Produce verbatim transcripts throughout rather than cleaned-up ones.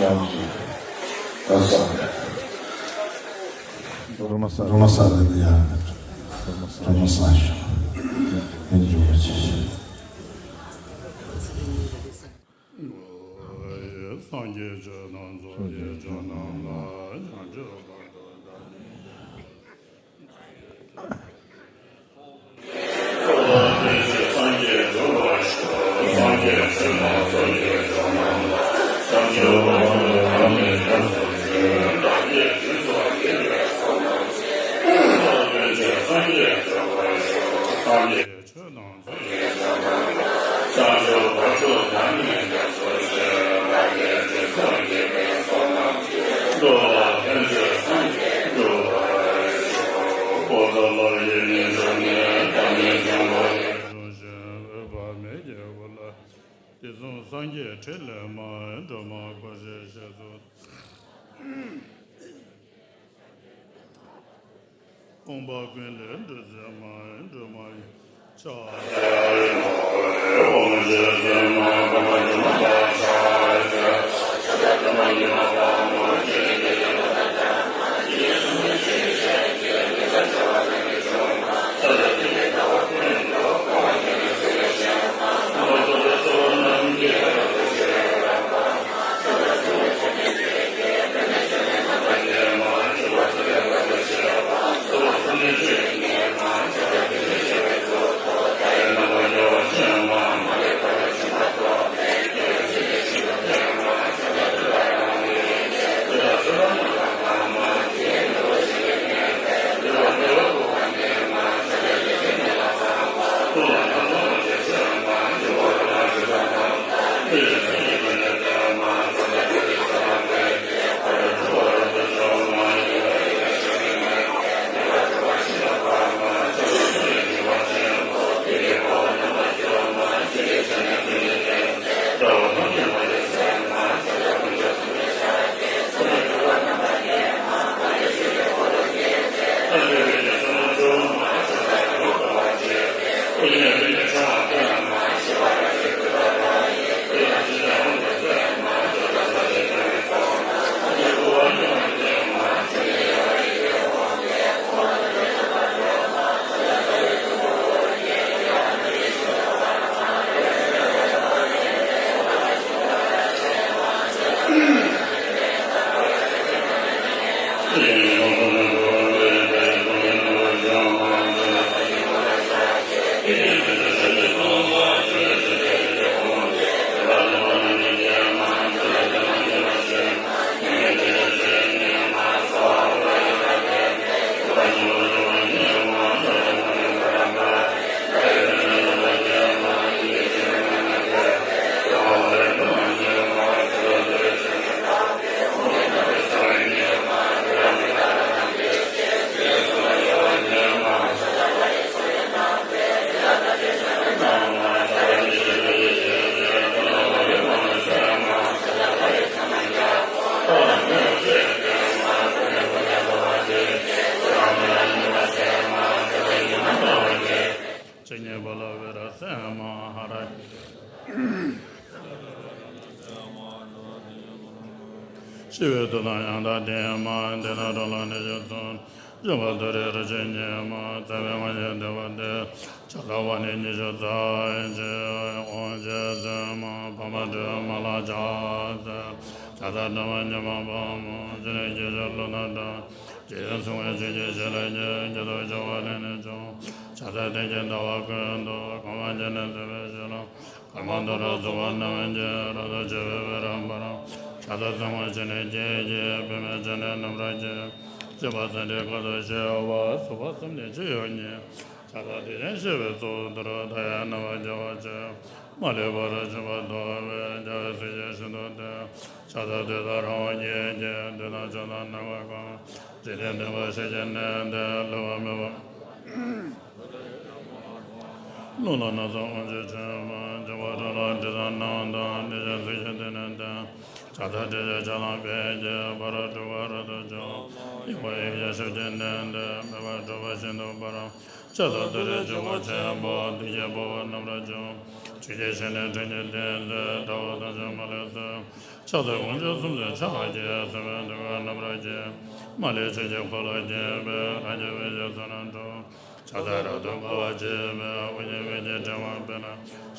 ཡང་གི་ད་ས་རེད། སྒྲོལ་མ་ས་སྒྲོལ་མ་ས་རེད། ཡང་སྒྲོལ་མ་ས་ཞུ། ཡང་འཇུག་པ་ཆེ་ཞུ། སངས་རྒྱས་ཆོས་དང་ཚོགས་ཀྱི་མཆོག་རྣམས་ལ། བྱང་ཆུབ་བར་དུ་བདག་ནི། སངས་རྒྱས་སྒྲུབ་པར་ཤོག་སངས་རྒྱས་ཆོས་དང་ཚོགས་ཀྱི་མཆོག་རྣམས་ལ། བྱང་ཆུབ་བར་དུ་བདག་ནི་སྐྱབས་སུ་མཆི། བདག་གིས་སྦྱིན་སོགས་བགྱིས་པའི་བསོད་ནམས་ཀྱིས། སངས་རྒྱས་སྒྲུབ་པར་ཤོག་སངས་རྒྱས་ཆོས་དང་ཚོགས་ཀྱི་མཆོག་རྣམས་ལ། བྱང་ཆུབ་བར་དུ་བདག་ནི་སྐྱབས་སུ་མཆི། བདག་གིས་སྦྱིན་སོགས་བགྱིས་པའི་བསོད་ནམས་ཀྱིས། འགྲོ་བ་ཕན་ཕྱིར་སངས་རྒྱས་འགྲུབ་པར་ཤོག་འོད་དཔག་བསམ་ཡས་མས་བྱོན་ནས། ཐམས་ཅད་མཁྱེན་པ་ཡེ་ཤེས་ཀྱི་དབུས་པདྨའི་རྒྱལ་པོ་ལ། དུས་གསུམ་སངས་རྒྱས་ཁྲི་ལས་མ་ཡིན། སྒྲོལ་མ་སྐུ་ཞེས་བྱ་སོ། ཕོངས་པ་ཀུན་ལས་སྒྲོལ་མཛད་མ་ཡིན། སྒྲོལ་མ་ཡི་ཕྱག་ཇི་སྙེད་པ་ལ་བཻ་རོ་ཙ་མ་ཧ་ར། ཤི་བའི་དུས་དང་ཡང་དག་དེ་མ། དེ་ན་འགྲོ་ལ་ནི་བཞུགས་སོ། འཇུག་པ་དུ་རེ་རུ་ཆེན་ཉེ་མ། རྩ་བའི་སྔ་ཕྱི་བདེ་བ་སྟེ། ཕྱག་འཚལ་བ་ནི་ཉི་ཤུ་རྩ་གཅིག་འོང་ཞེས་ཟེར་མ། འཕགས་མ་སྒྲོལ་མ་ལ་ཕྱག་འཚལ། ཕྱག་འཚལ་སྒྲོལ་མ་མྱུར་མ་དཔའ་མོ། ཇི་སྙེད་སྐྱེ་ཤོག་ཀླུ་དང་འདྲ། ཇི་སྙེད་སྲུང་བའི་ཆོས་ཀྱི་ཞིང་ལ་སྐྱེ། ཇི་ལྟར་བྱ་བ་ལས་ནི་བྱུང་། ཕྱག་འཚལ་དེ་སྐད་ཟླ་བ་ཀུན་ཏུ། གོང་མ་སྤྱན་ནས་གཟིགས་པའི་ཞིང་ལ། གར་མ་དུ་ར་ཚུགས་པ་རྣམས་ཀྱིས། རབ་ཏུ་ཕྱེ་བའི་བི་ར་པ་ར། ཕྱག་འཚལ་ཚངས་པའི་སྤྱན་ནས་སྐྱེས་ཀྱི། པདྨའི་སྤྱན་ནས་རྣམ་པར་རྒྱལ། སྲིད་པ་སྲིད་མཐའི་ཁ་དོག་ཤེས་པ། གཟུགས་པ་གསུམ་ནི་ཅི་ཡང་མྱེད། ཕྱག་འཚལ་དེ་བཞིན་གཤེགས་པའི་གཙུག་ཏོར། མཐའ་ཡས་རྣམ་པར་རྒྱལ་བ་ཆེ། མ་ལུས་པར་བཞུགས་པ་ཐོབ་པའི། རྒྱལ་བའི་སྲས་ཀྱིས་ཤིན་ཏུ་བསྟོད། ཕྱག་འཚལ་དེ་དག་རང་དབང་སྐྱེས་ཀྱི། དུས་དང་ཕྱོགས་དང་རྣམ་པ་ཀུན། འཇིག་རྟེན་བསྟན་པ་ཞིག་གི་གནས་འདིར། བསླུ་བ་མེད་པ། ལུང་ལ་སྣང་ཚུལ་དབང་ཕྱུག་ཆེན་པོ། འཇུག་པ་སྒྲོལ་ལ་དྲི་ཟ་རྣམས་དང་། དེ་བཞིན་ཚིག་བཞི་དེ་ནི་བསྟན། ཕྱག་འཚལ་ཏྲཊ་ཅེས་བྱ་བླ་མའི་རྗེས། ཕ་རོལ་ཏུ་ཕ་རོལ་ཏུ་བྱུང་། དབྱིངས་པ་ཡེ་ཤེས་ཞབས་ཀྱིས་མནན་ཏེ། མོས་པ་སྒྲུབ་པ་ཤིན་ཏུ་སྤར། ཕྱག་འཚལ་ཏུ་རེ་འཇིགས་པ་ཆེན་པོ། བདུད་ཀྱི་དཔའ་བོ་རྣམ་པར་བྱུང་། ཆུ་སྐྱེས་ཞལ་ནི་སྤྲིན་གྱིས་བཏེགས་ཏེ། དགྲ་བོ་ཐམས་ཅད་མ་ལུས་གསོད། ཕྱག་འཚལ་དཀོན་མཆོག་གསུམ་མཚོན་ཕྱག་རྒྱའི། སྲིན་པོའི་ཐུལ་དཀར་རྣམ་པར་བརྒྱན། མ་ལུས་ཆོས་ཀྱི་འཁོར་ལོས་བརྒྱན་པའི། རང་གི་བུ་ཡི་བསོད་ནམས་འགྲུབ། ཕྱག་འཚལ་རབ་ཏུ་དགའ་བ་བརྗིད་པའི། དབུ་རྒྱན་མིག་གི་ཕྲེང་བ་སྤེལ།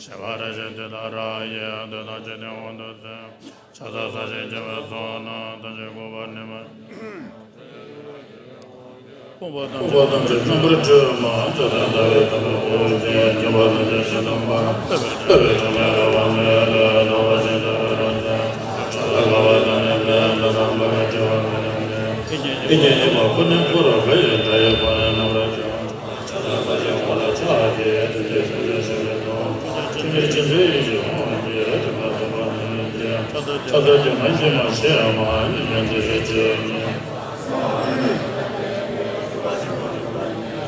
ཞལ་སྔ་རལ་གྲི་ཏིག་ཏ་ར་ཡིས། བདུད་དང་འཇིག་རྟེན་དབང་དུ་མཛད། ཕྱག་འཚལ་ས་གཞི་བརྒྱ་པའི་ཚོགས་རྣམས། ཐམས་ཅད་འགུགས་པར་ནུས་པ། ཕོངས་པ་ཐམས་ཅད་རྣམ་པར་སྒྲོལ་མ། མཆོག་ཐུན་ཟླ་བའི་དུམ་བུས་དབུ་བརྒྱན། མགོན་པོ་ཐམས་ཅད་ཞིང་དུ་འབར། ལྷོད་པའི་སྒྲོན་མེ་རོལ་པ་མེ་ལས། རྣམ་པར་ཕྱིན་བདུད་རྩི་འཁྲུགས་པ་དང་། ཕྱག་འཚལ་དགའ་བ་བདག་ཉིད་ལས། ལྷ་དང་མ་ལུས་འཁྲུགས་པ་མེད་པར་མཛད། ཡིད་ཀྱི་དབྱིངས་པ་ཀུན་ནས་འཁོར་བ་ཡི། དགྲ་ཡི་དཔུང་ནི་རྣམ་པར་འཇོམས། ཕྱག་འཚལ་ས་གཞིའི་འོག་ལ་ཕྱག་གཡས། ཐུགས་རྗེས་ཞབས་ཀྱིས་བཞུགས་པའི་སྟོབས། ཐུགས་རྗེ་ཆེན་པོའི་ཡེ་ཤེས་ཧཱུྃ་གིས། སྒྲིབ་པ་ཟད་པར་ནུས་པའི་རྒྱལ། ཕྱག་འཚལ་སྒྱུ་མ་བཞི་མ་ཞི་མ། མྱུར་མགྱོགས་འཇིགས་བྱེད་ཆེ་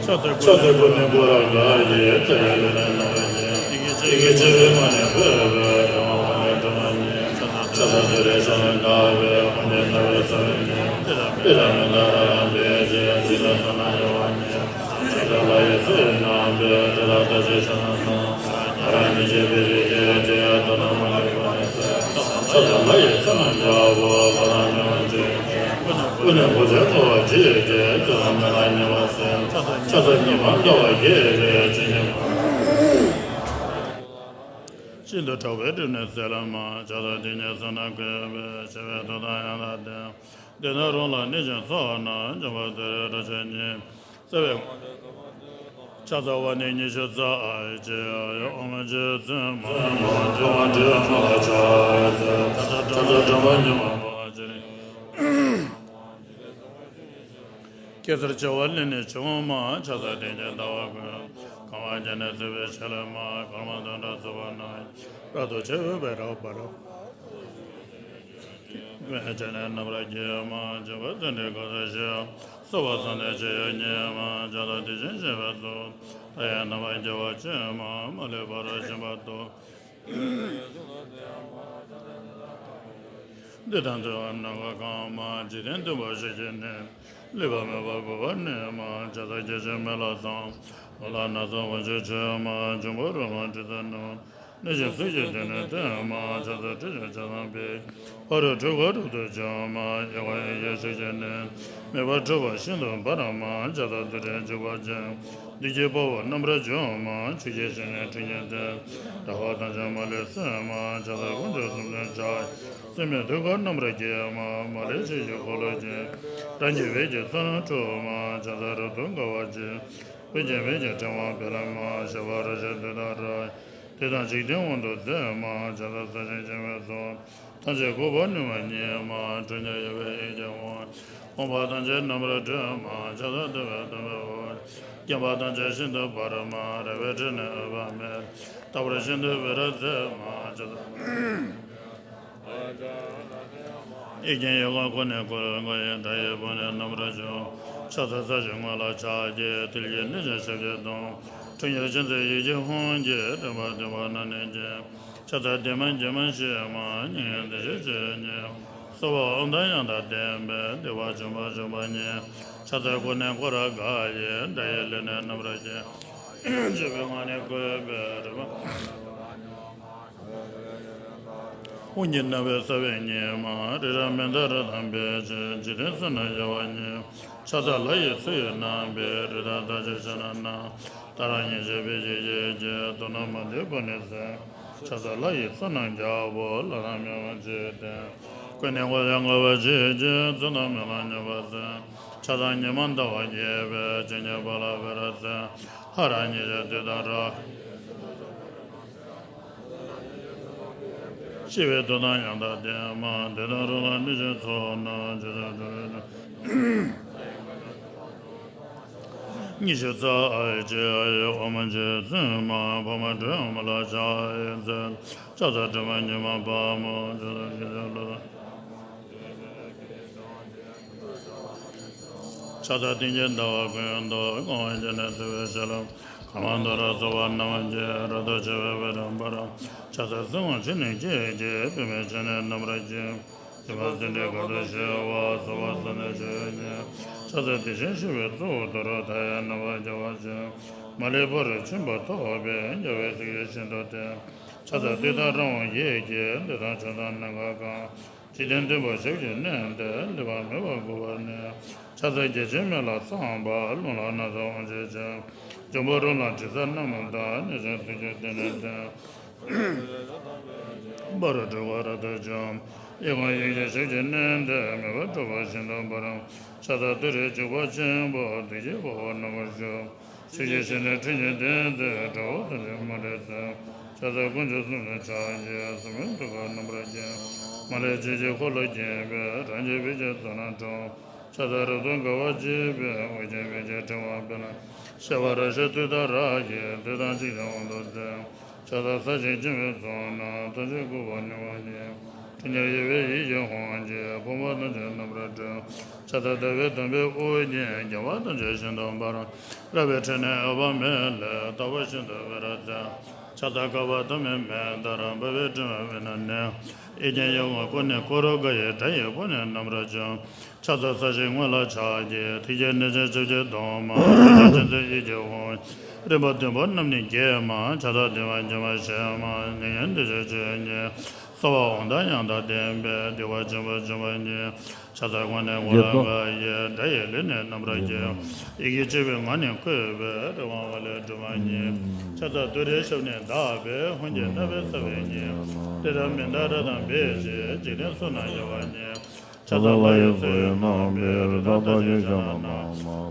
ཕྱག་འཚལ་ཀུན་ནས་བསྐོར་རབ་དགའ་ཡི། ལྷ་ཡི་ལུས་ལེན་རྣམ་པར་བརྒྱན། ཡི་གེ་བཅུ་པའི་ངག་ནི་བཀོད་པའི། ཕྲེང་བ་འོག་ནས་སྒྲོན་མ་བརྙེས། ཕྱག་འཚལ་ཏུ་རེ་ཕྱག་ན་འདར་བའི། དབང་ལྡན་རྩ་བའི་ས་བོན་ནི། པི་ལ་མི་ཏ་ར་ལམ་པའི་རྗེས། ཚིག་དང་བསོད་ནམས་ཡོད་པར་མཉེས། ཕྱག་འཚལ་ལྷ་ཡི་ཚོགས་ཡི་རྣམ་པའི། དེ་དག་ཐམས་ཅད་ཕྱག་ན་བསྣམས། ང་རང་ཉིད་ཀྱི་བུ་ཡི་སྐད་ཅིག་ཏུ་ནི་མ་ལུས་པ་ནི་གསོད། ཕྱག་འཚལ་ལྷ་ཡི་ཚོགས་རྣམས་ཀྱང་། ཕོངས་པ་ཐམས་ཅད་རྣམ་པར་སྒྲོལ་མ། ཀུན་ནས་འཁོར་བཅས་བསྐོར་བར་བགྱིད་དེ། བཙུན་དང་མི་ལ་ཉེས་པ་སེལ། ཕྱག་འཚལ་ཉི་མ་ཟླ་བ་རྒྱས་པའི་ཆོས་ཉིད་ཀུན། ཤིན་ཏུ་ཕྲ་བའི་སྒྲིབ་ནི་སེལ་མ། ཕྱག་འཚལ་དེ་ཉིད་བསོད་ནམས་བཀོད་པའི། ཆེ་བའི་མཐུ་དང་ཡང་དག་ལྡན། འདི་དག་རོ་ལངས་གནས་ཀྱི་ཚོགས་རྣམས། འཇོམས་པ་ཏུ་རེ་ཁྲོ་ཆོས་ཉིད། རྩ་བའི་ཕྱག་འཚལ་བ་ནི་ཉི་ཤུ་རྩ་གཅིག་ཨ་ཡི་ཨོཾ་རྗེ་བཙུན་མ། ཕྱག་འཚལ་སྒྲོལ་མ་སྒྲོལ་མ་ལ་ཕྱག་འཚལ། ཕྱག་འཚལ་སྒྲོལ་མ་ཉི་མ་པ་ཅི། གེ་སར་བྱེ་བ་ལས་ནི་བྱུང་མ། ཕྱག་འཚལ་དེ་ཉིད་ཟླ་བ་ཀུན། གང་བ་བརྒྱ་ནི་བརྩེགས་པའི་ཞལ་མ། དཀར་དམར་མཐོན་པྲ་སོགས་པ་རྣམས། རབ་ཏུ་ཕྱེ་བའི་བེ་ར་བ་ར། ཀུན་ནས་རྣམ་པར་བརྒྱན་མ། འཇིགས་པ་སེལ་ནི་གང་དུ་གཤེགས། སྲིད་པ་སངས་རྒྱས་ཆེ་ཡང་ཉིད་མ། ཕྱག་འཚལ་དེ་བཞིན་གཤེགས་པའི་གཙུག། མཐའ་ཡས་རྣམ་པར་རྒྱལ་བ་ཆེན་མ། མ་ལུས་པ་རབ་བཞིན་པ་སྟོབས། བདུད་དང་འདུལ་བ་ནམ་མཁའ་གང་མ། འཇིག་རྟེན་བདུན་པོ་ཞི་བྱེད་ནི། ལུས་པ་མེད་པར་འགུགས་པར་ནུས་མ། ཕྱག་འཚལ་སྐྱེ་ཤི་མེ་ལྷ་ཚང་། ལོ་ལ་ན་ཚ་དབང་ཕྱུག་མཆོད་མ། འབྱུང་པོ་རོ་ལངས་དྲི་ཟ་ནོར། ནད་གཞི་སྲོག་གཅོད་དེ་ནི་སྟོན་མ། ཕྱག་འཚལ་ཁྲོ་ཆུ་བྱ་རྣམས་པའི། ཕ་རོལ་འཁྲུལ་འཁོར་རབ་ཏུ་འཇོམས་མ། ཡེ་ཤེས་ཡེ་ཤེས་ཞབས་ཀྱིས་མནན། མོས་པ་འཁྲུལ་པ་ཤིན་ཏུ་སྦར་མ། ཕྱག་འཚལ་ཏུ་རེ་འཇིགས་པ་ཆེན། བདུད་ཀྱི་དཔའ་བོ་རྣམ་པར་འཇོམས་མ། ཆུ་སྐྱེས་ཞལ་ནི་སྤྲིན་གྱིས་བཏེགས། དགྲ་བོ་ཐམས་ཅད་མ་ལུས་གསོད་མ། ཕྱག་འཚལ་དཀོན་མཆོག་གསུམ་མཚོན་ཕྱག་རྒྱའི། སྲིན་མོའི་ཐུལ་དཀར་རྣམ་པར་བརྒྱན་མ། མ་ལུས་ཆོས་ཀྱི་འཁོར་ལོས་བརྒྱན། རང་གི་བུ་ཡི་བསོད་ནམས་འགྲུབ་མ། ཕྱག་འཚལ་རབ་ཏུ་དགའ་བ་བརྗིད། དབུ་རྒྱན་མིག་གི་ཕྲེང་བ་སྤེལ་མ། ཞལ་སྔ་རལ་གྲི་ཏིག་ཏ་ར། བདུད་དང་འཇིག་རྟེན་དབང་དུ་མཛད་མ། ཕྱག་འཚལ་ས་གཞིའི་བྱེ་བའི་ཚོགས། ཐམས་ཅད་འགུགས་པར་ནུས་པ་ཉིད་མ། ཁྲོ་གཉེར་ཡོད་པའི་ཡིད་ཀྱི་དབང་། ཕོངས་པ་ཐམས་ཅད་རྣམ་པར་སྒྲོལ་མ། ཕྱག་འཚལ་བདེ་བའི་སྟོན་པའི་དབུ། བརྒྱན་པ་ཐམས་ཅད་ཤིན་ཏུ་འབར་མ། རལ་པའི་ཁྲོད་ནས་འོད་དཔག་མེད། རྟག་པར་ཤིན་ཏུ་སྤེལ་རབ་མཛད་མ། ཕྱག་འཚལ། ཡིད་ཀྱི་ཡུལ་ཀུན་ནས་བསྐོར་བའི། དགྲ་ཡི་དཔུང་ནི་རྣམ་པར་འཇོམས། ཕྱག་འཚལ་ས་གཞིའི་ངོས་ལ་ཕྱག་གཡས། ཐུགས་རྗེའི་གནས་བཞི་ཞབས་ཀྱིས་བརྡུང་། ཁྲོ་གཉེར་ཅན་མཛད་ཡིད་ཀྱི་དབང་གིས། སྒྲིབ་པ་བདུན་པོ་རྣམས་ནི་འཇོམས། ཕྱག་འཚལ་བདེ་མ་དགེ་མ་ཞི་མ། མྱ་ངན་འདས་ཞི་སྤྱོད་ཡི་སྙིང་། སྭཱ་ཧཱ་ཨོཾ་དང་ཡང་དག་ལྡན་པས། བདེ་བ་འབྱུང་བར་གྱུར་པ་ཉིད། ཕྱག་འཚལ་ཀུན་ནས་བསྐོར་རབ་དགའ་ཡི། དགྲ་ཡི་ལུས་ནི་རྣམ་པར་བརྒྱན། བཅོས་པའི་ངག་ནི་བཀོད་པའི་རོལ་པ། དབུ་རྒྱན་རྣ་བའི་ས་བོན་ཉིད་མ། རི་རབ་མནྡ་ར་དང་འབིགས་བྱེད། འཇིག་རྟེན་གསུམ་རྣམས་གཡོ་བ་ཉིད། ཕྱག་འཚལ་ལྷ་ཡི་ཚོགས་ཡི་རྣམ་པའི། རིགས་དང་མཐའ་ཡས་ཕྱག་ན་བསྣམས། ཏཱ་ར་གཉིས་བརྗོད་བི་ཤྭ་ཡི་གེ། དོ་ནུབ་མུ་ཏིག་ཕུ་ནུའི་ཚལ། ཕྱག་འཚལ་ལྷ་ཡི་ཚོགས་རྣམས་རྒྱལ་པོ། ལྷ་དང་མི་དབང་འཇིག་རྟེན། ཀུན་ནས་འཁོར་བར་དགའ་བ་བརྗིད་ཀྱིས། བཙུན་དང་མི་ལ་ཉེས་པ་སེལ། ཕྱག་འཚལ་ཉི་མ་ཟླ་བ་རྒྱས་པའི། སྤྱན་གཉིས་པ་ལ་བེ་ར་ཙའི། ཧ་ར་གཉིས་བརྗོད་ཏུཏྟཱ་ར། ཞི་བའི་མཐུ་དང་ཡང་དག་ལྡན་མ། དེ་དག་རོ་ལངས་གནས་ཀྱི་ཚོགས་རྣམས། ཇི་ལྟར་འགྲོ་རིགས་དྲུག་ཉི་ཤུ་རྩ་གཅིག་ཨ་ཡི་ཨོཾ་རྗེ་བཙུན་མ། ཕག་མོ་སྒྲོལ་མ་ལ་ཕྱག་འཚལ། ཕྱག་འཚལ་སྒྲོལ་མ་ཉི་མ་དཔལ་མོ། ཇི་ལྟར་ཞི་བྱེད་ལྷ་དང་། ཕྱག་འཚལ་སྟེང་གི་ཟླ་བ་ཀུན་ཏུ། གང་བ་བརྒྱ་ནི་བརྩེགས་པའི་ཞལ་མ། ཨ་མ་དྷ་ར་སརྦ་ནམ་ཀྱི་ར་ཏོ་ཆེ་བའི་བེ་ར་འབར། ཕྱག་འཚལ་སྲིད་དབང་ཕྱི་ནས་སྐྱེས་ཀྱི་པདྨའི་སྤྱན་ནི་རྣམ་པར་བསྐྱེད། སྤྱན་པ་སེང་ཁྲི་དཀར་པོ་ཞི་བ་སྭ་བ་ཙ་ན་ཆོས་ཉིད། ཕྱག་འཚལ་དེ་བཞིན་གཤེགས་པའི་གཙོ་བོ་ཏུ་རེ་ཏའི་རྣམ་པར་རྒྱལ་བ་ཆེ། མ་ལུས་པོ་རབ་འཆམ་པ་ཐོབ་པའི་རྒྱལ་བའི་སྲས་ཀྱི་ཞིང་དུ་སྟེ། ཕྱག་འཚལ་ཏུཏྟཱ་ར་ཧཱུྃ་ཡི་གེས་འདི་དང་མཆོད་དང་སྣ་ཁ་གང་། འཇིག་རྟེན་མཐུན་པ་ཞབས་ཀྱིས་མནན་ཏེ་ལུས་པ་མེད་པར་འགུགས་པར་ནུས། ཕྱག་འཚལ་བརྒྱ་བྱིན་མེ་ལྷ་ཚངས་པ་རླུང་ལྷ་སྣ་ཚོགས་དབང་ཕྱུག་ཆེ། འབྱུང་པོ་རོ་ལངས་དྲི་ཟ་རྣམས་དང་། གནོད་སྦྱིན་ཚོགས་ཀྱིས་བསྟོད་ནས་བསྟོད། པར་སྒྲོལ་བ་རབ་ཏུ་འཇོམས། གཡས་བསྐུམ་ཡེ་ཤེས་ཞབས་ཀྱིས་མནན་ཏེ་མེ་འབར་འཁྲུགས་པ་ཤིན་ཏུ་འབར། ཕྱག་འཚལ་ཏུ་རེའི་ལྕགས་ཕག་ཆེན་པོ་བདུད་ཀྱི་དཔའ་བོ་རྣམ་པར་བཞུགས། ཆོས་ཀྱི་ཞལ་ནི་ཁྲི་གཉིས་ལྡན་ཏེ་དགྲ་བོ་ཐམས་ཅད་དམར་ཁྲིད་མཛད། ཕྱག་འཚལ་དཀོན་མཆོག་གསུམ་ལ་ཕྱག་བགྱིས་ཟུར་མོས་ཐུགས་ཀར་རྣམ་པར་བརྒྱན། མ་ལུས་ཕྱོགས་བཅུའི་འཁོར་ལོ་བརྒྱན་པའི་རབ་འབྱམས་པའི་ཕྱག་རྒྱ་མཚོ་རྣམས་འཁྲུགས། ཕྱག་འཚལ་རབ་ཏུ་དགའ་བ་བརྗིད་པའི་དབུ་རྒྱན་པད་ཀྱི་ཕྲེང་བ་སྤེལ། ཤེས་པ་རབ་ཞི་ཏུཏྟཱ་ར་ཡིས་བདུད་དང་འཇིགས་བྱེད་དབང་དུ་མཛད། ཕྱག་འཚལ་ས་གཞི་བྱིན་པའི་ཚོགས་རྣམས་ཐམས་ཅད་འགུགས་པ་མྱུར་བ་ཉིད། ཁྲོ་གཉེར་གཡོ་བའི་ཡེ་ཤེས་དབང་གིས་ཕོངས་པ་ཐམས་ཅད་རྣམ་པར་སྒྲོལ། ཕྱག་འཚལ་ཟླ་བའི་དོམ་པའི་དབུ་རྒྱན་རྒྱལ་བ་ཐམས་ཅད་ཞིང་དུ་འབར། རལ་པའི་ཁྲོད་ནས་འོད་དཔག་མེད་ལས་རྟག་པར་ཤིན་ཏུ་འཕེལ་བར་མཛད། ཕྱག་འཚལ་བསྐལ་པ་ཐ་མའི་མེ་ལྟར་འབར་བའི་སྤྲིན་པའི་དབུས་ན་གནས། གཡས་བརྐྱང་གཡོན་བསྐུམ་ཀུན་ནས་བསྐོར། དགའ་བའི་སྒྲ་ཡིས་བོད་ནི་རྣམ་པར་འཇོམས། ཕྱག་འཚལ་ས་གཞིའི་ངོས་ལ་ཕྱག་བགྱིས་ཐུགས་ཀྱི་གནས་ཆེན་ཆིབས་ཀྱི་གདོང་དམར། ཕྱག་རྒྱ་ཆེན་པོའི་ཡི་གེ་འོད། རིམ་པ་བདུན་པོ་རྣམས་ནི་བརྒྱད་མ། ཕྱག་འཚལ་བདེ་བ་ཅན་མ་ཞལ་མ། མྱ་ངན་འདས་ཞི་སྤྱོད་ཉིད། གསོལ་བ་འོད་མཐའ་ཡང་དག་ལྡན་པས་བདེ་བ་ཆེན་པོ་འབྱུང་བ་ཉིད། ཕྱག་འཚལ་དབང་ནི་གོ་ལ་ཀ་ཡི། སྒྲ་ཡི་ལུས་ནི་རྣམ་པར་རྒྱས། ཡི་གེ་གཅིག་པུའི་ངག་ནི་བཀོད་པས་རི་དབང་འོད་ལས་སྒྲོན་མ་ཉིད། ཕྱག་འཚལ་ཏུ་རེའི་ཞབས་ནི་བརྡབས་པས་ཧཱུྃ་གི་རྣ་བས་གསལ་བའི་ཉིད། ཏི་ར་མི་ད་ར་དང་བེ་ཞེས་འཇིག་རྟེན་གསུམ་ན་ཡལ་བ་ཉིད། ཕྱག་འཚལ་ལྷ་ཡི་མཚོ་ཡི་རྣམ་པའི་རི་བྲག་ལྟ་ཞིང་ཞལ་ནས་ནམ།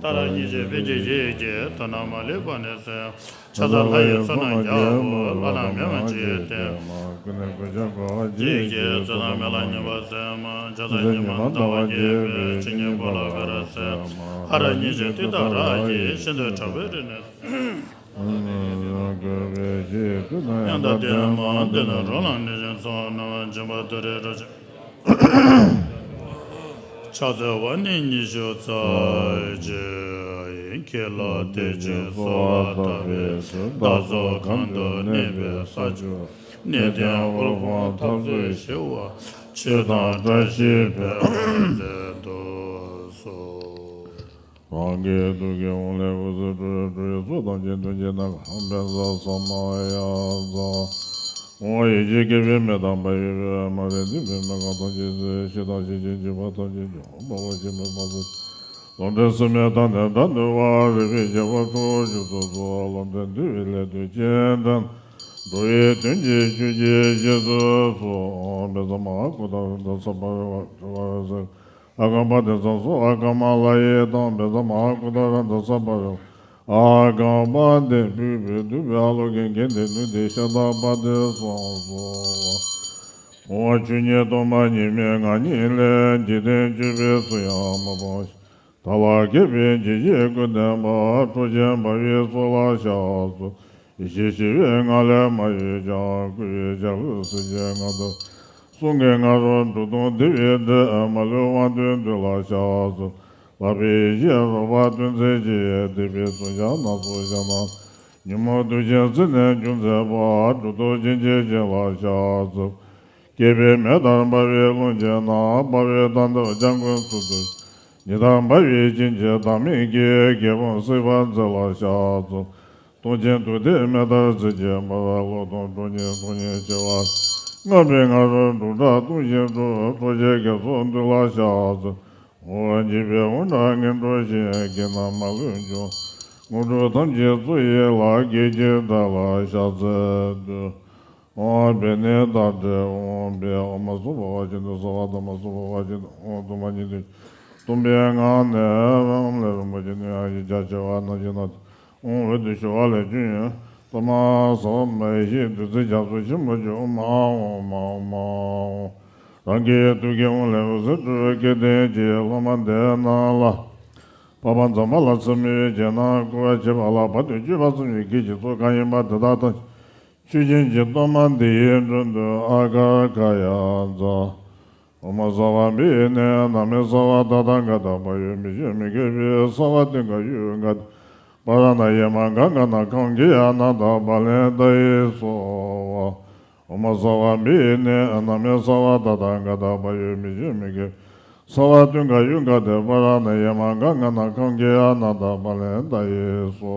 ཏཱ་ར་གཉིས་བཞིན་ཕཊ་ཀྱི་ཡི་གེས་དོན་རྣམས་མ་ལུས་པ་ནི་གསལ། ཕྱག་འཚལ་ལྷ་ཡི་ཚོགས་རྣམས་རྒྱལ་པོ། ལྷ་རྣམས་མེ་དབང་ཆུ་ཡིས་བསྟོད། ཀུན་ནས་གོས་ཆེན་གོ་བ་བརྗིད་ཀྱིས། བཙོན་དང་མེ་ལྷ་ཉི་མ་སྲན་མ། ཕྱག་འཚལ་ཉི་མ་ཟླ་བ་རྒྱས་པའི་ཆུ་སྙིང་པོ་ལ་འོད་རབ་གསལ། ཧ་ར་གཉིས་བཞིན་ཏུ་ཏཱ་ར་ཡིས། ཤིན་ཏུ་དྲག་པོའི་རིགས་ནི། ཡང་དག་ལྡན་མ་འདི་ནི་རོ་ལངས་གནོད་སྦྱིན་ཚོགས་རྣམས། འཇོམས་པ་ཏུ་རེའི་རོ་ཕྱག་འཚལ་བ་ནི་ཉི་ཤུ་རྩ་གཅིག་ཡིན། ཁྱེད་ལ་དད་ཅིང་གསོལ་བ་བཏབ་པའི་ཚེ། བདག་སོགས་གང་དུ་གནས་པའི་ས་ཕྱོགས། གནས་བརྟན་དབུལ་ཕོངས་འཐབ་རྩོད་ཞི་བ། ཆོས་དང་བཀྲ་ཤིས་འཕེལ་བར་མཛད་དུ་གསོལ། རང་གི་ཐུགས་ཀའི་དབང་ལས་འོད་ཟེར་འཕྲོས། འགྲོ་བའི་ཕྱོགས་ཐམས་ཅད་དོན་གྱི་རྣམ་པར་ཕན་པའི་ས་ས་མ་ཡ་ཛ། ཨོཾ་ཡེ་ཤེས་སྐྱེད་པའི་མེ་དང་འབར་བའི་འོད། མ་རིག་འདུན་པའི་མེ་འགག་ཐམས་ཅད་ཟད། ཞི་དང་ཞི་བྱེད་འཇིགས་པ་ཐམས་ཅད་སྐྱོབ། འབར་བ་ཆེན་པོའི་བ་དན། ལམ་འབྲས་གསུམ་མའི་མཐའ་ནས་སྒྲ་འདུལ་བ། རིག་པའི་རྒྱལ་པོ་ཁྲོ་བོ་བཞུགས་སུ་གསོལ། ལམ་འབྲས་འདུལ་བའི་སླད་དུ་སྤྱན་དྲངས། འགྲོ་བའི་དོན་གྱི་ཆོས་ཀྱི་རྗེས་སུ་གསོལ། བཛྲ་མ་ཧཱ་ཀུནྡ་ར་ཏ་ས་པ་རི་ཝ་ཏྲ་ཨ་ག་པ་ཏི་ཙ་སོ། ཨ་ག་མ་ལ་ཡི་དང་། བཛྲ་མ་ཧཱ་ཀུནྡ་ར་ཏ་ས་པ་རི་ཝ། ཨ་ག་པ་ཏི་བུས་བུས་བསྡུས་པའི་ཨ་ལོ་ཀེ་གན་ཏེ་ནུས་ཏེ་ཤ་ད་པ་ཏི་སོ་སོ། ཨོཾ་ཆོས་ཉིད་སྟོང་པ་ཉིད་མའི་ངང་ཉིད་ལས། འཇིག་རྟེན་སྤྱོད་པའི་ཚུལ་ཡང་མ་སྤངས་ཤིང་། དལ་བ་བརྒྱད་པའི་འཇིགས་བྱེད་ཀུན་འདས་པ། ཁྲོ་ཆེན་འབར་བའི་ཚོགས་ལ་ཕྱག་འཚལ། ཡེ་ཤེས་ཞི་བའི་ངང་ལས་མ་གཡོས་ཀྱང་། བསྐུལ་བའི་ལྕགས་ཀྱུས་བསིལ་ཅིང་དངངས་སྐྲག་གསུང་གི་ང་རོ་འབྲུག་སྟོང་ལྡིར་བའི་སྒྲས། མ་ལུས་དབང་ཐོབ་འདོད་ལ་ཕྱག་འཚལ། ལག་པའི་ཡེ་ཤེས་རོལ་པ་སྟོན་མཛད་ཅིང་། བརྡེག་པའི་མཚོན་ཆ་སྣ་ཚོགས་ཞལ་ནས། ཉོན་མོངས་དུག་ཅན་རྩད་ནས་འཇོམས་མཛད་པ། གྲུབ་ཐོབ་སྦྱིན་བྱེད་ཅན་ལ་ཕྱག་འཚལ། སྐྱེས་པའི་མེ་ལྟར་འབར་བའི་ཀློང་ཆེན་ན། འབར་བའི་མདའ་འདབ་ལྗང་གུ་ཚུལ་ཚུལ། ཉི་ལྟར་འབར་བའི་གཅིན་སྙི་བདག་མེད་ཀྱི། རྒྱལ་པོ་སྲིད་པ་མཛེས་ལ་ཕྱག་འཚལ། སྟོབས་ཆེན་དུག་མདའི་མེ་ལྟར་རྩེ་གཅིག་འབར། གློག་སྟོང་ཁྲོ་གཉེར་ཁྲོ་གཉེར་ཆེ་བ། རྔམ་པའི་ང་རོས་འབྲུག་སྒྲ་སྟོང་ཞིང་སྒྲོག་ཁྲོ་ཆེན་རྒྱ་མཚོ་འདུལ་ལ་ཕྱག་འཚལ། འོ་འཇིགས་པའི་དབང་དྲག་ངན་འགྲོ་ཞིང་། བགེགས་རྣམས་མ་ལུས་འཇོམས། དངོས་གྲུབ་ཐམས་ཅད་སྩོལ་བའི་ལྷ། བགེགས་ཀྱི་དགྲ་ལ་ཕྱག་འཚལ་བསྟོད། ཨོཾ་བྷྱཿ་ནི་ཏཱ་ཏྲི་ཨོཾ་བྷྱཿ། ཨོཾ་སྭ་བྷཱ་ཝ་ཅནྡོ། སྭ་བྷཱ་ཐ་མ་སྭ་བྷཱ་ཝ་ཅནྡོ། ཨོཾ་སྟོང་པ་ཉིད་དུ་སྟོང་པའི་ངང་ནས། ཨོཾ་ལས་རིན་པོ་ཆེ་སྣོད་ཡངས་ཤིང་རྒྱ་ཆེ་བ་སྣ་ཆེན་སྣ་ཚོགས། ཨོཾ་འོད་དུ་ཞུ་བ་ལས་བྱུང་ཡོད། གཏོར་མ་ཟབ་མོ་ཡེ་ཤེས་བདུད་རྩི་རྒྱ་མཚོ་ཆེན་པོ་བཅུ། ཨོཾ་ཨཱཿཧཱུྃ་ཨོཾ་ཨཱཿཧཱུྃ། རང་གི་ཐུགས་ཀའི་དབང་ལས་འོད་ཟེར་འཕྲོས། སྐལ་ལྡན་གྱི་སློབ་མ་འདི་རྣམས་ལ། འཕགས་པ་ཛམ་བྷ་ལ་ཚུལ་མིན་སྦྱིན་གནང་བསྐུལ་བ་བྱེད་པ་ལ། བར་དུ་གཅོད་པ་གསུམ་གྱི་བགེགས་ཀྱི་ཚོགས་གང་ཡིན་པ་དེ་དག་ཐམས་ཅད་ཆོས་ཅན་གྱི་གཏོར་མ་འདི་ཡིས་མགྲོན་དུ་ཨ་ཀ་ཁ་ཡ་ཛ། ཨོཾ་སརྦ་བྷི་ནི་ན་མི་སརྦ་ཏ་ཐཱ་ག་ཏ་བྷ་ཡོ་མི་ཤོ་མི་ཁེ་བྷི་སརྦ་ཏི་ག་ཡུ་ག་ཏ་ པཱ་ར་ཎ་ཡེ་མ་ག་ག་ན་ཁང་ཀི་ཨ་ན་ད་བ་ལན་ད་ཡེ་སོ། ཨོ་མ་སརྦ་བི་ནི་ན་མེ་སརྦ་ད་ད་ག་ད་བ་ཡོ་མི་ཞུ་མི་གེ། སརྦ་དུན་ག་ཡུ་ག་དེ་པཱ་ར་ཎ་ཡེ་མ་ག་ག་ན་ཁང་ཀི་ཨ་ན་ད་བ་ལན་ད་ཡེ་སོ།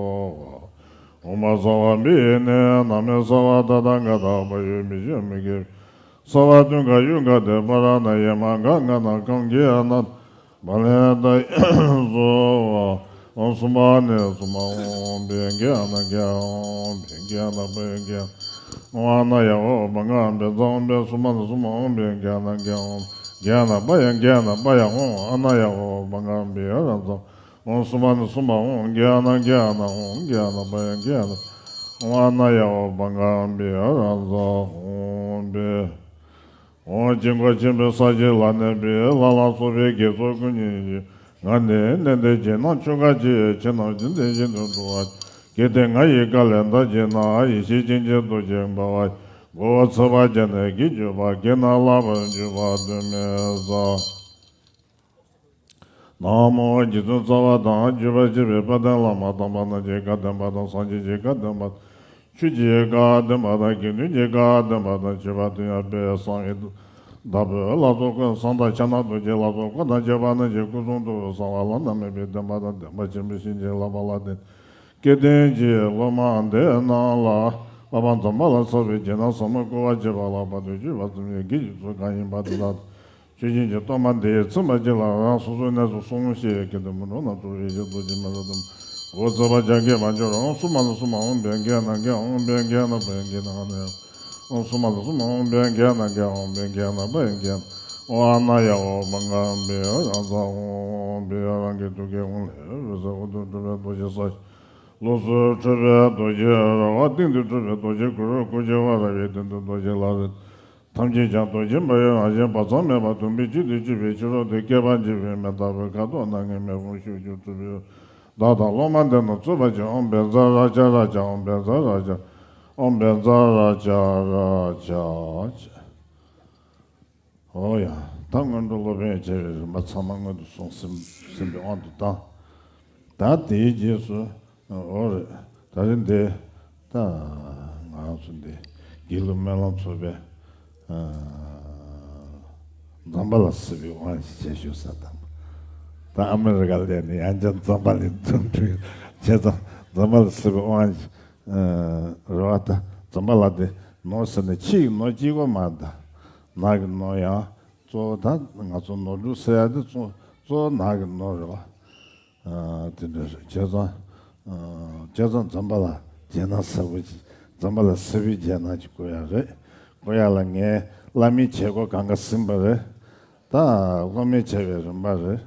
ཨོ་མ་སརྦ་བི་ནི་ན་མེ་སརྦ་ད་ད་ག་ད་བ་ཡོ་མི་ཞུ་མི་གེ། སརྦ་དུན་ག་ཡུ་ག་དེ་པཱ་ར་ཎ་ཡེ་མ་ག་ག་ན་ཁང་ཀི་ཨ་ན་བ་ལན་ད་ཡེ་སོ། ཨོ་སུམ་བ་ནི་སུམ་བ་ཨོམ་བེ་གེ་ཨ་ན་གེ་ཨོམ་བེ་གེ་ཨ་ན་བ་ཡ་གེ་ཨོ་ཨ་ན་ཡ་ཨོ་བ་ག་བེ་ཛ་ཨོམ་བེ་སུམ་བ་ནི་སུམ་བ་ཨོམ་བེ་གེ་ཨ་ན་གེ་ཨོམ་གེ་ཨ་ན་བ་ཡ་གེ་ཨ་ན་བ་ཡ་ཨོ་ཨ་ན་ཡ་ཨོ་བ་ག་བེ་ཡ་ར་ཛ། ཨོ་སུམ་བ་ནི་སུམ་བ་ཨོ་གེ་ཨ་ན་གེ་ཨ་ན་ཨོ་གེ་ཨ་ན་བ་ཡ་གེ་ཨ་ན་ཨོ་ཨ་ན་ཡ་ཨོ་བ་ག་བེ་ཡ་ར་ཛ་ཨོམ་བེ། འོ་དཀྱིལ་འཁོར་ཆེན་པོའི་ས་གཞི་ལ་གནས་པའི་ལྷ་ལ་སོགས་པའི་དགེ་ཚོགས་ཀུན་གྱི་ཞིང་ང་ནི་གནས་འདིར་སྦྱིན་ན་ཆོ་ག་ཅི་ཡང་ཆེ་རྣམས་ཀྱི་དེ་བཞིན་དུ་འགྲོ་བ། གལ་ཏེ་ང་ཡི་བཀའ་ལས་འདའ་བགྱིས་ན་ཡེ་ཤེས་ཅན་གྱི་རྡོ་རྗེ་འབར་བ་མགོ་བོ་ཚིག་པ་བརྒྱ་ནི་བགྱིས་གྱུར་པ་བགྱིས་ན་བརླག་པར་གྱུར་པ་གདོན་མི་ཟ། ན་མོ། རྗེ་བཙུན་རྩ་བ་དང་བརྒྱུད་པར་བཅས་པའི་དཔལ་ལྡན་བླ་མ་དམ་པ་རྣམས་ཀྱི་བཀའ་བདེན་པ་དང་། སངས་རྒྱས་ཀྱི་བཀའ་བདེན་པ། ཆོས་ཀྱི་བཀའ་བདེན་པ་དང་། དགེ་འདུན་གྱི་བཀའ་བདེན་པ་དང་། བྱིས་པ་དོན་ཡང་དཔལ་བཟང་བའི་བདག་པོའི་ལྷ་ཚོགས་ཀུན། གསང་བདག་ཕྱག་ན་རྡོ་རྗེ་ལྷ་ཚོགས་འཁོར་དང་བཅས་པ་རྣམས་ཀྱི་སྐུ་གསུང་ཐུགས་གསང་བ་བླ་ན་མེད་པའི་བདེན་པ་དང་། བདེན་པ་ཆེན་པོའི་བྱིན་གྱིས་བརླབས་པ་ལ་བརྟེན། སྐལ་ལྡན་གྱི་སློབ་མ་འདི་རྣམས་ལ་བསླབ་པ་འཛོམས་པ་ལ་སོགས་པའི་རྒྱན་སྣ་ཟབ་མོ་བསྐུར་བར་བྱེད་པ་ལ་བར་དུ་གཅོད་པ་ཙམ་ཡང་གི་ཡིག་ཚོགས་གང་ཡིན་པ་དེ་དག་ཆོས་ཅན་གྱི་སྟོན་པ་འདིས་ཚིམ་པར་བགྱིད་ལ། རང་སོ་སོའི་གནས་སུ་སོང་ཞིག་ཁྱེད་དུ་མི་འགྲོ་ན་གྲོགས་རེ་ཞིག་རྡོ་རྗེ་མི་ལ་དུམ་འོ་ཙི་པ་རྒྱ་སྐད་མ་འབྱོར་རང་སུ་མ་ལ་སུ་མ་འོང་བའི་འགན་ན་འགན་འོང་བའི་འགན་ན་བའི་འགན་ན་ནས་འོང་སུ་མ་ལ་སུ་མ་འོང་བའི་འགན་ན་འགན་འོང་བའི་འགན་ན་བའི་འགན་འོང་ཨ་ན་ཡ་འོ་མ་ང་བའི་རང་ས་འོང་བའི་རང་གི་དུ་གེ་འོང་ལས་རེ་ས་འོ་དུ་གྲུབ་པའི་རྡོ་རྗེ་ས་ལོགས་སུ་འཁྲུལ་པའི་རྡོ་རྗེ་ར་བ་སྟེང་དུ་འཁྲུལ་པའི་རྡོ་རྗེ་གུ་རུ་སྐུ་བྱེ་བ་ར་བའི་སྟེང་དུ་རྡོ་རྗེ་ལ་རེ། ཐམས་ཅད་ཀྱང་རྡོ་རྗེ་འབར་བའི་རང་བཞིན་བག་ཚ་མེད་པ་དུམ་བུས་གཅིག་ཏུ་གཅིག་པའི་ཕྱི་རོལ་ཏུ་བསྐལ་པ་འཇིག་པའི་མེ་ལྟ་བུའི་ཁ་དོག་སྣ་ལྔའི་མེ་དཔུང་ཤུགས་ཀྱིས་གྲུབ་པའི་བདག་དང་སློབ་མ་འདི་རྣམས་གཙོས་པ་ཅན་ཨོམ་བཛྲ་རཀྵ་རཀྵ་ཨོམ་བཛྲ་རཀྵ་ཨོམ་བཛྲ་རཀྵ་རཀྵ་ཅེས། འོ་ཡ། ད་སྔོན་འགྲོ་སློབ་དཔོན་བྱ་བའི་རིམ་པ་ཚང་མ་སྔོན་དུ་སོང་ཟིན་ཟིན་པའི་དབང་དུ་བཏང་། ད་དེའི་རྗེས་སུ། འོ་རེད། ད་རེས་འདི་ད་ང་རང་ཚོ་འདི་དགེ་ལུགས་སྨོན་ལམ་ཚོགས་པའི་ཨ་འཛོམས་པ་ལ་སྲིད་པའི་དབང་ཞིག་བྱས་ཞུ་ས་དང་། ད་ཨ་མི་རི་ཀ་སླེབས་ནས་ཡང་བསྐྱར་འཛོམས་པ་ལ་འཛོམས་འགྲོ་ཡོད་བྱས་ཙང་འཛོམས་པ་ལ་སྲིད་པའི་དབང་ཞིག་ཨ་རེད་བ། ད་འཛོམས་པ་ལ་དེ་ནོར་ཟེར་ནས་ཕྱི་ཡི་ནོར་གཅིག་པོ་མ་རེད། ད་ནང་གི་ནོར་ཡང་གཙོ་བོ་ད་ང་ཚོ་ནོར་འཁྲུལ་སེལ་ཡ་དེ་གཙོ་གཙོ་བོ་ནང་གི་ནོར་རེད་བ། ཨ་དེ་འདྲ་རེད། བྱས་ཙང་ཨ་བྱས་ཙང་འཛོམས་པ་ལ་རྗེས་གནང་ཟབ་པོ་ཅིག་འཛོམས་པ་ལ་ཟབ་པའི་རྗེས་གནང་ཅིག་དགོས་ཡ་རེད། དགོས་ཡ་ལ་ངས་བླ་མའི་བྱེད་སྒོ་གང་ག་ཟིན་པ་རེད། ད་སློབ་མའི་བྱ་བའི་རིམ་པ་རེད།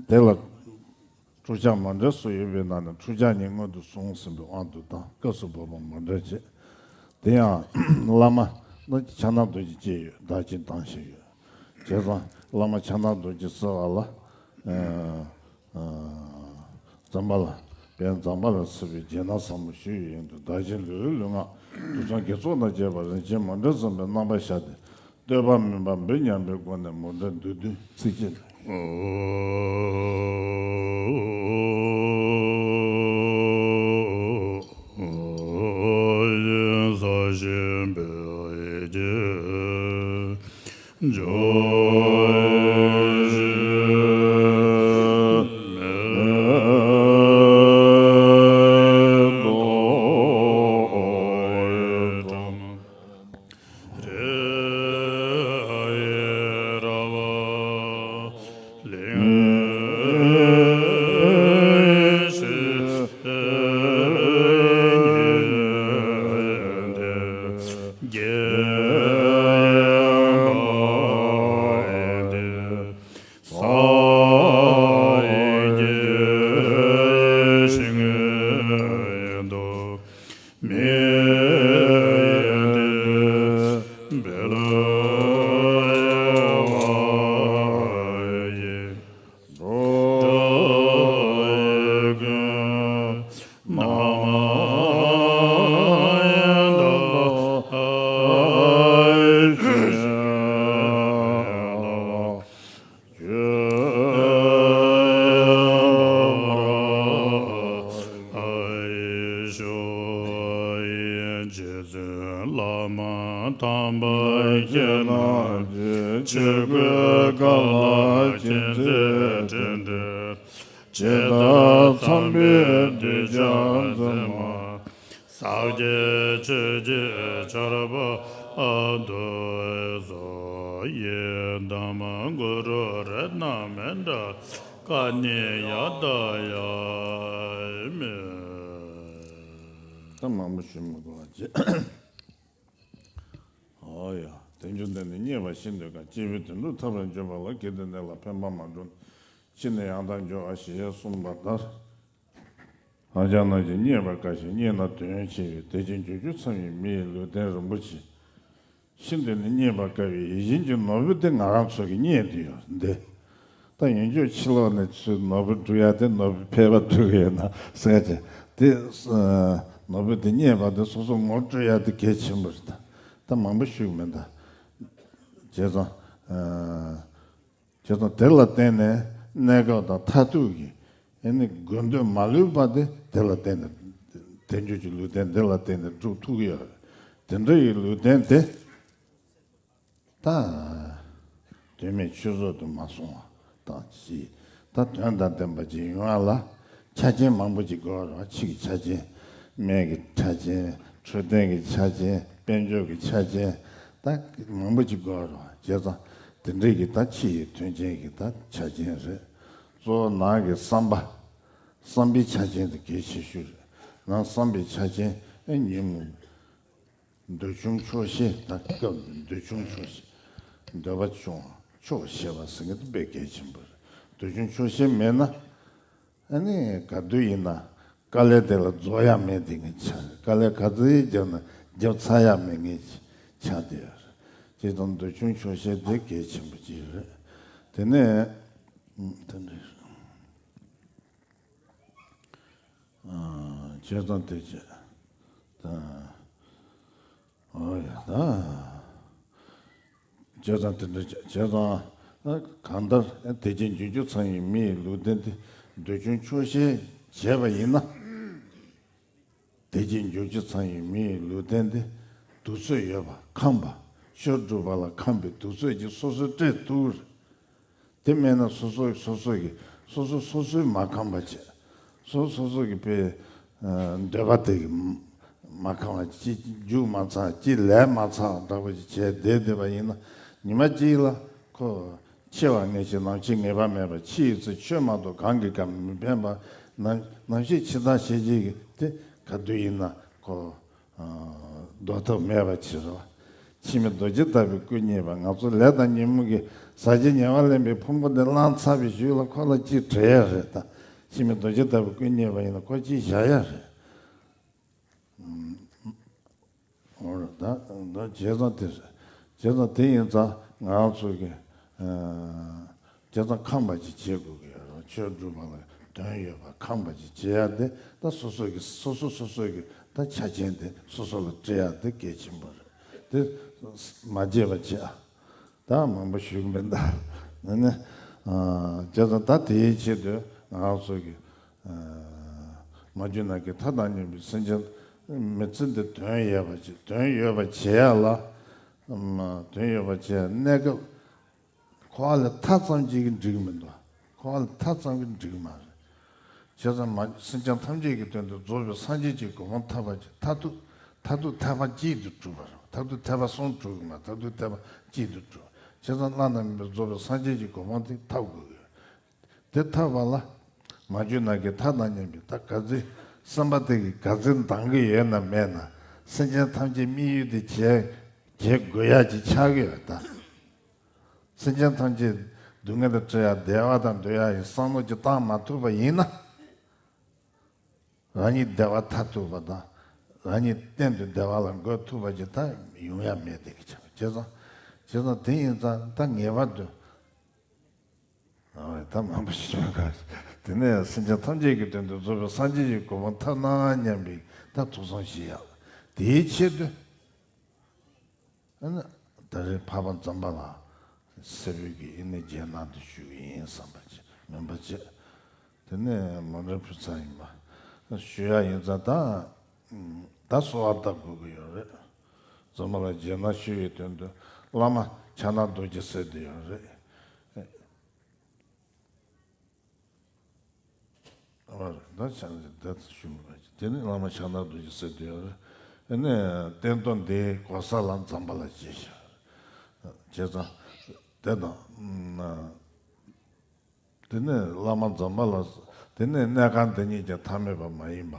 དེ་ལ་འཁྲུལ་ཆ་མ་འདྲ་སུ་ཡོད་པའི་ནང་ནས་འཁྲུལ་ཆ་ཉིད་སྔོན་དུ་སོང་ཟིན་པའི་དབང་དུ་བཏང་། སྐབས་སུ་བབ་པ་མ་འདྲ་བྱེད། དེ་ཡང་བླ་མ་ནི་ཕྱག་ན་རྡོ་རྗེ་བཅས་ཡོད། བདག་གཅིག་དང་ཞིག་ཡོད། བྱས་ཙང་བླ་མ་ཕྱག་ན་རྡོ་རྗེ་ཟེར་བ་ལ་ཨ་ཨ་འཛོམས་པ་ལ་དཔལ་འཛོམས་པ་ལ་སྲིད་པའི་རྗེས་གནང་ཟབ་མོ་ཞུ་ཡི་ཡོན་དུ་བདག་གཞན་ལུས་ལུས་ངག་དུག་གསུམ་དགེ་ཚོགས་དང་བཅས་པ་རིན་ཆེན་མ་འདྲ་ཙམ་པའི་རྣམ་པར་ཤར་ཏེ། བསྟོད་པ་མིན་པ་འབུལ་སྙམ་པའི་སྒོ་ནས་མཎྜལ་བསྡུས་བསྡུས་ཚིག་གཅིག་ལས། ག་ལ་མཁྱེན་བརྩེ་དྲིན་དྲན་ཇི་ལྟར་འཚམས་པའི་གདུལ་བྱ་མཛེས་མ། ཟབ་རྒྱས་ཆོས་ཀྱི་ཆར་པ་དུ་སོ། ཡི་དམ་གུ་རུ་རཏྣ་མཎྜལ་སྐར་ཉི་ཡ་ད་ཡ་མེ། ད་མང་པོ་ཞུ་མི་དགོས་པ་བྱེད། ཨོ་ཡ། དལ་འབྱོར་འདི་ནི་རྙེད་པར་ཤེས་འདོད་ཀྱང་། སྐྱེས་བུའི་དོན་སྒྲུབ་ཐར་པར་འགྱུར་བ་ལ། གལ་ཏེ་འདི་ལ་ཕན་པ་མ་བསྒྲུབས་ན། ཕྱིས་ནས་ཡང་དག་འབྱོར་བ་ཞེས་གསུངས་པ་ལྟར། ཨ་ཅག་རྣམས་ཀྱིས་རྙེད་པར་དཀའ་ཞིང་། རྙེད་ན་དོན་ཆེ་བས། དད་ཅིང་འབྱོར་བཅུ་མཚམས་ཡས་མི་ཡི་ལུས་རྟེན་རིན་པོ་ཆེ། ཤིན་ཏུ་ནས་རྙེད་པར་དཀའ་བའི་ཡིད་བཞིན་གྱི་ནོར་བུ་དེ་ང་རང་ཚོ་གིས་རྙེད་དུ་ཡོད་འདི། ད་ཡོན་ཆོད་ཕྱི་ལོགས་ནས་ཚུར་ནོར་བུ་སྒྲུབ་ཡ་དེ་ནོར་བུ་ཕལ་པ་སྒྲུབ་ཡོད་ན་ཟེར་གྱི་དེ། ནོར་བུ་དེ་རྙེད་པ་དེ་སོ་སོ་ངོ་སྤྲོད་ཡ་དེ་གལ་ཆེན་པོ་རེད། ད་མང་པོ་ཞུ་གི་མིན་ད། བྱས་ཙང་། བྱས་ཙང་དེ་ལ་བརྟེན་ནས་གནས་སྐབས་དང་མཐར་ཐུག་གི་ཨེ་ནི་དགོས་འདོད་མ་ལུས་པ་དེ་དེ་ལ་བརྟེན་ནས། དལ་འབྱོར་གྱི་ལུས་རྟེན་དེ་ལ་བརྟེན་ནས་སྒྲུབ་ཐུབ་ཀྱི་ཡོད་རེད། དེ་འདྲ་ཡི་ལུས་རྟེན་དེ། ད། དོན་མེད་ཆོས་བཟོ་དུ་མ་སོང་བ་དང་གཅིག་ད་དོན་དང་ལྡན་པ་ཅིག་ཡོང་བ་ལ་ཆ་རྐྱེན་མང་པོ་ཅིག་དགོས་རེད་བ། ཕྱི་གི་ཆ་རྐྱེན། སྨན་གྱི་ཆ་རྐྱེན། འཕྲོད་བསྟེན་གྱི་ཆ་རྐྱེན། དཔལ་འབྱོར་གྱི་ཆ་རྐྱེན། ད་མང་པོ་ཅིག་དགོས་རེད་བ། བྱས་ཙང་དེ་འདྲའི་གི་ད་ཕྱི་ཡི་དོན་ཆེན་གྱི་ད་ཆ་རྐྱེན་རེད། གཙོ་བོ་ནང་གི་བསམ་པ། བསམ་པའི་ཆ་རྐྱེན་དེ་གལ་ཆེ་ཤོས་རེད། ནང་བསམ་པའི་ཆ་རྐྱེན་ཨེ་ཉིན་མོ། འདོད་ཆུང་ཆོག་ཤེས། ད་སྐབས་འདོད་ཆུང་ཆོག་ཤེས། འདོད་པ་ཆུང་ཆོག་ཤེས་པ་ཟེར་མཁན་དེ་དཔེ་གལ་ཆེན་པོ་རེད། འདོད་ཆུང་ཆོག་ཤེས་མེད་ན། ཨ་ནི་ག་དུས་ཡིན་ན་དཀའ་ལས་དེ་ལ་རྫོགས་ཡ་མེད་དེ་ངས་ཆགས། དཀའ་ལས་ག་ཚོད་བརྒྱབ་ན་བརྒྱབ་ཚར་ཡ་མེད་ངས་ཆགས་བསྡད་ཡོད་རེད། བྱས་ཙང་འདོད་ཆུང་ཆོག་ཤེས་དེ་གལ་ཆེན་པོ་ཅིག་རེད། དེ་ནས་ཨ་དེ་འདྲ། ཨ། བྱས་ཙང་དེ་བྱས། ད། ཨོ་ཡ་ད། བྱས་ཙང་དེ་འདྲ་བྱས། བྱས་ཙང་། ཨ། གང་ལྟར་དད་ཅིང་འབྱོར་བཅུ་ཚང་བའི་མི་ཡི་ལུས་རྟེན་དེ་འདོད་ཆུང་ཆོག་ཤེས་བྱས་པ་ཡིན་ན། དད་ཅིང་འབྱོར་བཅུ་ཚང་བའི་མི་ཡི་ལུས་རྟེན་དེ་གདུག་ཚོད་ཡོད་པ་ཁམས་པ། ཆོས་སྒྲུབ་པ་ལ་ཁམས་པའི་གདུག་ཚོད་ཀྱིས་སོ་སོས་སྤྲད་ཐུབ་རེད། དེ་མེད་ན་སོ་སོ་སོ་སོ་གི་སོ་སོ་སོ་སོས་མ་ཁམས་པ་བྱས། སོ་སོ་སོ་གི་དཔེ། ཨ། འདོད་པ་དེ་གི་མ་ཁམས་པ། ཅི་རྒྱུགས་མ་ཚར་ཅི་ལས་མ་ཚར་འདྲ་པོ་ཞིག་བྱས་བསྡད་བསྡད་པ་ཡིན་ན། ཉི་མ་གཅིག་ལ་ཁོ་འཆི་བ་ངེས་ཤེས་ནམ་འཆི་ངེས་པ་མེད་པ། འཆི་ཡི་ཚེ་ཆོས་མ་གཏོགས་གང་གིས་ཀྱང་མི་ཕན་པ། ནམ་ནམ་ཤི་འཆི་བདག་ཤེས་བྱེད་ཀྱི་དེ་ག་དུས་ཡིན་ན་ཁོ། ཨ། ཟློག་ཐབས་མེད་པ་ཕྱིར་རོ། འཆི་མེད་རྡོ་རྗེ་ལྟ་བུའི་སྐུ་བརྙེས་པ། ང་ཚོ་ལས་དང་ཉོན་མོངས་ཀྱི་ཟག་བཅས་ཉེ་བར་ལེན་པའི་ཕུང་པོ་འདི་བླངས་ཚར་བའི་གཞུག་ལ་ཁོ་ལ་ཅིག་བྲི་ཡ་རེད་ད། འཆི་མེད་རྡོ་རྗེ་ལྟ་བུའི་སྐུ་བརྙེས་པ་ཡིན་ན་ཁོ་ཅིག་བཞག་ཡ་རེད། འོ་རེད་ད། ད་བྱས་ཙང་དེ་རེད། བྱས་ཙང་དེ་ཡིན་ཙང་ང་རང་ཚོ་གི། ཨ། བྱས་ཙང་ཁམས་པ་ཅིག་བྱེད་དགོས་ཀྱི་ཡོད་རེད། ཆོས་སྒྲུབ་པ་ལ་དོན་ཡོད་པ་ཁམས་པ་ཅིག་བྱེད་ཡ་དེ་ད་སོ་སོ་གི་སོ་སོ་སོ་སོ་གི་ད་ཆ་རྐྱེན་དེ་སོ་སོ་ལ་སྤྲད་ཡ་དེ་གལ་ཆེན་པོ་རེད། དེ་མ་བརྗེད་པ་བྱེད་ཨ། ད་མང་པོ་ཞུ་གི་མིན་ད། ཨ་ནི། ཨ། བྱས་ཙང་ད་དེའི་ཆེད་དུ་ང་རང་ཚོ་གི། ཨ། མ་གྱུར་ནམ་མཁའི་མཐའ་དང་མཉམ་པའི་སེམས་ཅན། མི་ཚེ་འདི་དོན་ཡོད་པ་ཅིག་དོན་ཡོད་པ་བྱེད་ཡ་ལ། ཨམ། དོན་ཡོད་པ་བྱེད་ཡ་གནས་སྐབས། འཁོར་བ་ལས་ཐར་ཙམ་གྱིས་འགྲིག་གི་མི་འདུག་འཁོར་བ་ལས་ཐར་ཙམ་གྱིས་འགྲིག་གི་མ་རེད། བྱས་ཙང་མ་སེམས་ཅན་ཐམས་ཅད་ཀྱི་དོན་དུ་རྫོགས་པའི་སངས་རྒྱས་ཀྱི་གོ་འཕང་ཐོབ་པ་ཅིག་མཐར་ཐུག་མཐར་ཐུག་ཐེག་པ་གཅིག་ཏུ་གྲུབ་པ་རེད། མཐར་ཐུག་ཐེག་པ་གསུམ་གྲུབ་ཀྱི་མ། མཐར་ཐུག་ཐེག་པ་གཅིག་ཏུ་གྲུབ། བྱས་ཙང་བླ་ན་མེད་པའི་རྫོགས་པའི་སངས་རྒྱས་ཀྱི་གོ་འཕང་དེ་ཐོབ་དགོས་ཀྱི་རེད། དེ་ཐོབ་པ་ལ། མ་གྱུར་ནམ་མཁའི་མཐའ་དང་མཉམ་པའི་ད་ག་ཚོད་སེམས་པ་དེ་གི་ག་ཚོད་འདང་གི་ཡོད་ན་མེད་ན། སེམས་ཅན་ཐམས་ཅད་དམིགས་ཡུལ་དེ་བྱེད་བྱེད་དགོས་ཡ་ཅིག་ཆགས་ཀྱི་ཡོད་ད། སེམས་ཅན་ཐམས་ཅད་སྡུག་བསྔལ་དང་བྲལ་ཡ་བདེ་བ་དང་སྡོད་ཡ་ཡི་བསམ་བློ་ཅིག་བཏང་མ་ཐུབ་པ་ཡིན་ན། རང་ཉིད་བདེ་བ་ཐོབ་ཐུབ་པ་དང་། རང་ཉིད་གཏན་དུ་བདེ་བ་ལ་འགོད་ཐུབ་པ་ཅིག་ད་ཡོང་ཡ་མེད་དེ་གི་ཆགས། བྱས་ཙང་། བྱས་ཙང་དེ་ཡིན་ཙང་ད་ངེས་པར་དུ། ཨ། ད་མང་པོ་ཞིག་བྱུང་ག་དེ་ནས་སེམས་ཅན་ཐམས་ཅད་ཀྱི་དོན་དུ་རྫོགས་པའི་སངས་རྒྱས་ཀྱི་གོ་འཕང་ཐོབ་ན་སྙམ་པའི་ད་ཐུགས་བསམ་བཞེས་ཡག་དེའི་ཆེད་དུ། ཨ་ནི་ད་རེས་འཕགས་པ་ཛམ་བྷ་ལ་སེར་པོའི་གི་ཨ་ནི་རྗེས་གནང་དུ་ཞུ་གི་ཡིན་བསམ་པ་བྱས་མིན་པ་བྱས། དེ་ནས་མོ་ཊ་ཕུ་ཚ་ཡིན་པ་ཞུ་ཡག་ཡིན་ཙང་ད། ད་གསོལ་བ་བཏབ་དགོས་ཀྱི་ཡོད་རེད། ཛམ་བྷ་ལ་རྗེས་གནང་ཞུ་བའི་དོན་དུ་བླ་མ་ཕྱག་ན་རྡོ་རྗེ་ཟེར་དེ་ཡོད་རེད། ད་ཆ་ནས་དེ་ཞུ་མི་དགོས། དེ་ནི་བླ་མ་ཕྱག་ན་རྡོ་རྗེ་ཟེར་དུས་ཨ་ནི་བསྟན་དོན་འདི་གོ་ས་ལ་འཛོམས་པ་ལ་བྱས་ཤག་བྱས་ཙང་དེ་དང་། དེ་ནས་བླ་མ་འཛོམས་པ་ལ། དེ་ནས་གནས་ཁང་འདི་ཉིད་ཀྱང་ཐ་མལ་པ་མ་ཡིན་པ།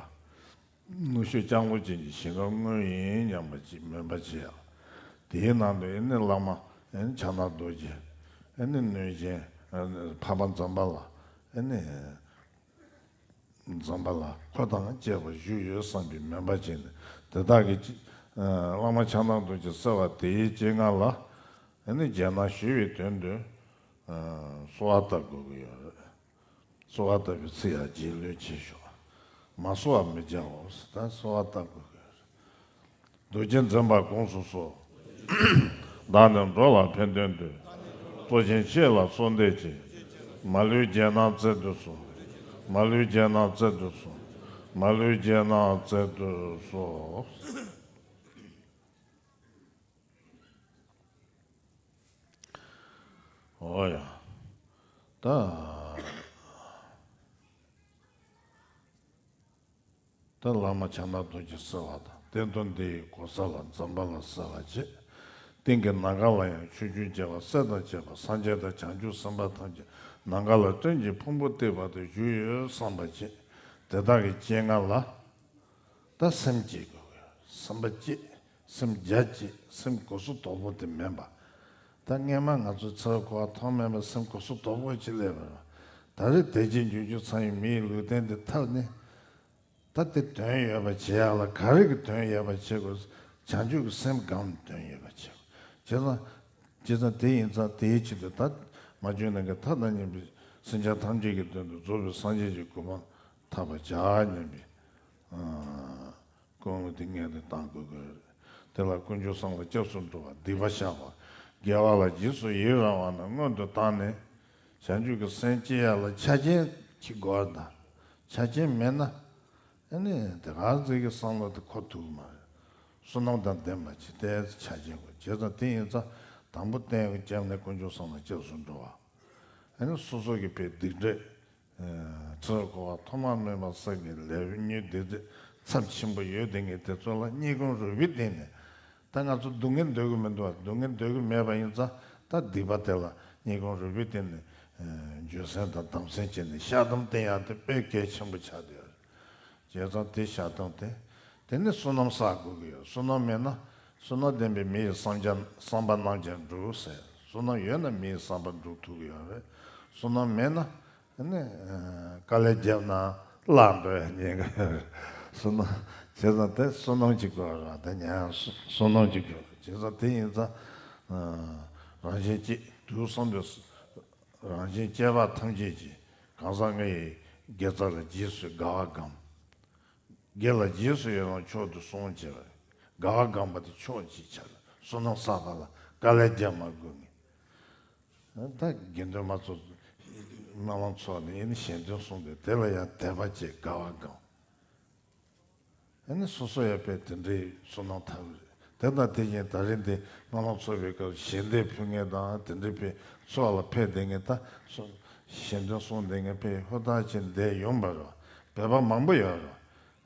ནུ་ཞོ་ལྕང་ལོ་ཅན་གྱི་ཞིང་ཁམས་དངོས་ཡིན་སྙམ་པ་ཅིག་མོས་པ་བྱེད་ཡ། དེའི་ནང་དུ་ཨེ་ནི་བླ་མ་ཨེ་ནི་ཕྱག་ན་རྡོ་རྗེ། ཨེ་ནི་གནོད་སྦྱིན། ཨེ་ནི་འཕགས་པ་འཛོམས་པ་ལ། ཨེ་ནི་འཛོམས་པ་ལ་འཁོར་དང་བཅས་པ་བཞུགས་ཡོད་བསམ་པའི་མོས་པ་བྱས་ནས་དེ་དག་གི་ཅི། ཨེ་བླ་མ་ཕྱག་ན་རྡོ་རྗེ་གསོལ་བ་དེའི་སྤྱན་སྔ་ལ། ཨེ་ནི་རྗེས་གནང་ཞུ་བའི་དོན་དུ། ཨེ་གསོལ་བ་བཏབ་དགོས་ཀྱི་ཡོད་རེད། གསོལ་བ་བཏབ་པའི་ཚེ་ཡང་རྗེས་ལུས་བྱེད་ཤོག་མ་གསོལ་བ་མི་བྱའོ་ཟེར། ད་གསོལ་བ་བཏབ་དགོས་ཀྱི་ཡོད་རེད། རྡོ་རྗེ་འཛིན་པ་དགོངས་སུ་གསོལ། བདག་ནི་འགྲོ་ལ་ཕན་དོན་དུ། གཙོ་ཆེན་ཁྱེད་ལ་གསོལ་འདེབས་ཀྱིས། མ་ལུས་རྗེས་གནང་སྩལ་དུ་གསོལ། མ་ལུས་རྗེས་གནང་སྩལ་དུ་གསོལ། མ་ལུས་རྗེས་གནང་སྩལ་དུ་གསོལ། འོ་ཡ། ད། ད་བླ་མ་ཕྱག་ན་རྡོ་རྗེ་གསོལ་བ་དང་བསྟན་དོན་འདི་ཡི་གོ་ས་ལ་འཛོམས་པ་ལ་གསོལ་བ་བྱེད། སྟེང་གི་ནམ་མཁའ་ལ་ཡང་ཆོས་སྐྱོང་རྒྱལ་བ་སྲས་དང་བཅས་པ་སངས་རྒྱས་དང་བྱང་ཆུབ་སེམས་དཔའ་ཐམས་ཅད་ནམ་མཁའ་ལ་སྤྲིན་གྱི་ཕུང་པོ་གཏིབས་པ་དང་བཞུགས་ཡོད་བསམ་པ་བྱེད། དེ་དག་གི་སྤྱན་སྔ་ལ། ད་སེམས་བསྐྱེད་དགོས། སེམས་པ་བསྐྱེད། སེམས་རྒྱ་བསྐྱེད། སེམས་གོ་ས་དོག་པོ་དེ་མེད་པ། ད་སྔས་མ་ང་ཚོ་ཚེ་རབས་འཁོར་བ་ཐོག་མེད་པ་སེམས་གོ་ས་དོག་པོ་ཅིག་སླེབས་པ། ད་རེས་དལ་བྱེད་འབྱོར་བཅུ་ཚང་བའི་མི་ཡི་ལུས་རྟེན་འདི་ཐོབ་ནས། ད་དེ་དོན་ཡོད་པ་བྱེད་ཡག་ལ་ག་རེ་གི་དོན་ཡོད་པ་བྱེད་དགོས། བྱང་ཆུབ་ཀྱི་སེམས་སྒོམ་ནས་དོན་ཡོད་པ་བྱེད་དགོས། བྱས་ཙང་། བྱས་ཙང་དེ་ཡིན་ཙང་དེའི་ཆེད་དུ་ད་མ་བྱོན་ནམ་མཁའི་མཐའ་དང་མཉམ་པའི་སེམས་ཅན་ཐམས་ཅད་ཀྱི་དོན་དུ་རྫོགས་པའི་སངས་རྒྱས་ཀྱི་གོ་འཕང་ཐོབ་པར་བྱ་སྙམ་པའི། ཨ། སྐུ་ངོ་དེ་ངས་དེ་བཏང་དགོས་ཀྱི་རེད། དེ་ལ་དཀོན་མཆོག་གསུམ་ལ་སྐྱབས་སུ་འགྲོ་བ་སྡིག་པ་བཤགས་པ། དགེ་བ་ལ་རྗེས་སུ་ཡི་རང་བ་རྣམས་སྔོན་དུ་བཏང་ནས། བྱང་ཆུབ་ཀྱི་སེམས་སྐྱེ་ཡག་ལ་ཆ་རྐྱེན་གྱི་སྒོ་ནས། ཆ་རྐྱེན་མེད་ན། ཨ་ནི་དེ་ག་ཚོད་ཀྱི་བསམ་བློ་དེ་འཁོར་ཐུབ་ཀྱི་མ་རེད། བསོད་ནམས་དང་ལྡན་པ་ཅིག་ཏོག་ཙམ་ཆ་རྐྱེན་དགོས། བྱས་ཙང་དེ་ཡིན་ཙང་དང་པོ་གཏན་འཁེལ་བྱས་ནས་དཀོན་མཆོག་གསུམ་ལ་སྐྱབས་སུ་འགྲོ་བ། ཨ་ནི་སོ་སོ་གི་དཔེ་སྡིག་སྒྲིབ། ཚེ་རབས་འཁོར་བ་ཐོག་མ་མེད་པ་སངས་རྒྱས་ལས་ཉོན་སྡིག་སྒྲིབ་ཚབས་ཆེན་པོ་ཡོད་དེ་ངས་དེ་ཚོ་ལ་སྙིང་ཁུང་རུས་པའི་གཏིང་ནས། ད་ང་ཚོ་སྡུག་བསྔལ་འདོད་ཀྱི་མི་འདུག་བ། སྡུག་བསྔལ་འདོད་ཀྱི་མེད་པ་ཡིན་ཙང་ད་སྡིག་པ་དེ་ལ་སྙིང་ཁུང་རུས་པའི་གཏིང་ནས་འགྱོད་སེམས་དང་དམ་སེམས་བྱས་ནས་བཤགས་སྡོམ་བསྟེན་ཡག་དེ་དཔེ་གལ་ཆེན་པོ་ཆགས་བསྡད་ཡོད་རེད། བྱས་ཙང་དེ་བཤགས་སྡོམ་དེ། དེ་ནས་བསོད་ནམས་བསགས་དགོས་ཀྱི་ཡོད། བསོད་ནམས་མེད་ན། བསོད་ནམས་ལྡན་པའི་མི་ཡི་བསམ་བྱ་བསམ་པ་རྣམས་ཀྱང་འགྲུབ་ཟེར། བསོད་ནམས་ཡོད་ན་མི་ཡི་བསམ་པ་འགྲུབ་ཐུབ་ཀྱི་ཡོད་རེད། བསོད་ནམས་མེད་ན། ནི། དཀའ་ལས་བརྒྱབ་ན་བརླག་འགྲོ་ཡ་ཉེན་ཁ་ཡོད་རེད། བསོད་ནམས། བྱས་ཙང་དེ་བསོད་ནམས་ཀྱི་དགོས་རེད། དེ་ཉན་ཡང་བསོད་ནམས་ཀྱི་དགོས་རེད། བྱས་ཙང་དེ་ཡིན་ཙང་། རང་གཞན་གཅེས་དུས་གསུམ་དུ། རང་གཞན་གཅེས་པ་ཐམས་ཅད་ཀྱིས་གང་ཟག་ལྔ་ཡི་དགེ་རྩ་ལ་རྗེས་སུ་དགའ་བ་སྒོམ། དགེ་ལ་རྗེས་སུ་ཡི་རང་མཆོག་ཏུ་བཟུང་བྱས་པ། དགའ་བ་སྒོམ་པ་དེ་མཆོག་ཅེས་བྱ་བའི་བསོད་ནམས་བསགས་པ་ལ་དཀའ་ལས་རྒྱག་མ་དགོས་ངེས། ད་དགེ་འདུན་མ་ཚོགས། སྨོན་ལམ་ཚོགས་ནས་ཡིན་ན་གཞན་དོན་གསུངས་ཏེ་དེ་ལ་ཡང་དད་པ་བྱེད། དགའ་བ་སྒོམ། ཨ་ནི་སོ་སོ་ཡང་དཔེ་དེ་འདྲའི་བསོད་ནམས་ཐོབ་རེད། དེ་དང་དེ་བཞིན་ད་རིང་འདི་སྨོན་ལམ་ཚོགས་པའི་སྐབས་ཞལ་འདེབས་ཕུལ་མཁན་དང་དེ་འདྲའི་དཔེ་ཚོགས་ལ་ཕེབས་བསྡད་མཁན་ད་སོ། གཞན་དོན་གསུངས་བསྡད་མཁན་དཔེ་ཧུར་ཐག་བྱས་བསྡད་ཡོང་བ་རེད། བོད་པ་མང་པོ་ཡོད་རེད།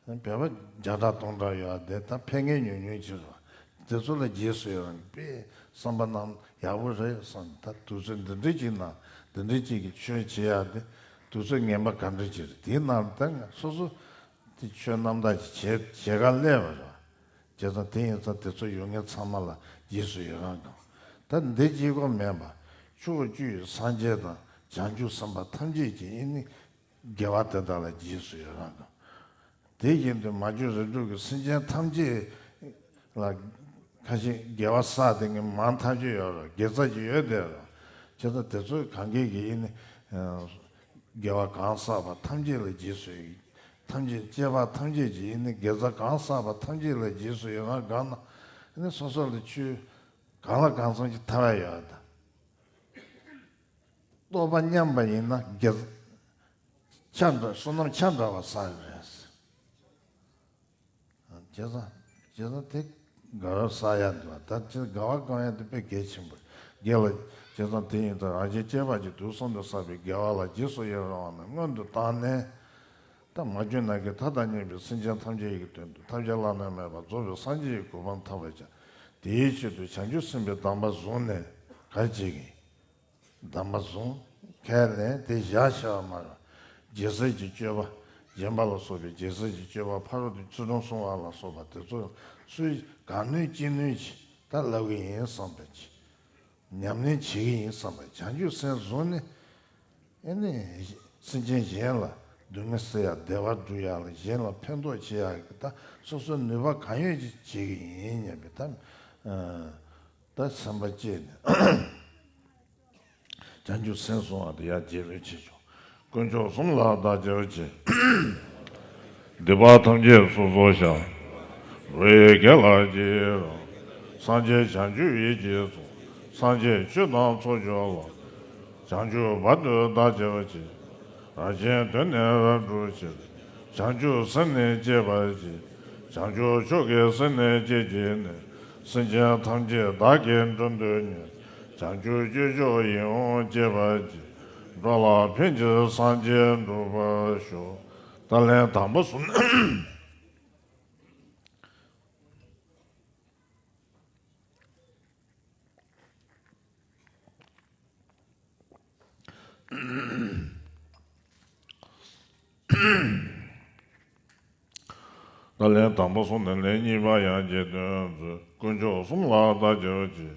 བོད་པ་བརྒྱ་ཕྲག་སྟོང་ཕྲག་ཡོད་དེ་ད་ཕེབས་མཁན་ཉུང་ཉུང་ཅིག་རེད། དེ་ཚོ་ལ་རྗེས་སུ་ཡི་རང་དཔེ་བསམ་པ་རྣམས་ཡག་པོ་རེད་བསམ། ད་དུས་ཚོད་འདི་འདྲའི་ཅིག་ནང་འདི་འདྲའི་ཅིག་གི་ཆོས་བྱེད་ཡག་དེ་དུས་ཚོད་ངན་པ་ག་འདྲ་ཅིག་རེད། དེའི་ནང་ད་སོ་སོ་དེ་ཆོས་རྣམ་དག་ཅིག་བྱེད་བྱེད་ག་སླེབས་པ་རེད། བྱས་ཙང་དེ་ཡིན་ཙང་དེ་ཚོ་ཡོད་མཁན་ཚང་མ་ལ་རྗེས་སུ་ཡི་རང་དང་། ད་འདི་གཅིག་པོ་མིན་པ་ཕྱོགས་བཅུའི་སངས་རྒྱས་དང་བྱང་ཆུབ་སེམས་དཔའ་ཐམས་ཅད་ཀྱིས་ཨེ་ནི། དགེ་བ་དེ་དག་ལ་རྗེས་སུ་ཡི་རང་དང་། དེ་བཞིན་དུ་མ་གྱུར་རིགས་དྲུག་གི་སེམས་ཅན་ཐམས་ཅད་ལ་ཁ་ཤས་དགེ་བ་བསགས་དེ་ངས་མང་ཐག་ཆོད་ཡོད་རེད། དགེ་རྩ་ཅིག་ཡོད་དེ་རེད། བྱས་ཙང་དེ་ཚོ་གང་གས་ཀྱིས་ཨེ་ནི། དགེ་བ་གང་བསགས་པ་ཐམས་ཅད་ལ་རྗེས་སུ་ཡི། ཐམས་ཅད་སྐྱེ་བ་ཐམས་ཅད་ཀྱིས་ཨེ་ནི་དགེ་རྩ་གང་བསགས་པ་ཐམས་ཅད་ལ་རྗེས་སུ་ཡི་རང་དགོངས་ན། ཨེ་ནི་སོ་སོ་ལ་ཆོས་གང་ལ་གང་འཚམ་ཅིག་ཐར་བ་ཡོད་དང་། རྟོགས་པ་མཉམ་པ་ཡིན་ན་དགེ་ཆ་འདྲ་བསོད་ནམས་ཆ་འདྲ་བ་བསགས་ཡོད་རེད། བྱས་ཙང་བྱས་ཙང་དེ་དགའ་བ་བསགས་ཡ་འདུག་ད་དེ་དགའ་བ་སྒོམ་ཡ་དེ་དཔེ་གལ་ཆེན་པོ་རེད། དགེ་ལ་བྱས་ཙང་དེ་ཡིན་ཙང་རང་གཞན་གཅེས་པ་གྱིས་དུས་གསུམ་དུ་བསགས་པའི་དགེ་བ་ལ་རྗེས་སུ་ཡི་རང་བ་ནི་སྔོན་དུ་བཏང་ནས། ད་མ་གྱུར་ནམ་མཁའི་མཐའ་དང་མཉམ་པའི་སེམས་ཅན་ཐམས་ཅད་ཀྱི་དོན་དུ་ཐབས་ཀྱི་བླ་ན་མེད་པ་རྫོགས་པའི་སངས་རྒྱས་ཀྱི་གོ་འཕང་ཐོབ་པར་བྱ། དེའི་ཆེད་དུ་བྱང་ཆུབ་སེམས་དཔའི་གདམས་པ་བཟུང་ནས་ག་རེ་བྱེད་ཀྱི་ཡིན། གདམས་པ་བཟུང་། ཁས་ལེན། དེ་བཞག་བྱ་བ་མ་རེད། རྒྱལ་སྲས་ཀྱི་སྤྱོད་པ། སྦྱིན་པ་ལ་སོགས་པའི་རྒྱལ་སྲས་ཀྱི་སྤྱོད་པ། ཕ་རོལ་ཏུ་ཚུལ་ཁྲིམས་སྲུང་བ་ལ་སོགས་པ་དེ་ཚོ་སུས་ག་ནུས་ཅི་ནུས་ཀྱིས་ད་བསླབ་ཀྱི་ཡིན་བསམ་པ་ཅིག་ཉམས་ལེན་བྱེད་ཀྱི་ཡིན་བསམ་པ། བྱང་ཆུབ་སེམས་བཟུང་ནས། ཨེ་ནི། སེམས་ཅན་གཞན་ལ་སྡུག་བསྔལ་སེལ་ཡག་བདེ་བ་སྒྲུབ་ཡག་ལ་གཞན་ལ་ཕན་ཐོགས་བྱེད་ཡག་གི་ད་སོ་སོའི་ནུས་པ་གང་ཡོད་ཅིག་བྱེད་ཀྱི་ཡིན་སྙམ་པའི་ད། ད་སེམས་པ་བསྐྱེད་ནས། བྱང་ཆུབ་སེམས་བཟུང་བ་དེ་ཡང་རྗེས་ལུས་ཆེ་ཆུང་། དཀོན་མཆོག་གསུམ་ལ་བདག་སྐྱབས་མཆི། སྡིག་པ་ཐམས་ཅད་སོ་སོར་བཤགས། འགྲོ་བའི་དགེ་ལ་རྗེས་སུ་ཡི་རང་། སངས་རྒྱས་བྱང་ཆུབ་ཡིད་ཀྱིས་བཟུང་། སངས་རྒྱས་ཆོས་དང་ཚོགས་མཆོག་ལ། བྱང་ཆུབ་བར་དུ་བདག་སྐྱབས་མཆི། རང་གཞན་དོན་ནི་རབ་བསྒྲུབ་ཕྱིར། བྱང་ཆུབ་སེམས་ནི་བསྐྱེད་པར་བགྱི། བྱང་ཆུབ་མཆོག་གི་སེམས་ནི་བསྐྱེད་བགྱིས་ནས། སེམས་ཅན་ཐམས་ཅད་བདག་གིས་མགྲོན་དུ་གཉེར། བྱང་ཆུབ་སྤྱོད་མཆོག་ཡིད་འོང་སྤྱད་པར་བགྱི། འགྲོ་ལ་ཕན་ཕྱིར་སངས་རྒྱས་འགྲུབ་པར་ཤོག་ད་ལན་དང་པོ་གསུམ། ད་ལན་དང་པོ་གསུམ་ནས་ལན་གཉིས་པ་ཡང་རྗེས་ཟློས་མཛོད། དཀོན་མཆོག་གསུམ་ལ་བདག་སྐྱབས་མཆི།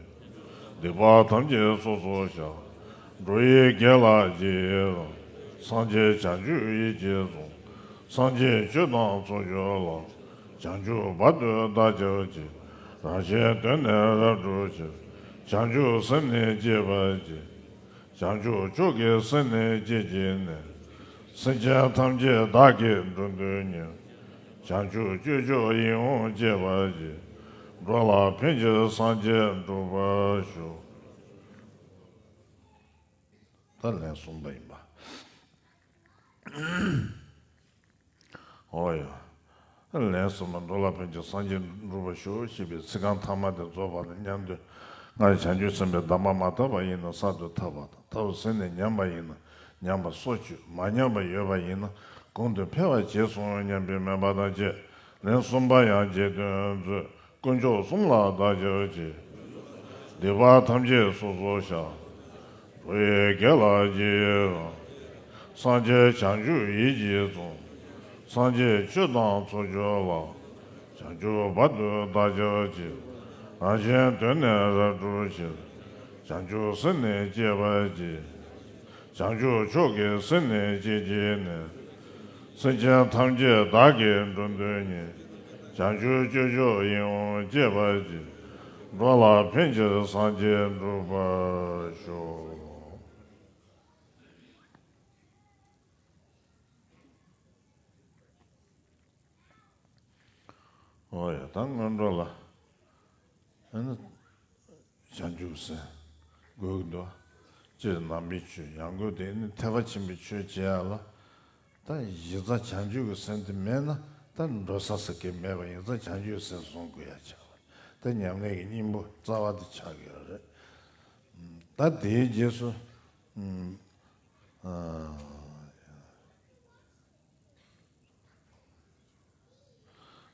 སྡིག་པ་ཐམས་ཅད་སོ་སོར་བཤགས། འགྲོ་བའི་དགེ་ལ་རྗེས་སུ་ཡི་རང་། སངས་རྒྱས་བྱང་ཆུབ་ཡིད་ཀྱིས་བཟུང་། སངས་རྒྱས་ཆོས་དང་ཚོགས་མཆོག་ལ། བྱང་ཆུབ་བར་དུ་བདག་སྐྱབས་མཆི། རང་གཞན་དོན་ནི་རབ་བསྒྲུབ་ཕྱིར། བྱང་ཆུབ་སེམས་ནི་བསྐྱེད་པར་བགྱི། བྱང་ཆུབ་མཆོག་གི་སེམས་ནི་བསྐྱེད་བགྱིས་ནས། སེམས་ཅན་ཐམས་ཅད་བདག་གིས་མགྲོན་དུ་གཉེར། བྱང་ཆུབ་སྤྱོད་མཆོག་ཡིད་འོང་སྤྱད་པར་བགྱི། འགྲོ་ལ་ཕན་ཕྱིར་སངས་རྒྱས་འགྲུབ་པར་ཤོག་ད་ལན་གསུམ་པ་ཡིན་པ། འོ་ཡ། ལན་གསུམ་པ། འགྲོ་ལ་ཕན་ཕྱིར་སངས་རྒྱས་འགྲུབ་པར་ཤོག་ཞེས་པའི་ཚིག་རྐང་ཐ་མ་དེ་རྫོགས་པ་དང་མཉམ་དུ། སྔར་བྱང་ཆུབ་སེམས་དཔའི་གདམས་པ་མ་ཐོབ་པ་ཡིན་ན་གསར་དུ་ཐོབ་པ་དང་། ཐོབ་ཟིན་ནས་ཉམས་པ་ཡིན་ན་ཉམས་པ་སོར་ཆུད། མ་ཉམས་པ་ཡོད་པ་ཡིན་ན་གོང་དུ་འཕེལ་བར་བྱས་སོ་སྙམ་པའི་མོས་པ་དང་བཅས། ལན་གསུམ་པ་ཡང་རྗེས་ཟློས་མཛོད། དཀོན་མཆོག་གསུམ་ལ་བདག་སྐྱབས་མཆི། སྡིག་པ་ཐམས་ཅད་སོ་སོར་བཤགས། འགྲོ་བའི་དགེ་ལ་རྗེས་སུ་ཡི་རང་། སངས་རྒྱས་བྱང་ཆུབ་ཡིད་ཀྱིས་བཟུང་། སངས་རྒྱས་ཆོས་དང་ཚོགས་མཆོག་ལ། བྱང་ཆུབ་བར་དུ་བདག་སྐྱབས་མཆི། རང་གཞན་དོན་ནི་རབ་བསྒྲུབ་ཕྱིར། བྱང་ཆུབ་སེམས་ནི་བསྐྱེད་པར་བགྱི། བྱང་ཆུབ་མཆོག་གི་སེམས་ནི་བསྐྱེད་བགྱིས་ནས། སེམས་ཅན་ཐམས་ཅད་བདག་གིས་མགྲོན་དུ་གཉེར། བྱང་ཆུབ་སྤྱོད་མཆོག་ཡིད་འོང་སྤྱད་པར་བགྱི། འགྲོ་ལ་ཕན་ཕྱིར་སངས་རྒྱས་འགྲུབ་པར་ཤོག་འོ་ཡ། ད་སྔོན་འགྲོ་ལ། ཨ་ནི། བྱང་ཆུབ་སེམས། དགོས་ཀྱི་འདུག་སྤྱིར་ནང་པའི་ཆོས། ཡང་སྒོས་དེ་ནི་ཐེག་པ་ཆེན་པོའི་ཆོས་བྱེད་ཡ་ལ། ད་གཞི་རྩ་བྱང་ཆུབ་ཀྱི་སེམས་དེ་མེད་ན་ད་འགྲོ་ས་ཟེར་གི་མེད་པ་ཡིན་ཙང་། བྱང་ཆུབ་སེམས་བཟུང་དགོས་ཡ་ཆགས་པ་རེད། ད་ཉམས་ལེན་གྱི་སྙིང་པོ་རྩ་བ་དེ་ཆགས་ཀྱི་ཡོད་རེད། ད་དེའི་རྗེས་སུ། ཨ།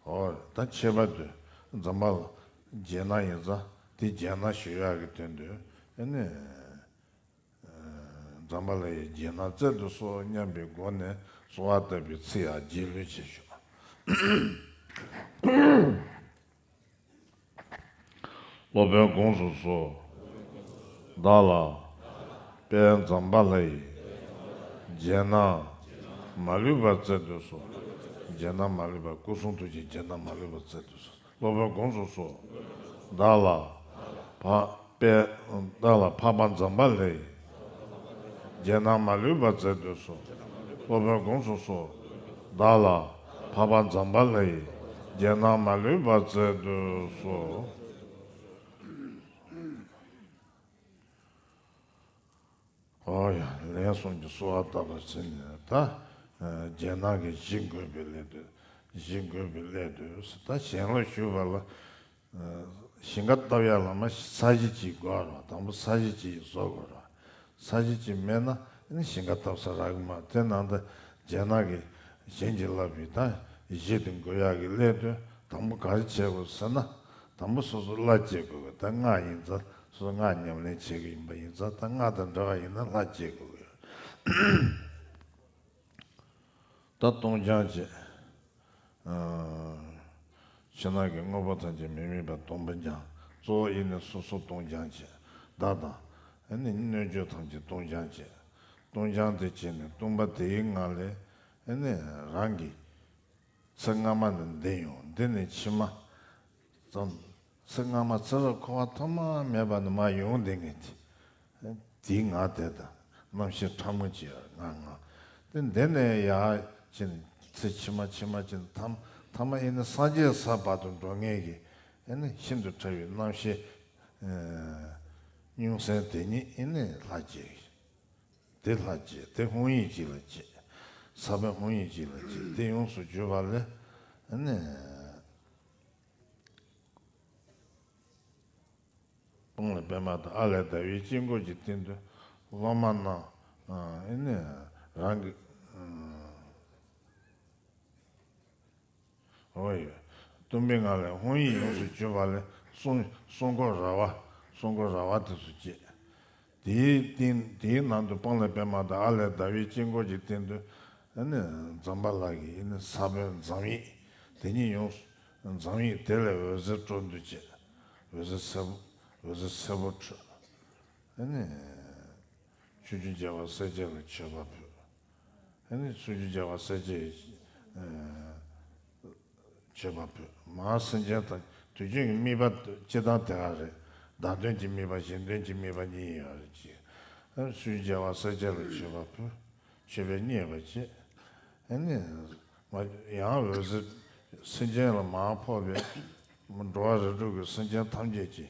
ཨོ། ད་ཁྱད་པར་དུ་འཛམ་བྷ་ལ་རྒྱལ་ནག་ཡིན་ཙང་དེ་རྒྱལ་ནག་ཞུ་ཡག་གི་དོན་དུ། ཨ་ནི། འཛམ་བྷ་ལ་ཡི་རྒྱལ་ནག་བཙལ་དུ་གསོལ་སྙམ་པའི་སྒོ་ནས་གསོལ་བ་བཏབ་པའི་ཚིག་ཡང་རྗེས་ལུས་བྱེད་ཤོག་སློབ་དཔོན་དགོངས་སུ་གསོལ། བདག་ལ་དཔལ་འཛམ་བྷ་ལ་ཡི་རྒྱལ་ནག་མ་ལུས་པ་བཙལ་དུ་གསོལ། རྒྱལ་ནག་མ་ལུས་པ། སྐུ་གསུང་ཐུགས་ཀྱི་རྒྱལ་ནག་མ་ལུས་པ་བཙལ་དུ་གསོལ། སློབ་དཔོན་དགོངས་སུ་གསོལ། བདག་ལ་འཕགས་པའི། བདག་ལ་འཕགས་པ་འཛམ་བྷ་ལ་ཡི་རྒྱལ་ནག་མ་ལུས་པ་བཙལ་དུ་གསོལ། སློབ་དཔོན་དགོངས་སུ་གསོལ། བདག་ལ་འཕགས་པ་འཛམ་བྷ་ལ་ཡི་རྒྱལ་ནག་མ་ལུས་པ་བཙལ་དུ་གསོལ། ཨོ་ཡ། ལན་གསུམ་གྱི་གསོལ་བ་བཏབ་པ་ཟིན་ནས་ད། རྒྱལ་ནག་གི་གཞི་འགོད་པའི་སླད་དུ། གཞི་འགོད་པའི་སླད་དུ་ད་ཞལ་ལག་ཞུ་བ་ལ། ཞིང་ཁ་བཏབ་ཡ་ལ་མ་ས་གཞི་གཅིག་དགོས་རེད། དང་པོ་ས་གཞི་གཅིག་བཟོ་དགོས་རེད། ས་གཞི་གཅིག་མེད་ན་ནི་ཞིང་ཁ་བཏབ་ས་རག་གི་མ་རེད། དེ་ནང་དུ་རྒྱལ་ནག་གི་ གཞན་གྱིས་བསླབས་པའི་ད་གཞི་དེ་འགོད་ཡག་གི་སླད་དུ་དང་པོ་ག་རེ་བྱེད་དགོས་ཟེར་ན། དང་པོ་སོ་སོ་བླ་བྱེད་དགོས་པས། ད་སྔགས་ཡིན་ཙང་སོ་སོ་སྔགས་ཉམས་ལེན་བྱེད་ཀྱི་ཡིན་པ་ཡིན་ཙང་ད་སྔགས་དང་འདྲ་བ་ཡིན་ན་བླ་བྱེད་དགོས་ཀྱི་ཡོད། ད་སྟོང་སྦྱང་བྱེད། ཕྱི་ནང་གི་དངོས་པོ་ཐམས་ཅད་མི་དམིགས་པ་སྟོང་པར་སྦྱང་། གཙོ་བོ་ཡེ་ནས་སོ་སོ་སྟོང་སྦྱང་བྱེད། བདག་དང་ཨེ་ནི་སྣོད་བཅུད་ཐམས་ཅད་སྟོང་སྦྱང་བྱེད། སྟོང་སྦྱང་དེ་བྱས་ནས་སྟོང་པ་དེའི་ངང་ལས་ཨེ་ནི་རང་གི་ཚེ་སྔ་མ་ནས་འདི་ཡོང་། འདི་ནས་ཕྱི་མ་ཙམ། ཚེ་སྔ་མ་ཚེ་རབས་འཁོར་བ་ཐོག་མ་མེད་པ་ནས་མར་ཡོང་བསྡད་མཁན་དེ། དེའི་ངང་དེ་དང་རྣམ་ཤེས་ཕྲ་མོ་ཅིག་ཡོད། ངང་ངང་། དེ་འདི་ནས་ཡར་ཕྱིན་ཚེ་ཕྱི་མ་ཕྱི་མ་ཕྱིན་ཐ་མ་ཐ་མ་ཨེ་ནི་སངས་རྒྱས་ས་བར་དུ་འགྲོ་མཁན་གྱི་ཨེ་ནི་ཤིན་ཏུ་ཕྲ་བའི་རྣམ་ཤེས་ཨེ་རྙོག་ཟིང་དེ་ཉིད་ཨེ་ནི་ལྷ་བྱེད། དེ་ལྷ་བྱེད། དེ་དཔང་ཡིག་ཅིག་ལ་བྱེད། ས་བོན་དཔང་ཡིག་ཅིག་ལ་བྱེད། དེ་ཡོངས་སུ་གྱུར་པ་ལས་ཨེ་ནི། སྤང་ལེབ་པདྨ་དང་ཨཱ་ལས་ཟླ་བའི་དཀྱིལ་འཁོར་གྱི་སྟེང་དུ་སློབ་མ་རྣམས་ཨེ་ནི་རང་གི་འོ་ཡོད། སྟོང་པའི་ངང་ལས་དཔང་ཡིག་ཡོངས་སུ་གྱུར་པ་ལས་གསུང་གསུང་འཁོར་ར་བ། གསུང་འཁོར་ར་བ་དེ་ཚོ་བྱེད། དེའི་སྟེང་དེའི་ནང་དུ་སྤང་ལེབ་པདྨ་དང་ཨཱ་ལས་ཟླ་བའི་དཀྱིལ་འཁོར་གྱི་སྟེང་དུ་ཨ་ནི་ཛམ་བྷ་ལ་གི་ཨ་ནི་ས་བོན་ཛམ་ཡིག་དེ་ཉིད་ཡོངས་སུ། ཛམ་ཡིག་དེ་ལས་འོད་ཟེར་སྤྲོ་འདུ་བྱེད། འོད་ཟེར་སེར་པོ། འོད་ཟེར་སེར་པོ་འཕྲོས། ཨ་ནི་ཆོས་ཀྱི་རྒྱལ་བ་སྲས་བཅས་ལ་མཆོད་པ་ཕུལ། ཨ་ནི་ཆོས་ཀྱི་རྒྱལ་བ་སྲས་བཅས་མཆོད་པ་ཕུལ། མར་སེམས་ཅན་དང་དུས་རྒྱུན་གྱི་དམིགས་པ་སྤྱི་དང་དེ་ག་རེད། བདག་དོན་གྱི་དམིགས་པ་གཞན་དོན་གྱི་དམིགས་པ་གཉིས་ཡོད་རེད་ཅེས། ཨ་ནི་ཆོས་ཀྱི་རྒྱལ་བ་སྲས་བཅས་ལ་མཆོད་པ་ཕུལ། མཆོད་པས་མཉེས་པར་བྱེད། ཨ་ནི་མ་ཡང་འོད་ཟེར་སེམས་ཅན་ལ་མར་ཕོག་པས་འགྲོ་བ་རིགས་དྲུག་གི་སེམས་ཅན་ཐམས་ཅད་ཀྱི་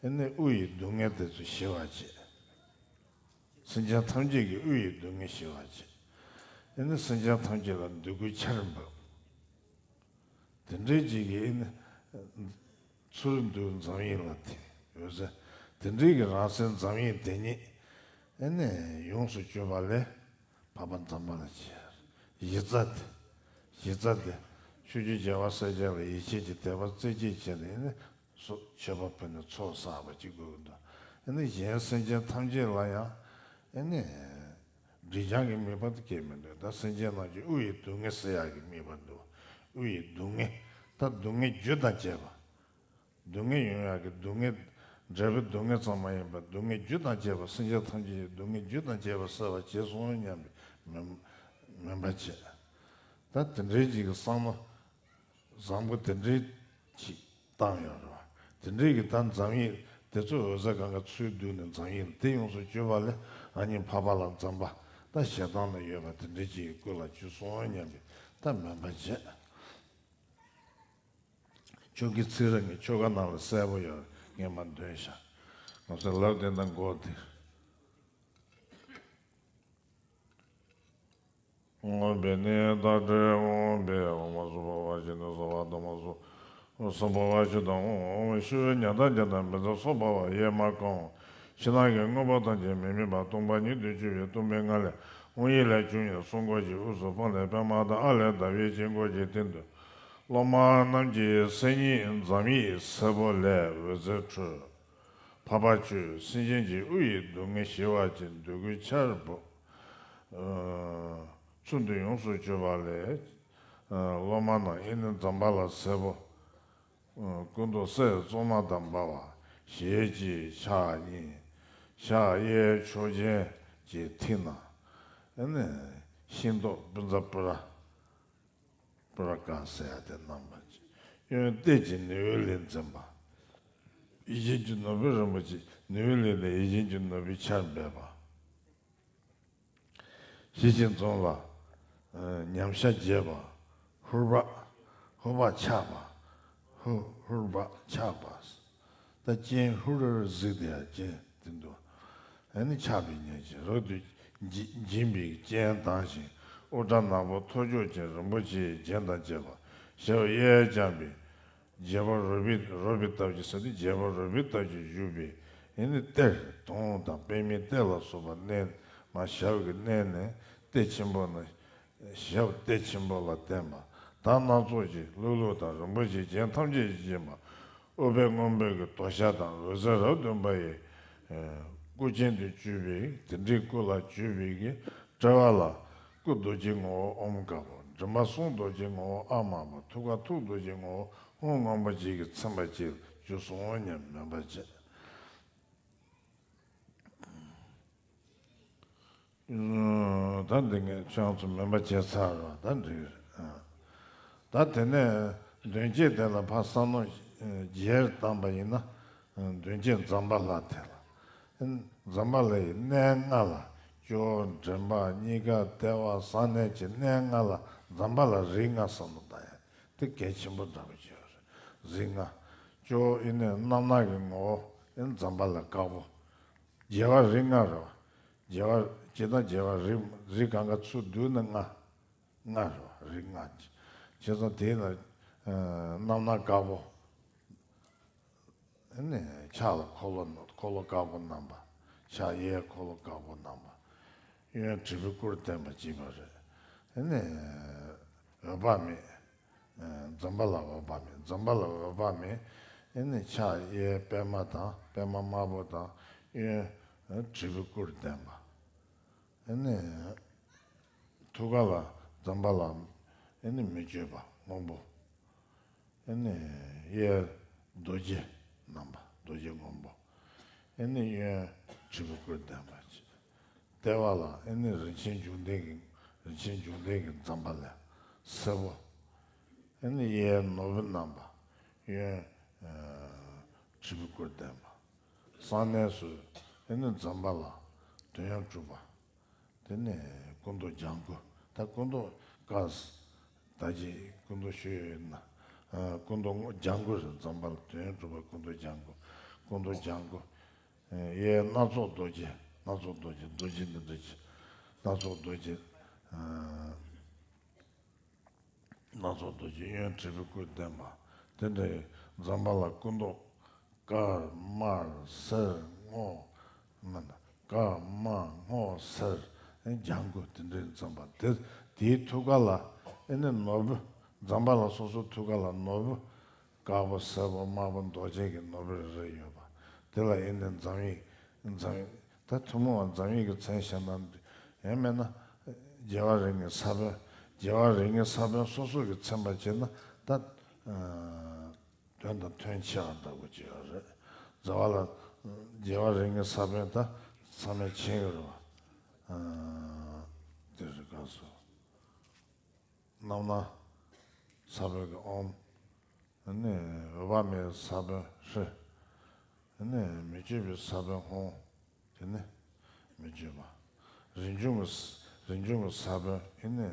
ཨ་ནི་དབུ་ཡི་སྡུག་བསྔལ་དེ་ཚོ་ཞི་བར་བྱེད། སེམས་ཅན་ཐམས་ཅད་ཀྱི་དབུ་ཡི་སྡུག་བསྔལ་ཞི་བར་བྱེད། ཨ་ནི་སེམས་ཅན་ཐམས་ཅད་ལ་འདོད་རྒུའི་ཆར་འབབ། དེ་འདྲའི་ཅིག་གི་ཨ་ནི་ཚུར་འདུག་ཛམ་ཡིག་ལ་དེ་འོད་ཟེར་དེ་འདྲའི་གི་རང་སེམས་ཛམ་ཡིག་དེ་ཉིད་ཨ་ནི་ཡོངས་སུ་གྱུར་པ་ལས། འཕགས་པ་ཛམ་བྷ་ལ་ཆེ། གཞི་རྩ་དེ། གཞི་རྩ་དེ། ཆོས་ཀྱི་རྒྱལ་བ་སྲས་བཅས་ལ་ཡིད་ཆེས་ཀྱི་དད་པ་རྩེ་གཅིག་བྱས་ནས་ནི་སོ་མཆོད་པ་ཕུལ་ནས་ཚོགས་བསགས་པ་ཅིག་དགོས་ཀྱི་འདུག་ཨ་ནི་གཞན་སེམས་ཅན་ཐམས་ཅད་ལ་ཡང་ཨ་ནི་སྒྲིབ་སྦྱང་གི་དམིགས་པ་དེ་གས་མི་འདུག་ད་སེམས་ཅན་རྣམས་ཀྱི་དབུ་ཡི་སྡུག་བསྔལ་སེལ་ཡག་གི་དམིགས་པ་འདུག་དབུ་ཡི་སྡུག་བསྔལ། ད་སྡུག་བསྔལ་རྒྱུ་དང་བཅས་པ། སྡུག་བསྔལ་ཡོང་ཡག་གི་སྡུག་བསྔལ། འབྲས་བུ་སྡུག་བསྔལ་ཙམ་མ་ཡིན་པར་སྡུག་བསྔལ་རྒྱུ་དང་བཅས་པ་སེམས་ཅན་ཐམས་ཅད་ཀྱི་སྡུག་བསྔལ་རྒྱུ་དང་བཅས་པ་སེལ་བར་བྱས་སོང་སྙམ་པའི་མོས་མོས་པ་བྱེད། ད་དེ་འདྲའི་ཅིག་གི་བསམ་བློ་བཟང་པོ་དེ་འདྲའི་ཅིག་བཏང་ཡོད་རེད་བ། དེ་འདྲའི་གི་ད་ཛམ་ཡིག་དེ་ཚོ་འོད་ཟེར་གང་ག་ཚུར་བསྡུས་ནས་ཛམ་ཡིག་དེ་ཡོངས་སུ་གྱུར་པ་ལས་ཨ་ནི་འཕགས་པ་ལ་ཛམ་བྷ་ད་ཞེ་སྡང་ལ་ཡོད་པ་དེ་འདྲའི་ཅིག་གི་སྐུ་ལ་གྱུར་སོང་སྙམ་པའི་ད་མོས་པ་བྱེད། ཆོ་གའི་ཚིག་རེ་ངས་ཆོ་ག་ནང་ལ་གསལ་པོ་ཡོད། ངས་མར་འདོན་བཞག་ང་ཚོས་ལབ་བསྡད་ན་མགོ་དེ། འོངས་པའི་ནི་བདག་འདྲའི་འོངས་པའི་འོ་མ་སོགས་པ་བ་ཞིག་ནི་བཟའ་བ་དང་མ་སོགས་སོགས་པ་བ་ཞིག་དང་འོང་ཤི་བའི་ཉ་ཐག་ཅན་དང་མི་ཚེ་སོགས་པ་བ་ཡས་མ་གང་། ཕྱི་ནང་གི་དངོས་པོ་ཐམས་ཅད་མི་དམིགས་པ་སྟོང་པ་ཉིད་དུ་གྱུར་པའི་སྟོང་པའི་ངང་ལས་དབང་ཡིག་ལས་བྱུང་བའི་གསུང་འཁོར་གྱི་དབུས་སུ་སྤང་ལེབ་པདྨ་དང་ཨ་ལས་ཟླ་བའི་དཀྱིལ་འཁོར་གྱི་སྟེང་དུ། སློབ་མ་རྣམས་ཀྱི་སེམས་ཉིད་ཛམ་ཡིག་སེར་པོ་ལས་འོད་ཟེར་འཕྲོས། འཕགས་པ་ཁྱོད་སེམས་ཅན་གྱི་དབུ་ཡི་སྡུག་བསྔལ་ཞི་བར་བྱེད། འདོད་རྒུའི་ཆར་འབབ། ཚུལ་འདི་ཡོངས་སུ་གྱུར་པ་ལས། སློབ་མ་རྣམས་ཨེ་ནི་ཛམ་བྷ་ལ་སེར་པོ། སྐུ་མདོག་གསེར་བཙོ་མ་དང་འབར་བ། ཞལ་གཅིག་ཕྱག་གཉིས། ཕྱག་གཡས་ཕྱོགས་ཅན་གྱི་མཐིལ་ན། ཨེ་ནི་ཤིང་ཏོག་སྤུས་ནག་པུ་ར། པུ་ར་ཀ་ཟེར་ཡ་དེ་བསྣམས་པ་ཅིག་གཡོན་གཏད་ཀྱི་ནེའུ་ལེ་འཛིན་པ། ཡིད་བཞིན་གྱི་ནོར་བུ་རིན་པོ་ཆེ། ནེའུ་ལེ་ལས་ཡིད་བཞིན་གྱི་ནོར་བུའི་ཆར་འབེབས་པ། ཞི་ཞིང་འཛུམ་ལ། ཉམས་ཤ་རྒྱས་པ། ཧུར་བག་ཧུར་བག་ཆགས་པ། ཧུ་ཧུར་བག་ཆགས་པ། ད་སྤྱན་ཧུར་གཟིགས་དེ་ཡ་སྤྱན་དེ་འདུག་ཨ་ནི་ཆགས་པའི་ཉམས་ཀྱིས་རབ་ཏུ་འཇིགས་འཇིགས་པའི་སྤྱན་གདངས་ཤིང་། དབུ་སྐྲ་ནག་པོ་ཐོར་ཅོག་ཅན་རིན་པོ་ཆེའི་རྒྱན་དང་བཅས་པ། ཞབས་གཡས་བརྐྱང་བའི་རྒྱལ་པོ་རོ་བི་རོ་བི་ལྟ་བུ་ཟེར་ཏེ་རྒྱལ་པོ་རོ་བི་ལྟ་བུ་བཞུགས་པའི་ཨ་ནི་གཏེར་དུང་དང་པདྨའི་གཏེར་ལ་སོགས་པ་མནན། མར་ཞབས་ཀྱིས་མནན་ནས་གཏེར་ཆེན་པོ་ན། ཞབས་བརྟན་ཆེན་པོ་ལ་བརྟེན་པ་དང་སྣ་ཚོགས་ཀྱི་ལྷུག་ལྷུག་དང་རིན་པོ་ཆེའི་རྒྱན་ཐམས་ཅད་ཀྱིས་བརྒྱན་པ། ཨུཏྤལ་སྔོན་པོའི་གི་དོ་ཤལ་དང་འོད་ཟེར་རབ་བདུན་པ་ཡིས། སྐུ་ཅན་དུ་གྱུར་པའི་དེ་འདྲའི་སྐུ་ལ་གྱུར་པའི་གི་སྤྲུལ་པ་ལ། སྐུ་རྡོ་རྗེ་ངོ་བོ་ཨོཾ་དཀར་པོ། མགྲིན་པ་གསུང་རྡོ་རྗེ་ངོ་བོ་ཨ་དམར་པོ། ཐུགས་ཀ་ཐུགས་རྡོ་རྗེ་ངོ་བོ་ཧཱུྃ་སྔོན་པོ་བཅས་ཀྱིས་མཚན་པ་བཅས་ལ་གྱུར་སོང་སྙམ་མོས་པ་བྱེད། ད་འདི་ངས་ཁྱོད་རང་ཚོ་མོས་པ་བྱས་ཚར་རོགས། ད་འགྲིག་རེད། ད་དེ་ནས་མདུན་བསྐྱེད་དེ་ལ་ཕར་བསམ་མནོ་རྒྱས་བཏང་པ་ཡིན་ན། མདུན་བསྐྱེད་ཛམ་བྷ་ལ་དེ་ལ། ཛམ་བྷ་ལ་ཡི་གནས་ལྔ་ལ། སྐྱོར། མགྲིན་པ། གཉིས་ཀ། ལྟེ་བ། གསང་གནས་ཀྱི་གནས་ལྔ་ལ་ཛམ་བྷ་ལ་རིགས་ལྔ་བསམ་བློ་བཏང་ཡ་དེ་གལ་ཆེན་པོ་འདྲ་པོ་ཅིག་ཡོད་རེད། རིགས་ལྔ། སྐྱོར་ཡིན་ནའི་རྣམ་སྣང་གི་ངོ་བོ་ཡིན་ཛམ་བྷ་ལ་དཀར་པོ། རྒྱལ་བ་རིགས་ལྔ་རེད་བ། རྒྱལ་བ་སྤྱིར་བཏང་རྒྱལ་བ་རིགས་རིགས་གང་ག་ཚུར་བསྡུས་ན་ལྔ། ལྔ་རེད་བ། རིགས་ལྔ། བྱས་ཙང་དེའི་ནང་རྣམ་སྣང་དཀར་པོ། ཨ་ནི་ཕྱག་ལ་འཁོར་ལོ། འཁོར་ལོ་དཀར་པོ་བསྣམས་པ། ཕྱག་གཡས་འཁོར་ལོ་དཀར་པོ་བསྣམས་པ། གཡོན་དྲིལ་བུ་དཀུར་བརྟེན་པ་བྱས་པ་རེད། ཨ་ནི་འོད་དཔག་མེད། ཛམ་བྷ་ལ་འོད་དཔག་མེད། ཛམ་བྷ་ལ་འོད་དཔག་མེད། ཨ་ནི་ཕྱག་གཡས་པདྨ་དང་པདྨ་དམར་པོ་དང་། གཡོན་དྲིལ་བུ་དཀུར་བརྟེན་པ། ཨ་ནི་ཐུགས་ཀ་ལ་ཛམ་བྷ་ལ། ཨ་ནི་མི་བསྐྱོད་པ་སྔོན་པོ། ཨ་ནི་གཡས་རྡོ་རྗེ་བསྣམས་པ། རྡོ་རྗེ་སྔོན་པོ། ཨ་ནི་གཡོན་དྲིལ་བུ་དཀུར་བརྟེན་པ་བྱས། ལྟེ་བ་ལ་ཨ་ནི་རིན་ཆེན་འབྱུང་ལྡན་གྱི། རིན་ཆེན་འབྱུང་ལྡན་གྱི་ཛམ་བྷ་ལ་སེར་པོ། ཨ་ནི་གཡས་ནོར་བུ་བསྣམས་པ། གཡོན་དྲིལ་བུ་དཀུར་བརྟེན་པ། གསང་གནས་སུ་ཨ་ནི་ཛམ་བྷ་ལ་དོན་ཡོད་གྲུབ་པ། དེ་ནས་སྐུ་མདོག་ལྗང་གུ། ད་སྐུ་མདོག་དཀར། ད་ཅི་སྐུ་མདོག་ཤོད་ཡོད་ན། ཨ། སྐུ་མདོག་སྔོ་ལྗང་གུ་རེད། ཛམ་བྷ་ལ་དོན་ཡོད་གྲུབ་པ་སྐུ་མདོག་ལྗང་གུ། སྐུ་མདོག་ལྗང་གུ། ཨ། གཡས་སྣ་ཚོགས་རྡོ་རྗེ། སྣ་ཚོགས་རྡོ་རྗེ། རྡོ་རྗེ་འདི་འདྲ་ཅིག་སྣ་ཚོགས་རྡོ་རྗེ། ཨ། སྣ་ཚོགས་རྡོ་རྗེ། གཡོན་དྲིལ་བུ་དཀུར་བརྟེན་པ། དེ་འདྲའི་ཛམ་བྷ་ལ་སྐུ་མདོག་དཀར་དམར་སེར་སྔོ། མིན། དཀར་དམར་སྔོ་སེར་ལྗང་གུ་དེ་འདྲའི་འཛོམས་པ་དེ། དེའི་ཐུགས་ཀ་ལ་ཨེ་ནི་ནོར་བུ། ཛམ་བྷ་ལ་སོ་སོའི་ཐུགས་ཀ་ལ་ནོར་བུ། དཀར་པོ་སེར་པོ་དམར་པོ་རྡོ་རྗེ་གི་ནོར་བུ་རེ་རེ་ཡོད་པ། དེ་ལ་ཨེ་ནི་འཛམ་ཡིག་འཛམ་ཡིག་ད་ཐུན་མོང་བ་འཛམ་ཡིག་གི་མཚན་བྱས་ན། ཡང་མིན་ན་རྒྱལ་བ་རིགས་ལྔའི་ས་བོན། རྒྱལ་བ་རིགས་ལྔའི་ས་བོན་སོ་སོ་གི་མཚན་པ་བྱས་ན་ད། དོན་དང་དོན་ཆེ་བ་འདྲ་པོ་ཅིག་ཡོད་རེད། རྒྱལ་བ་ལ། རྒྱལ་བ་རིགས་ལྔའི་ས་བོན་ད་ཚང་མས་མཁྱེན་ཡོད་རེད་བ། ཨ། དེ་རེད་ག་སོ། རྣམ་སྣང་ས་བོན་གྱི་ཨོཾ། ཨ་ནི་འོད་དཔག་མེད་ས་བོན་ཧྲཱིཿ། ཨ་ནི་མི་བསྐྱོད་པའི་ས་བོན་ཧཱུྃ། དེ་ནི་མི་བསྐྱོད་པ། རིན་འབྱུང་གི། རིན་འབྱུང་གི་ས་བོན་ཨེ་ནི་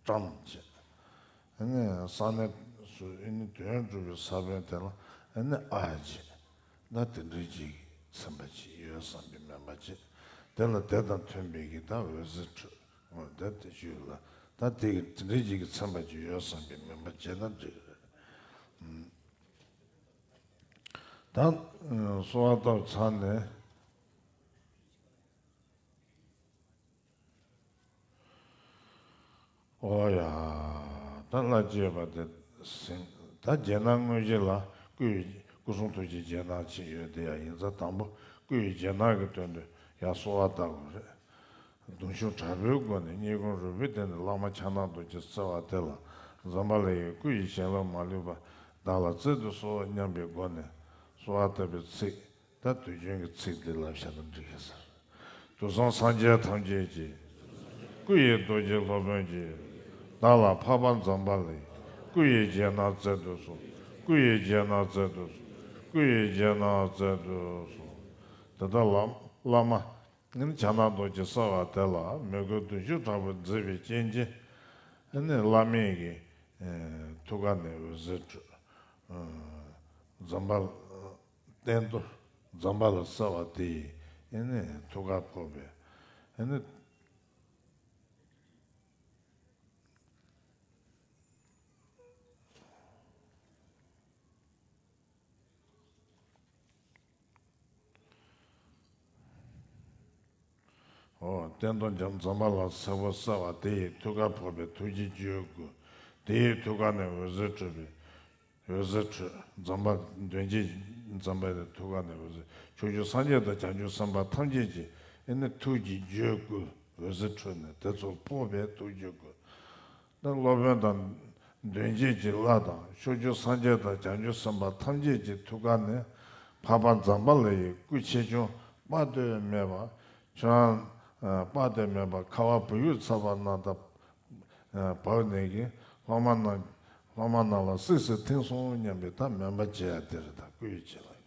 ཊཱཾ་བྱས། ཨེ་ནི་གསང་གནས་སུ་ཨེ་ནི་དོན་གྲུབ་པའི་ས་བོན་དེ་ལ་ཨེ་ནི་ཨཱཿ་བྱས། ད་དེ་འདྲའི་ཅིག་ཚན་པ་ཅིག་ཡོད་བསམ་པའི་མོས་པ་བྱས། དེ་ལ་དེ་དང་མཐུན་པའི་གི་ད་འོད་ཟེར་འཕྲོས། འོ་ད་དེ་ཞུས་ལ། ད་དེ་གི་དེ་འདྲའི་ཅིག་གི་ཚན་པ་ཅིག་ཡོད་བསམ་པའི་མོས་པ་བྱས་ན་འགྲིག་རེད། ད་གསོལ་བ་བཏབ་ཚར་ནས། ཨོ་ཡ། ད་ལྷ་བསྐྱེད་པ་དེ་ཟིན། ད་རྒྱན་སྣ་དངོས་གཞི་ལ་སྐུ་ཡི། སྐུ་གསུང་ཐུགས་ཀྱི་རྒྱན་སྣ་ཅིག་ཡོད་དེ། ཡ་ཡིན་ཙང་དང་པོ་སྐུ་ཡི་རྒྱན་སྣ་གི་དོན་དུ་ཡར་གསོལ་བ་བཏབ་དགོས་རེད། གདུང་ཤུགས་དྲག་པོའི་སྒོ་ནས་སྙན་ཁུང་རུས་པའི་གཏིང་ནས་བླ་མ་ཕྱག་ན་རྡོ་རྗེ་བརྩེ་བ་དེ་ལ། ཛམ་བྷ་ལ་ཡི་སྐུ་ཡི་ཞལ་ལུང་མ་ལུས་པ་བདག་ལ་སྩལ་དུ་གསོལ་སྙམ་པའི་སྒོ་ནས་གསོལ་བ་བཏབ་པའི་ཚིག་ད་དུས་རྒྱུན་གྱི་ཚིག་འདི་ལབ་བཞག་ན་འགྲིག་གི་ཟེར། དུས་གསུམ་སངས་རྒྱས་ཐམས་ཅད་ཀྱི། སྐུ་ཡི་རྡོ་རྗེ་སློབ་དཔོན་གྱིས། བདག་ལ་འཕགས་པ་ཛམ་བྷ་ལའི། སྐུ་ཡི་རྒྱན་སྣ་སྩལ་དུ་གསོལ། སྐུ་ཡི་རྒྱན་སྣ་སྩལ་དུ་གསོལ། སྐུ་ཡི་རྒྱན་སྣ་སྩལ་དུ་གསོལ། དེ་ལྟར་བླ་བླ་མ་ཕྱག་ན་རྡོ་རྗེ་བརྩེ་བ་དེ་ལ་མོས་གུས་གདུང་ཤུགས་དྲག་པོས་མཛད་པའི་རྐྱེན་གྱིས། ཨ་ནི་བླ་མའི་གི་ཐུགས་ཀ་ནས་འོད་ཟེར་འཕྲོས། ཛམ་བྷ་ལ། སྟེང་དུ་ཛམ་བྷ་ལ་བརྩེ་བ་དེ་ཡིས་ཨེ་ནི་ཐུགས་ཀར་ཕོག་པས། ཨེ་ནི། ཨོ། སྟན་ཐོག་འཇམ་འཛོམས་པ་ལ་སེར་པོ་གསལ་བ། དེ་ཡི་ཐུགས་ཀར་ཕོག་པའི་ཐུགས་རྗེས་བརྗོད་བསྐུལ། དེ་ཡི་ཐུགས་ཀ་ནས་འོད་ཟེར་འཕྲོས་པའི། འོད་ཟེར་འཕྲོས། འཛོམས་པ་མདུན་བསྐྱེད་འཛོམས་པ་ཡི་ཐུགས་ཀ་ནས་འོད་ཟེར། ཕྱོགས་བཅུའི་སངས་རྒྱས་དང་བྱང་ཆུབ་སེམས་དཔའ་ཐམས་ཅད་ཀྱི་ཨེ་ནི་ཐུགས་ཀྱི་བརྗོད་བསྐུལ། འོད་ཟེར་འཕྲོས་ནས་དེ་ཚོར་ཕོག་པའི་ཐུགས་རྗེ་བསྐུལ། ད་སློབ་དཔོན་དང་མདུན་བསྐྱེད་ཀྱི་ལྷ་དང་ཕྱོགས་བཅུའི་སངས་རྒྱས་དང་བྱང་ཆུབ་སེམས་དཔའ་ཐམས་ཅད་ཀྱི་ཐུགས་ཀ་ནས་འཕགས་པ་འཛམ་བྷ་ལ་ཡི་སྐུ་ཆེ་ཆུང་དཔག་ཏུ་མེད་པ། ཁྱོད་རང་དཔག་ཏུ་མེད་པ་ཁ་བ་བུ་ཡུག་ཚ་བ་ནང་ལྟར་བབས་ནས་ཀྱི་སློབ་མ་རྣམས་སློབ་མ་རྣམས་ལ་གཟིགས་སུ་ཐིམ་སོང་སྙམ་པའི་ད་མོས་པ་བྱེད་ཡ་དེ་རེད། ད་སྐུ་ཡི་བྱིན་རླབས།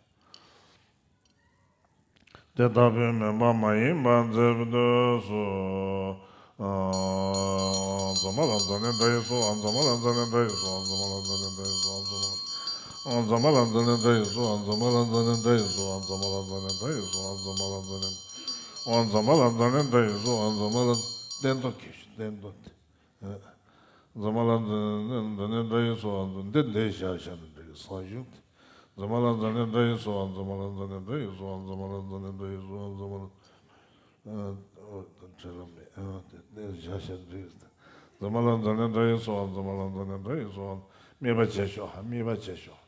དེ་ལྟ་བུའི་མོས་པ་མ་ཡེངས་པར་མཛད་དུ་གསོལ། འཛམ་བྷ་ལ་འཛམ་གླིང་དགྲ་ཡི་སྲོག་འཛམ་བྷ་ལ་འཛམ་གླིང་དགྲ་ཡི་སྲོག་འཛམ་བྷ་ལ་འཛམ་གླིང་དགྲ་ཡི་སྲོག་འཛམ་བྷ་ལ་འཛམ་གླིང་དགྲ་ཡི་སྲོག་འཛམ་བྷ་ལ་འཛམ་གླིང་དགྲ་ཡི་སྲོག་འཛམ་བྷ་ལ་འཛམ་གླིང་དགྲ་ཡི་སྲོག་འཛམ་བྷ་ལ་འཛམ་གླིང་འོ་འཛམ་བྷ་ལ་འཛམ་གླིང་དགྲ་ཡི་སྲོག་འཛམ་བྷ་ལ། སྟན་ཐོག་གི་སྟན་ཐོག་དེ། འཛམ་བྷ་ལ་འཛམ་གླིང་དགྲ་ཡི་སྲོག་འཛམ་འདི་འདི་བཞག་བཞག་ན་འགྲིག་གི་སང་ཞུགས་དེ། འཛམ་བྷ་ལ་འཛམ་གླིང་དགྲ་ཡི་སྲོག་འཛམ་བྷ་ལ་འཛམ་གླིང་དགྲ་ཡི་སྲོག་འཛམ་བྷ་ལ་འཛམ་གླིང་དགྲ་ཡི་སྲོག་འཛམ་བྷ་ལ། ཨ། ཨོ། བྲེལ་བ་མེད། ཨ། དེ་འདི་བཞག་བཞག་ན་འགྲིག་གི། འཛམ་བྷ་ལ་འཛམ་གླིང་དགྲ་ཡི་སྲོག་འཛམ་བྷ་ལ་འཛམ་གླིང་དགྲ་ཡི་སྲོག་དམིགས་པ་བྱས་ཤོག་ཧ། དམིགས་པ་བྱས་ཤོག་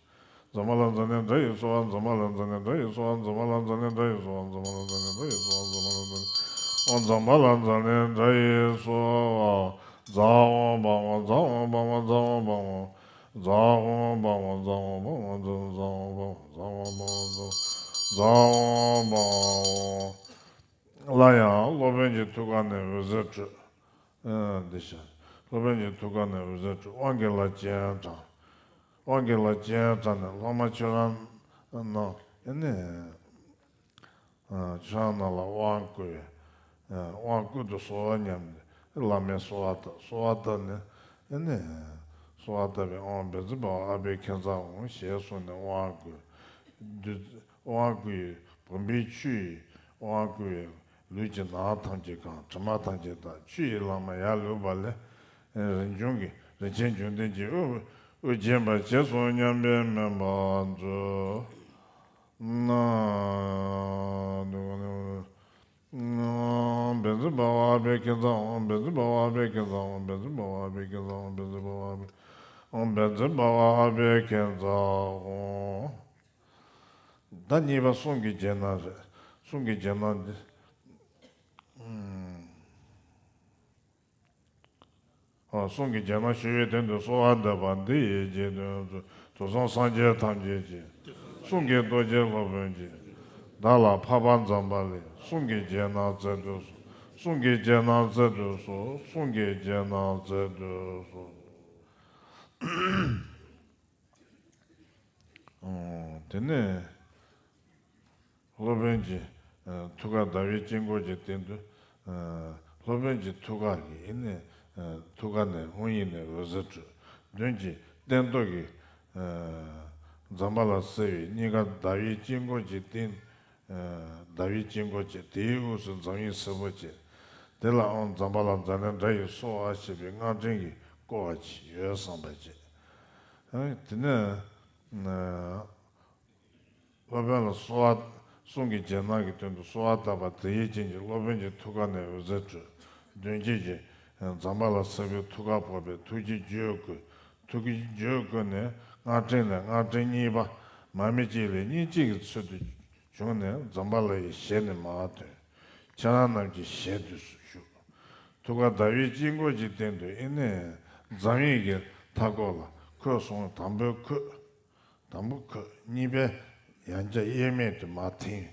འཛམ་བྷ་ལ་འཛམ་གླིང་དགྲ་ཡི་སྲོག་འཛམ་བྷ་ལ་འཛམ་གླིང་དགྲ་ཡི་སྲོག་འཛམ་བྷ་ལ་འཛམ་གླིང་དགྲ་ཡི་སྲོག་འཛམ་བྷ་ལ་འཛམ་གླིང་དགྲ་ཡི་སྲོག་འཛམ་བྷ་ལ་འཛམ་གླིང་། འོ་འཛམ་བྷ་ལ་འཛམ་གླིང་དགྲ་ཡི་སྲོག་ཛཿ་ཧོཾ་བཾ་ཧོཾ་ཛཿ་ཧོཾ་བཾ་ཧོཾ་ཛཿ་ཧོཾ་བཾ་ཧོཾ། ཛཿ་ཧོཾ་བཾ་ཧོཾ་ཛཿ་ཧོཾ་བཾ་ཧོཾ་ཛཿ་ཧོཾ་བཾ་ཧོཾ་ཛཿ་ཧོཾ་བཾ་ཧོཾ་ཛཿ་ཧོཾ་བཾ་ཧོཾ། སླར་ཡང་སློབ་དཔོན་གྱི་ཐུགས་ཀ་ནས་འོད་ཟེར་འཕྲོས། ཨ། འདི་བཞག་སློབ་དཔོན་གྱི་ཐུགས་ཀ་ནས་འོད་ཟེར་འཕྲོས། དབང་གི་ལྷ་སྤྱན་དྲངས། དབང་གི་ལྷ་སྤྱན་དྲངས་ནས་སློབ་མ་ཁྱོད་རང་རྣམས་ཨེ་ནི། ཨ། ཁྱོད་རང་རྣམས་ལ་དབང་བསྐུར་བས། ཨ། དབང་བསྐུར་དུ་གསོལ་བ་སྙམ་ནས་བླ་མས་གསོལ་བ་བཏབ། གསོལ་བ་བཏབ་ནས་ཨེ་ནི། གསོལ་བ་བཏབ་པས། ཨོཾ་བཛྲ་བྷ་ཝ་ཨ་བྷྱཿ་ཛཿཧོཾ་ཞེས་གསུངས་ནས་དབང་བསྐུར། བདུད། དབང་བསྐུར་བས། བུམ་པའི་ཆུ་ཡིས་དབང་བསྐུར་བས། ལུས་ཀྱི་ནང་ཐམས་ཅད་གང་། དྲི་མ་ཐམས་ཅད་དག་ཆུ་ཡིས་བླངས་པ་ཡར་ལུད་པ་ལས། རིན་འབྱུང་གི་རིན་ཆེན་འབྱུང་ལྡན་གྱི་དབུ་དབུ་བརྒྱན་པར་བྱས་སོ་སྙམ་པའི་མོས་པ་མཛོད། ན། ཨོཾ་བཛྲ་བྷ་ཝ་ཨ་བྷྱཿ་ཛཿཧོཾ། ཨོཾ་བཛྲ་བྷ་ཝ་ཨ་བྷྱཿ་ཛཿཧོཾ། ཨོཾ་བཛྲ་བྷ་ཝ་ཨ་བྷྱཿ་ཛཿཧོཾ། ཨོཾ་བཛྲ་བྷ་ཝ་ཨ་བྷྱཿ་ཛཿཧོཾ། ད་གཉིས་པ་གསུང་གི་རྒྱན་སྣ་རེད། གསུང་གི་རྒྱན་སྣ་འདི། ཨ། གསུང་གི་རྒྱན་སྣ་ཞུ་བའི་དོན་དུ་གསོལ་བ་འདེབས་པ་འདི་ཡི་རྗེས་ཟློས་མཛོད། དུས་གསུམ་སངས་རྒྱས་ཐམས་ཅད་ཀྱི། གསུང་གི་རྡོ་རྗེ་སློབ་དཔོན་གྱིས། བདག་ལ་འཕགས་པ་ཛམ་བྷ་ལའི། གསུང་གི་རྒྱན་སྣ་སྩལ་དུ་གསོལ། གསུང་གི་རྒྱན་སྣ་སྩལ་དུ་གསོལ། གསུང་གི་རྒྱན་སྣ་སྩལ་དུ་གསོལ། ཨོ། དེ་ནས་སློབ་དཔོན་གྱི་ཨ་ཐུགས་ཀར་ཟླ་བའི་དཀྱིལ་འཁོར་གྱི་སྟེང་དུ། ཨ་སློབ་དཔོན་གྱི་ཐུགས་ཀ་གི་ཨེ་ནི། ཨ་ཐུགས་ཀ་ནས་དབུ་ཡི་ནས་འོད་ཟེར་འཕྲོས། མདུན་གྱི་སྟན་ཐོག་གི་ཨ་ཛམ་བྷ་ལ་གསལ་བའི་སྙིང་ག་ཟླ་བའི་དཀྱིལ་འཁོར་གྱི་སྟེང་། ཨ་ཟླ་བའི་དཀྱིལ་འཁོར་བཅས། དེའི་དབུས་སུ་འཛམ་ཡིག་སེར་པོ་བཅས། དེ་ལ་ཨོཾ་ཛམ་བྷ་ལ་ཛ་ལན་ཌ་ཡི་སྭཱ་ཧཱ་ཞེས་པའི་སྔགས་ཕྲེང་གིས་བསྐོར་བ་ཅིག་ཡོད་བསམ་པ་བྱས། ཨ་དེ་ནས་ཨ་སློབ་དཔོན་ལ་གསོལ་བ། གསུང་གི་རྒྱན་སྣ་གི་སྟེང་དུ་གསོལ་བ་བཏབ་པ་དེ་ཡི་རྐྱེན་གྱིས་སློབ་དཔོན་གྱི་ཐུགས་ཀ་ནས་འོད་ཟེར་འཕྲོས། མདུན་བསྐྱེད་ཀྱི་ཛམ་བྷ་ལ་སེར་པོའི་ཐུགས་ཀར་ཕོག་པས་ཐུགས་རྗེས་བརྗོད་བསྐུལ། ཐུགས་རྗེས་བརྗོད་བསྐུལ་ནས་སྔགས་ཕྲེང་ལས་སྔགས་ཕྲེང་གཉིས་པ་མར་མེ་གཅིག་ལས་གཉིས་གཅིག་གི་ཚུལ་དུ་བྱུང་ནས་ཛམ་བྷ་ལ་ཡི་ཞལ་ནས་མར་ཐོན། ཁྱེད་རང་རྣམས་ཀྱི་ཞལ་དུས་སུ་བཞུགས། ཐུགས་ཀ་ཟླ་བའི་དཀྱིལ་འཁོར་གྱི་སྟེང་དུ་ཨེ་ནི་འཛམ་ཡིག་གི་མཐའ་སྐོར་ལ་འཁོད་སོང་། དང་པོའི་འཁོད། དང་པོ་འཁོད། གཉིས་པའི་ཡང་བསྐྱར་དབྱེར་མེད་དུ་མར་འཐེན།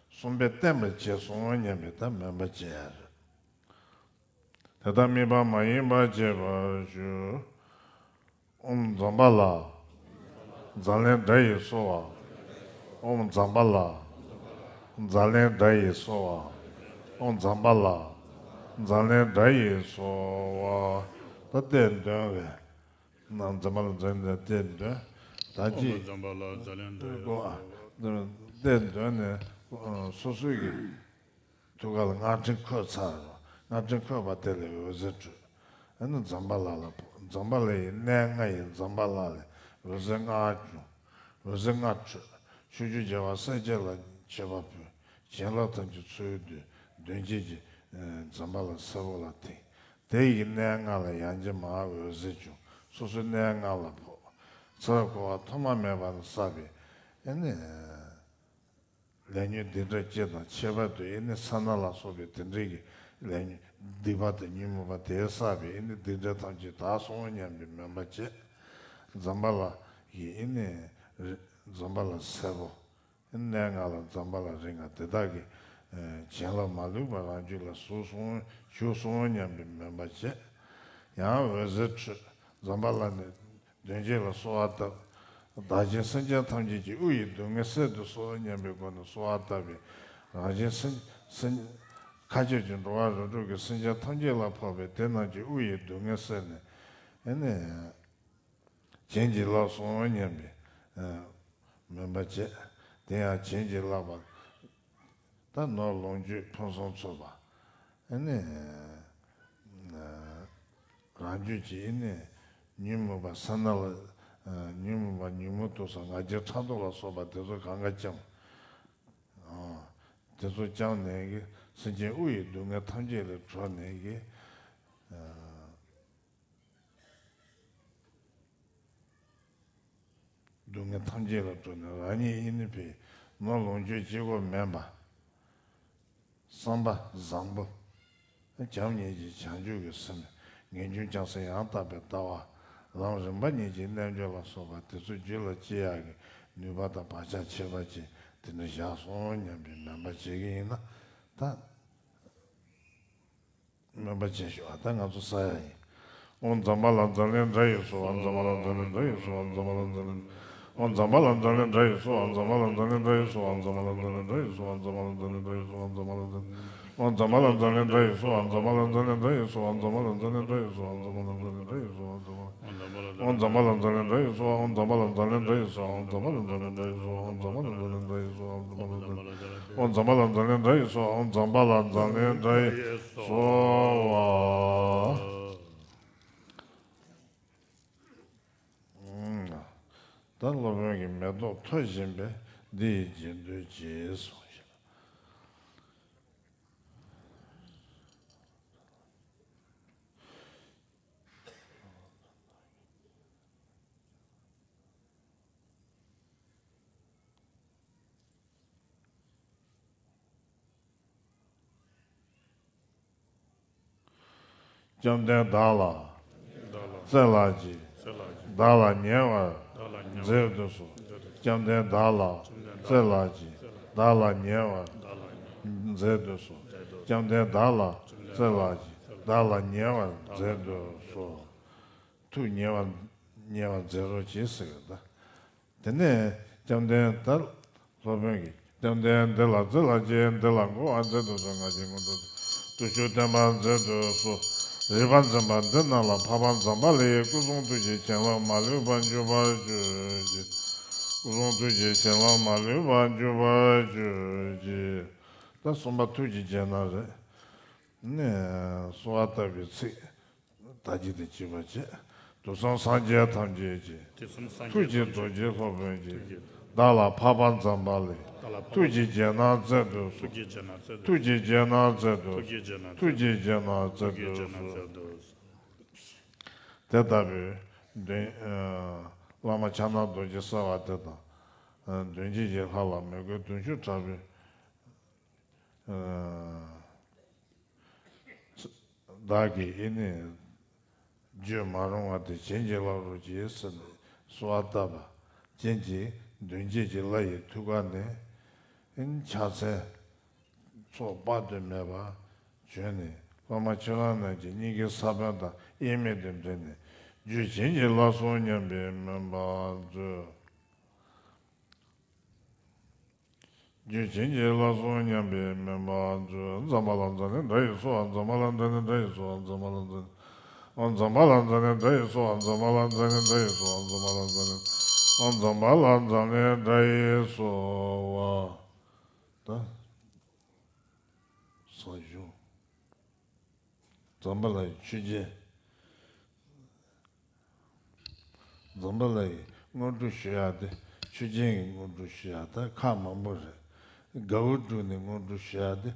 གསུམ་པའི་བརྟན་པར་བྱས་སོང་སྙམ་པའི་ད་མོས་པ་བྱེད་ཡ་རེད། དེ་ལྟར་དམིགས་པ་མ་ཡེངས་པར་བྱེད་པར་ཞུ། ཨོཾ་ཛམ་བྷ་ལ་ཛ་ལན་ཌ་ཡི་སྭཱ་ཧཱ། ཨོཾ་ཛམ་བྷ་ལ་ཛ་ལན་ཌ་ཡི་སྭཱ་ཧཱ། ཨོཾ་ཛམ་བྷ་ལ་ཛ་ལན་ཌ་ཡི་སྭཱ་ཧཱ། ད་གཏེར་འདོན་བས། ན་ཛམ་བྷ་ལ་ཛ་ལན་ཌ་གཏེར་འདོན། ད་ཅི། ཨོཾ་ཛམ་བྷ་ལ་ཛ་ལན་ཌ་ཡི་སྭཱ་ཧཱ། གཏེར་འདོན་ནས་སོ་སོའི་གི་ཐུགས་ཀ་ལ་སྔགས་ཕྲེང་འཁོད་ཚར་རོ། སྔགས་ཕྲེང་འཁོད་པ་དེ་ལས་འོད་ཟེར་འཕྲོས། ཨ་ནི་ཛམ་བྷ་ལ་ལ་ཕོག་ཛམ་བྷ་ལ་ཡི་གནས་ལྔ་ཡི་ཛམ་བྷ་ལ་ལས་འོད་ཟེར་ལྔ་བྱུང་། འོད་ཟེར་ལྔ་འཕྲོས། ཕྱོགས་བཅུའི་རྒྱལ་བ་སྲས་བཅས་ལ་མཆོད་པ་ཕུལ། བྱིན་རླབས་ཐམས་ཅད་ཚུར་བསྡུས། མདུན་བསྐྱེད་ཀྱི་ ཨེ་ཛམ་བྷ་ལ་སེར་པོ་ལ་ཐིམ། དེ་ཡི་གནས་ལྔ་ལ་ཡང་གཅིག་མར་འོད་ཟེར་བྱུང་། སོ་སོའི་གནས་ལྔ་ལ་ཕོག། ཚེ་རབས་འཁོར་བ་ཐོག་མ་མེད་པ་ནས་བསགས་པའི་ཨེ་ནི་ལས་ཉོན་སྡིག་སྒྲིབ་སྤྱི་དང་ཁྱད་པར་དུ་ཨེ་ནི་ས་མནར་ལ་སོགས་པའི་དེ་འདྲའི་གི་ལས་ཉོན་སྡིག་པ་དང་ཉོན་མོངས་པ་དེས་བསགས་པའི་ཨེ་ནི་སྡིག་སྒྲིབ་ཐམས་ཅད་དག་སོང་སྙམ་པའི་མོས་པ་བྱས། ཛམ་བྷ་ལ་ཡི་ཨེ་ནི་ཛམ་བྷ་ལ་སེར་པོ། གནས་ལྔ་ལ་ཛམ་བྷ་ལ་རིགས་ལྔ་དེ་དག་གི་ཨེ་བྱིན་རླབས་མ་ལུས་པ་རང་རྒྱུད་ལ་ཟུག་སོང་ཞུགས་སོང་སྙམ་པའི་མོས་པ་བྱས། ཡང་འོད་ཟེར་འཕྲོས། ཛམ་བྷ་ལ་ནི་གདོན་བགེགས་ལ་གསོལ་བ་བཏབ། བདག་གཞན་སེམས་ཅན་ཐམས་ཅད་ཀྱི་དབུ་ཡི་སྡུག་བསྔལ་སེལ་དུ་གསོལ་སྙམ་པའི་སྒོ་ནས་གསོལ་བ་བཏབ་པས། རང་གཞན་སེམས་སེམས་མཁའ་སྤྱོད་ཀྱི་འགྲོ་བ་རིགས་དྲུག་གི་སེམས་ཅན་ཐམས་ཅད་ལ་ཕོག་པས་དེ་རྣམས་ཀྱི་དབུ་ཡི་སྡུག་བསྔལ་སེལ་ནས་ཨེ་ནི། བྱིན་གྱིས་བརླབས་སོང་སྙམ་པའི་ཨ་མོས་པ་བྱས། དེ་ཡང་བྱིན་གྱིས་བརླབས་པ། ད་ནོར་ལོངས་སྤྱོད་ཕུན་སུམ་ཚོགས་པ། ཨ་ནི་ཨ་རང་རྒྱུད་ཀྱི་ཨ་ནི་ཉོན་མོངས་པ་ས་མནར་ལ་ཨ་ཉོན་མོངས་པ་ཉོན་མོངས་དུག་གསུམ་ང་རྒྱལ་ཕྲག་དོག་ལ་སོགས་པ་དེ་ཚོ་གང་ག་བཅོམ། ཨ་དེ་ཚོ་བཅོམ་ནས་གི་སེམས་ཅན་དབུ་ཡི་སྡུག་བསྔལ་ཐམས་ཅད་ལས་གྲོལ་ནས་གི་ཨ། སྡུག་བསྔལ་ཐམས་ཅད་ལས་གྲོལ་ནས་རང་ཉིད་ཨེ་ནི་ཕའི་ནོར་ལོངས་སྤྱོད་གཅིག་པོ་མིན་པ། བསམ་པ་བཟང་པོ། བྱམས་སྙིང་རྗེ་བྱང་ཆུབ་ཀྱི་སེམས། ངེས་འབྱུང་བྱང་སེམས་ཡང་དག་པའི་ལྟ་བ། ལམ་རིམ་པ་གཉིས་ཀྱི་རྣལ་འབྱོར་ལ་སོགས་པ་དེ་ཚོ་རྒྱུད་ལ་སྐྱེ་ཡག་གི་ནུས་པ་དང་བག་ཆགས་ཁྱད་པར་ཅན་དེ་འདྲ་བཞག་སོང་སྙམ་པའི་མོས་པ་བྱེད་ཀྱི་ཡིན་ན་ད། སྨོན་པ་བྱེད་ཤོག་ད་ང་ཚོ་ས་ཡ་ཡིན། ཨོཾ་ཛམ་བྷ་ལ་ཛ་ལན་ཏྲ་ཡེ་སྭཱ་ཧཱ། ཛམ་བྷ་ལ་ཛ་ལན་ཏྲ་ཡེ་སྭཱ་ཧཱ། ཛམ་བྷ་ལ་ཛ་ལན་ཏྲ་ཡེ་སྭཱ་ཧཱ། ཛམ་བྷ་ལ་ཛ་ལན་ཏྲ་ཡེ་སྭཱ་ཧཱ། ཛམ་བྷ་ལ་ཛ་ལན་ཏྲ་ཡེ་སྭཱ་ཧཱ། ཛམ་བྷ་ལ་ཛ་ལན་ཏྲ་ཡེ་སྭཱ་ཧཱ། ཛམ་བྷ་ལ་ཛ་ལན་ཏྲ་ཡེ་སྭཱ་ཧཱ། ཨོཾ་ཛམ་བྷ་ལ་ཛ་ལན་ཏྲ་ཡེ་སྭཱ་ཧཱ། ཛམ་བྷ་ལ་ཛ་ལན་ཏྲ་ཡེ་སྭཱ་ཧཱ། ཛམ་བྷ་ལ་ཛ་ལན་ཏྲ་ཡེ་སྭཱ་ཧཱ། ཛམ་བྷ་ལ་ཛ་ལན་ཏྲ་ཡེ་སྭཱ་ཧཱ། ཨོཾ་ཛམ་བྷ་ལ་ཛ་ལན་ཏྲ་ཡེ་སྭཱ་ཧཱ། ཨོཾ་ཛམ་བྷ་ལ་ཛ་ལན་ཏྲ་ཡེ་སྭཱ་ཧཱ། ཨོཾ་ཛམ་བྷ་ལ་ཛ་ལན་ཏྲ་ཡེ་སྭཱ་ཧཱ། ཨོཾ་ཛམ་བྷ་ལ་ཛ་ལན་ཏྲ་ཡེ་སྭཱ་ཧཱ། ཨོཾ་ཛམ་བྷ་ལ་ཛ་ལན་ཏྲ་ཡེ་སྭཱ་ཧཱ། ཨོཾ་ཛམ་བྷ་ལ་ཛ་ལན་ཏྲ་ཡེ་སྭཱ་ཧཱ། ད་སློབ་དཔོན་གྱིས་མེ་ཏོག་འཐོར་བཞིན་པས་འདི་ཡི་རྗེས་ཟློས་བགྱིས་གསུངས་ཤིང་། བཅོམ་ལྡན་བདག་ལ་བདག་ལ་བརྩེ་ལགས་ཀྱིས། བརྩེ་ལགས་ཀྱིས། བདག་ལ་ཉེ་བར། བདག་ལ་ཉེ་བར། མཛད་དུ་གསོལ། མཛད་དུ་གསོལ། བཅོམ་ལྡན་བདག་ལ། བཅོམ་ལྡན་བདག་ལ། བརྩེ་ལགས་ཀྱིས། བརྩེ་ལགས་ཀྱིས། བདག་ལ་ཉེ་བར། བདག་ལ་ཉེ་བར། མཛད་དུ་གསོལ། མཛད་དུ་གསོལ། བཅོམ་ལྡན་བདག་ལ། བཅོམ་ལྡན་བརྩེ་ལགས་ཀྱིས། བརྩེ་ལགས་ཀྱིས། བདག་ལ་ཉེ་བར། བདག་ལ་མཛད་དུ་གསོལ། ཐུགས་ཉེ་བར་ཉེ་བར་མཛད་རོགས་གྱིས་ཟེར་བ་དང་། དེ་ནས་བཅོམ་ལྡན་ད་སློབ་དཔོན་གྱིས། བཅོམ་ལྡན་འདི་ལ་བརྩེ་ལགས་ཀྱིས། འདི་ལ་མགོ་བོར་མཛད་དུ་གསོལ། ང་བཞིན་མངོན་སྤྲུལ་བདུད་ཕྱོགས་བསྟན་པ་མཛད་དུ་གསོལ། རིག་པ་འཛིན་པ་འདི་རྣམས་ལ། འཕགས་པ་ཛམ་བྷ་ལ་ཡི་སྐུ་གསུང་ཐུགས་ཀྱི་བྱིན་རླབས་མ་ལུས་པ་འཇུག་པར་གྱུར་ཅིག་སྐུ་གསུང་ཐུགས་ཀྱི་བྱིན་རླབས་མ་ལུས་པ་འཇུག་པར་གྱུར་ཅིག་ད་གསུམ་པ་ཐུགས་ཀྱི་རྒྱན་རྣམས་རེད། ནས་གསོལ་བ་བཏབ་པའི་ཚིག་དར་རྒྱས་དང་བཅས་པ་བཅས། དུས་གསུམ་སངས་རྒྱས་ཐམས་ཅད་ཀྱི། དུས་གསུམ་སངས་རྒྱས་ཐམས་ཅད། ཐུགས་ཀྱི་རྡོ་རྗེ་སློབ་དཔོན་གྱིས། ཐུགས་ཀྱི། བདག་ལ་འཕགས་པ་ཛམ་བྷ་ལའི། བདག་ལ་འཕགས་པ། ཐུགས་ཀྱི་རྒྱན་རྣམས་སྩལ་དུ་གསོལ། ཐུགས་ཀྱི་རྒྱན་རྣམས་སྩལ་དུ། ཐུགས་ཀྱི་རྒྱན་རྣམས་སྩལ་དུ། ཐུགས་ཀྱི་རྒྱན་རྣམས་སྩལ་དུ། ཐུགས་ཀྱི་རྒྱན་རྣམས་སྩལ་དུ། དེ་ལྟ་བུའི་མདུན། ཨ་བླ་མ་ཕྱག་ན་རྡོ་རྗེ་གསལ་བ་དེ་དང་། ཨ་མདུན་བསྐྱེད་ཀྱི་ལྷ་ལ་མོས་གུས་གདུང་ཤུགས་དྲག་པོས། ཨ་བདག་གིས་ཨེ་ནི་བརྗོད་མ་རུང་བ་དེ་བྱིན་གྱིས་བརླབ་རོགས་གྱིས་ཟེར་ནས་གསོལ་བ་བཏབ་པ་ཅན་གྱི་མདུན་བསྐྱེད་ཀྱི་ལྷ་ཡི་ཐུགས་ཀ་ནས་ཨེ་ནི་ཕྱག་འཚལ་ཚོགས་དཔག་ཏུ་མེད་པ་བྱོན་ནས་སློབ་མ་ཁྱེད་རང་རྣམས་ཀྱི་སྙིང་གའི་ས་བོན་དང་དབྱེར་མེད་དུ་འདྲེས་ནས་རྒྱུད་བྱིན་གྱིས་བརླབས་སོང་སྙམ་པའི་སྨོན་པ་མཛོད། རྒྱུད་བྱིན་གྱིས་བརླབས་སོང་སྙམ་པའི་སྨོན་པ་མཛོད། ཛམ་བྷ་ལ་ཛ་ལན་ཏྲ་ཡེ་སྭཱ་ཧཱ། ཛམ་བྷ་ལ་ཛ་ལན་ཏྲ་ཡེ་སྭཱ་ཧཱ། ཛམ་བྷ་ལ་ཛ་ལན། ཨོཾ་ཛམ་བྷ་ལ་ཛ་ལན་ཏྲ་ཡེ་སྭཱ་ཧཱ། ཛམ་བྷ་ལ་ཛ་ལན་ཏྲ་ཡེ་སྭཱ་ཧཱ། ཛམ་བྷ་ལ་ཛ་ལན། ཨོཾ་ཛམ་བྷ་ལ་ཛ་ལན་ཏྲ་ཡེ་སྭཱ་ཧཱ། ད་གསང་གཞུང་། ཛམ་བྷ་ལ་ཡི་ཆོས་རྒྱལ། ཛམ་བྷ་ལ་ཡི་དངོས་གྲུབ་ཞུ་ཡག་དེ་ཆོས་རྒྱལ་གྱི་དངོས་གྲུབ་ཞུ་ཡག་ད་ཁག་མང་པོ་རེད། དགའ་བོ་བསྒྲུབས་ནས་དངོས་གྲུབ་ཞུ་ཡག་དེ་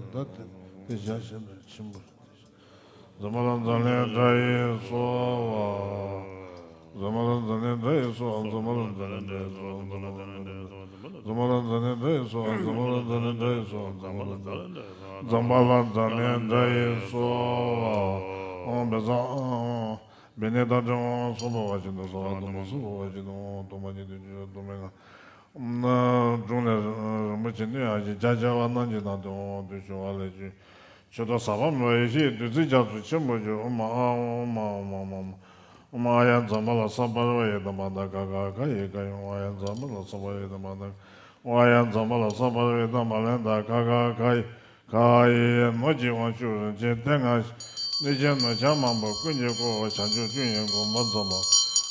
ལ་ད་དེ་དེ་བྱ་ཞེས་པའི་ཆེན་པོ། འཛམ་བྷ་ལ་འཛམ་གླིང་དགྲ་ཡི་སོ། འཛམ་བྷ་ལ་འཛམ་གླིང་དགྲ་ཡི་སོ། འཛམ་བྷ་ལ་འཛམ་གླིང་དགྲ་ཡི་སོ། འཛམ་བྷ་ལ་འཛམ་གླིང་དགྲ་ཡི་སོ། འཛམ་བྷ་ལ་འཛམ་གླིང་དགྲ་ཡི་སོ། འཛམ་བྷ་ལ་འཛམ་གླིང་དགྲ་ཡི་སོ། འཛམ་བྷ་ལ་འཛམ་གླིང་དགྲ་ཡི་སོ། ཨོཾ་བཛྲ་ཨོཾ་བྷྱཿ་ནི་ཏཱ་ཏྲི་ཨོཾ་སྭ་བྷཱ་ཝ་ཅནྡྲ་སྭ་བྷཱ་དྷཱ་རྨ་སྭ་བྷཱ་ཝ་ཅནྡྲ་ཨོཾ་དྷཱུ་མ་ནི་དྷཱུ་ཏི་ཏྱ་དྷཱུ་མ་ནི་ཨ་ནཱ་དྲུང་ནས་རིན་པོ་ཆེ་ནུས་ཡག་ཅིང་ཕྱག་འཚལ་བ་རྣམས་ཀྱི་ནང་དུ་ཨོཾ་དུ་ཞུ་བ་ལས་བྱུང་། མཆོད་དོ། ཟག་པ་མེད་པའི་ཡེ་ཤེས་བདུད་རྩིའི་རྒྱ་མཚོ་ཆེན་པོ་ཆུ། ཨོཾ་ཨཱཿཧཱུྃ་ཨོཾ་ཨཱཿཧཱུྃ་ཨཱཿཧཱུྃ་ཨཱཿཧཱུྃ། ཨོཾ་ཨཱརྱ་ཛམྦྷ་ལ་སརྦ་བེ་དྷ་མ་ཏ་ག་ག་ག་ཡེ་ག་ཡེ། ཨོཾ་ཨཱརྱ་ཛམྦྷ་ལ་སརྦ་བེ་དྷ་མ་ཏ། ཨོཾ་ཨཱརྱ་ཛམྦྷ་ལ་སརྦ་བེ་དྷ་མ་ལ་ཏ་ག་ག་ག་ཡེ་ག་ཡེ། ནོར་གྱི་དབང་ཕྱུག་རིན་ཆེན་སྟེང་ང་བཞི། གནོད་སྦྱིན་ནོར་བྱང་མང་པོ་ཀུན་གྱིས་བསྐོར་བ། བྱང་ཆུབ་ཀུན་གྱི་མགོན་པོ་འཛིན་པ།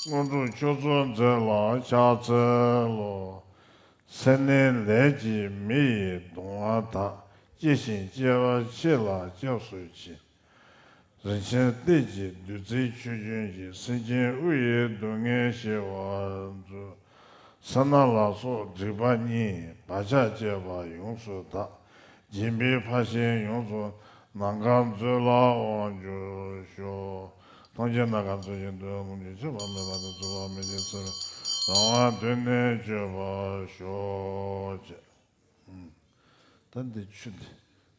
དངོས་གྲུབ་མཆོག་སྩོལ་མཛོད་ལ་ཕྱག་འཚལ་ལོ། སེར་སྣའི་ལས་ཀྱིས་མི་ཡི་གདུང་བ་དག། གཅེས་ཤིང་གཅེས་པར་འཆི་ལ་སྐྱབས་སུ་མཆི། རིན་ཆེན་གཏེར་གྱི་བདུད་རྩིའི་ཆུ་རྒྱུན་གྱིས། སེམས་ཅན་དབུགས་ཡི་སྡུག་བསྔལ་ཞི་བར་མཛོད། སེར་སྣ་ལ་སོགས་སྒྲིབ་པ་གཉིས། བག་ཆགས་བཅས་པ་ཡོངས་སུ་དག། སྦྱིན་པའི་ཕར་ཕྱིན་ཡོངས་སུ། ནམ་མཁའ་མཛོད་ལ་དབང་བསྒྱུར་ཤོག། ཐམས་ཅད་རྣམ་དག་མཛོད་ཅིག་ཏུ། རླུང་གི་ཆུ་བ་མེད་པ་དང་། རྩུབ་པ་མེད་ཅིང་བསིལ་བའི། རང་དབང་དུ་ནི་སྤྱོད་པར་ཤོག་ཅེས། ད་འདི་ཆུ་འདི་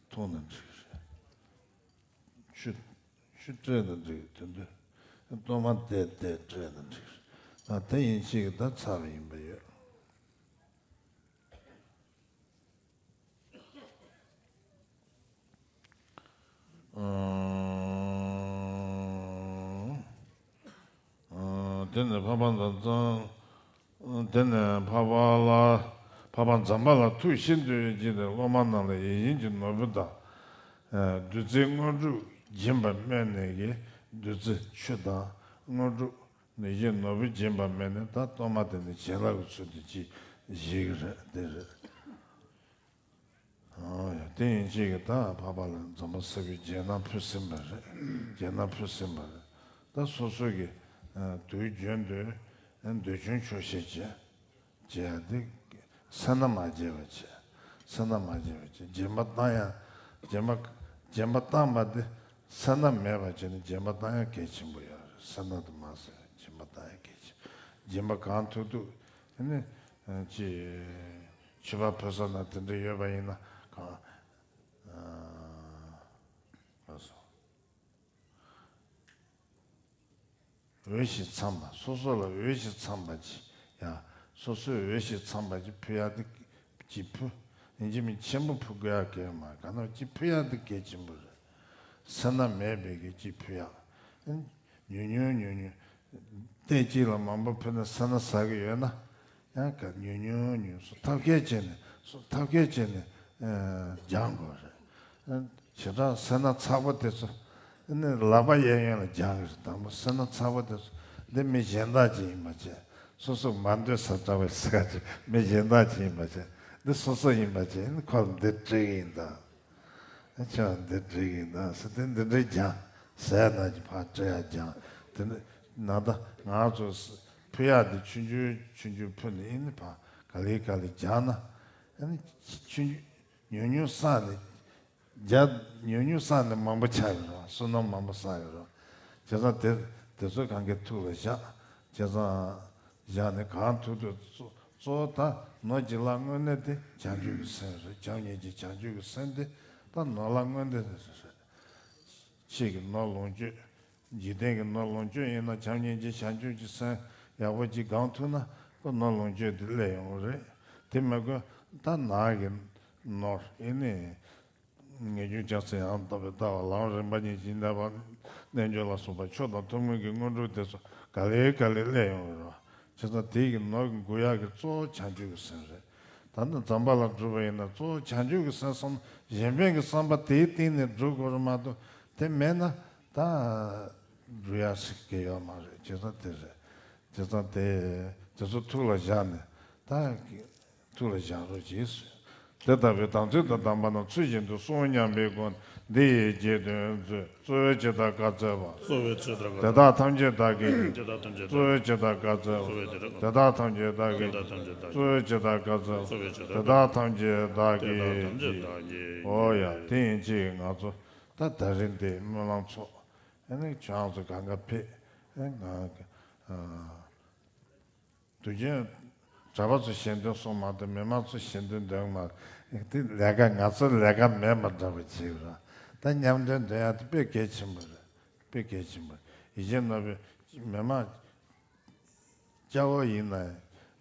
འཐུང་ན་འགྲིག་རེད། ཆུ་ཆུ་སྤྲད་ན་འགྲིག་དོན་དུ། གཏོར་མ་བཏེགས་བཏེགས་སྤྲད་ན་འགྲིག་ད་དེ་ཡིན་ཕྱིན་གྱི་ད་ཚར་བ་ཡིན་པ་ཡོད། དེ་ནས་འཕགས་པ་ཛམ་ཛམ། དེ་ནས་འཕགས་པ་ལ། འཕགས་པ་ཛམ་བྷ་ལ་ཐུགས་ཤིན་ཏུ་དགྱེས་ཏེ། སློབ་མ་རྣམས་ལ་ཡིད་བཞིན་གྱི་ནོར་བུ་དང་། བདུད་རྩིའི་དངོས་གྲུབ་སྦྱིན་པ་སྨོན་ནས་ཀྱི། བདུད་རྩི་ཆུ་དང་དངོས་གྲུབ་ཡིད་བཞིན་ནོར་བུ་སྦྱིན་པ་སྨོན་ནས། ད་གཏོར་མ་དེ་ནི་བྱིན་རླབས་ཀྱི་ཚུལ་དུ་ཅིག་བཞེས་ཀྱི་རེད། དེ་རེད། ཨོ་ཡ། དེ་ཡིན་ཕྱིན་གྱི་ད་འཕགས་པ་ལ་ཛམ་བྷ་ལ་སེར་པོའི་རྒྱན་སྣ་ཕུལ་ཟིན་པ་རེད། རྒྱན་སྣ་ཕུལ་ཟིན་པ་རེད། ད་སོ་སོ་གི་དུས་རྒྱུན་དུ་འདོད་ཆུང་ཆོག་ཤེས་བྱེད་བྱེད་ཡ་དེ་སེར་སྣ་མ་བརྗེད་པ་བྱེད། སེར་སྣ་མ་བརྗེད་པ་བྱེད། སྦྱིན་པ་བཏང་ཡ། སྦྱིན་པ་སྦྱིན་པ་བཏང་པ་དེ་སེར་སྣ་མེད་པ་བྱས་ནས་སྦྱིན་པ་བཏང་ཡ་གལ་ཆེན་པོ་ཡོད་རེད། སེར་སྣ་དུ་མ་ཟད་སྦྱིན་པ་བཏང་ཡ་གལ་ཆེ། སྦྱིན་པ་གང་ཐུབ་ཐུབ་ཨ་ནི་ཅི། མཆོད་པ་ཕུལ་ས་ན་དེ་འདྲ་ཡོད་པ་ཡིན་ན་གང་། ཨ་སོ། འོས་ཤིང་འཚམས་པ། སོ་སོ་ལ་འོས་ཤིང་འཚམས་པ་ཅིག་ཡ། སོ་སོའི་འོས་ཤིང་འཚམས་པ་ཅིག་ཕུལ་ཡ་དེ་ཅིག་ཕུལ། ཡིན་གཅིག་མིན་ཆེན་པོ་ཕུལ་དགོས་ཡ་གལ་མ་ག་ན་ཅིག་ཕུལ་ཡ་དེ་གལ་ཆེན་པོ་རེད། སེར་སྣ་མེད་པའི་གི་ཅིག་ཕུལ་ཡ། ཉུང་ཉུང་ཉུང་ཉུང་། ཏོག་ཙམ་ལ་མང་པོ་ཕུལ་ན་སེར་སྣ་ཟ་གི་ཡོད་ན། ཡང་ག་ཉུང་ཉུང་ཉུང་སུ་ཐབས་མཁས་བྱས་ནས་སུ་ཐབས་མཁས་བྱས་ནས་སྦྱང་དགོས་རེད། བྱེ་བྲག་སེར་སྣ་ཚ་པོ་དེ་ཚོ་ནི་ལག་པ་གཡས་གཡོན་ལ་སྦྱང་གི་རེད། དང་པོ་སེར་སྣ་ཚ་པོ་དེ་ཚོ་འདི་མི་གཞན་དག་ཅིག་ཡིན་པ་བྱས། སོ་སོ་མ་འདོད་ས་འདྲ་བའི་ས་ཆ་མི་གཞན་དག་ཅིག་ཡིན་པ་བྱས། འདི་སོ་སོ་ཡིན་པ་བྱས་ནི་ཁོ་ལ་འདི་སྤྲད་གི་ཡིན་ད། ཁྱོད་འདི་འགྲིག་གི་འདུག་ཟེར་ཏེ་འདི་འདྲའི་སྦྱང་ཟས་ན་གྱི་ཕར་སྤྲད་ཡ་སྦྱང་། དེ་ནི་ན་ད་ང་ཚོ་ཕུལ་ཡ་དེ་ཆུང་ཆུང་ཆུང་ཆུང་ཕུལ་ནས་ཨེ་ནི་ཕར་ག་ལེ་ག་ལེ་སྦྱང་ན་ཨེ་ནི་ཆུང་ཆུང་ཉུང་ཉུང་བསགས་ནས་རྒྱ་ཉུང་ཉུང་བསགས་ནས་མང་པོ་ཆགས་ཡོད་རེད་བ། བསོད་ནམས་མང་པོ་བསགས་ཡོད་རེད་བ། བྱས་ཙང་དེ་དེ་ཚོ་གང་གའི་ཐུགས་ལ་བཞག་བྱས་ཙང་། བཞག་ནས་གང་ཐུབ་ཐུབ་གཙོ་གཙོ་བོ་ད་ནོར་གྱི་ལྷ་དངོས་གནས་དེ་བྱང་ཆུབ་ཀྱི་སེམས་རེད། བྱམས་སྙིང་རྗེ་བྱང་ཆུབ་ཀྱི་སེམས་དེ་ད་ནོར་ལྷ་དངོས་གནས་རེད། ཕྱིའི་ནོར་ལོངས་སྤྱོད། འཇིག་རྟེན་གྱི་ནོར་ལོངས་སྤྱོད་ཡིན་ན་བྱམས་སྙིང་རྗེ་བྱང་ཆུབ་ཀྱི་སེམས་ཡག་པོ་ཅིག་སྒང་ཐུབ་ན་ཁོ་ནོར་ལོངས་སྤྱོད་དེ་སླེབས་ཡོང་གི་རེད། དེ་མི་དགོས་ད་ནག་གི་ནོར་ཨེ་ནི། ངེས་འབྱུང་རྒྱལ་མཚན་ཡང་དག་པའི་ལྟ་བ་ལམ་རིམ་པ་གཉིས་ཀྱི་གནས་པ་རྣལ་འབྱོར་ལ་སོགས་པ་མཆོག་དང་ཐུན་མོང་གི་དངོས་གྲུབ་དེ་ཚོ་ག་ལེ་ག་ལེ་སླེབས་ཡོང་གི་རེད་བ། བྱས་ཙང་དེ་ཡི་ནོར་གྱི་འགུག་ཡག་གི་གཙོ་བོ་བྱང་ཆུབ་ཀྱི་སེམས་རེད། ད་ནི་ཛམ་བྷ་ལ་སྒྲུབ་པ་ཡིན་ན་གཙོ་བོ་བྱང་ཆུབ་ཀྱི་སེམས་སམ་གཞན་ཕན་གྱི་བསམ་པ་དེའི་སྟེང་ནས་སྒྲུབ་དགོས་རེད་མ་གཏོགས་དེ་མེད་ན་ད་སྒྲུབ་ཡག་ཞིག་གི་ཡོད་མ་རེད། བྱས་ཙང་དེ་རེད། བྱས་ཙང་དེ་དེ་ཚོ་ཐུགས་ལ་བཞག་ནས་ད། ཐུགས་ལ་བཞག་རོགས་གྱིས། དེ་ལྟ་བུའི་དམ་ཚིག་དང་ལྡན་པ་རྣམས་ཚུལ་བཞིན་དུ་བསྲུང་སྙམ་པའི་སྒོ་ནས་འདི་ཡི་རྗེས་ཟློས་མཛོད། གཙོ་བོས་ཇི་ལྟར་བཀའ་སྩལ་པ། གཙོ་བོས་ཇི་ལྟར་བཀའ་དེ་དག་ཐམས་ཅད་བདག་གིས། དེ་དག་ཐམས་ཅད་བདག་གཙོ་བོས་ཇི་ལྟར་བཀའ་སྩལ་པ། དེ་དག་ཐམས་ཅད་བདག་གིས། གཙོ་བོས་ཇི་ལྟར་བཀའ་སྩལ་པ། དེ་དག་ཐམས་ཅད་བདག་གིས། ཨོ་ཡ། དེ་ཡིན་ཕྱིན་ང་ཚོ་ད་ད་རིང་འདི་སྨོན་ལམ་ཚོགས། ཨ་ནི་ཁྱེད་རང་ཚོ་གང་ག་ཕེབས། ཨ་ང་། དུས་རྒྱུན་གྲྭ་པ་ཚོ་ཞལ་འདོན་སོང་མ་གཏོགས་མི་མང་ཚོ་ཞལ་འདོན་འདོན་མ་དེ་ལས་ཀ་ང་ཚོ་ལས་ཀ་མེད་པ་འདྲ་བ་བྱེད་ར། ད་མཉམ་འདོན་འདོན་ཡ་དེ་དཔེ་གལ་ཆེན་པོ་རེད། དཔེ་གལ་ཆེན་པོ་རེད། ཡིད་བཞིན་ནོར་བུའི་མི་མང་སྐྱ་བོ་ཡིན་ན་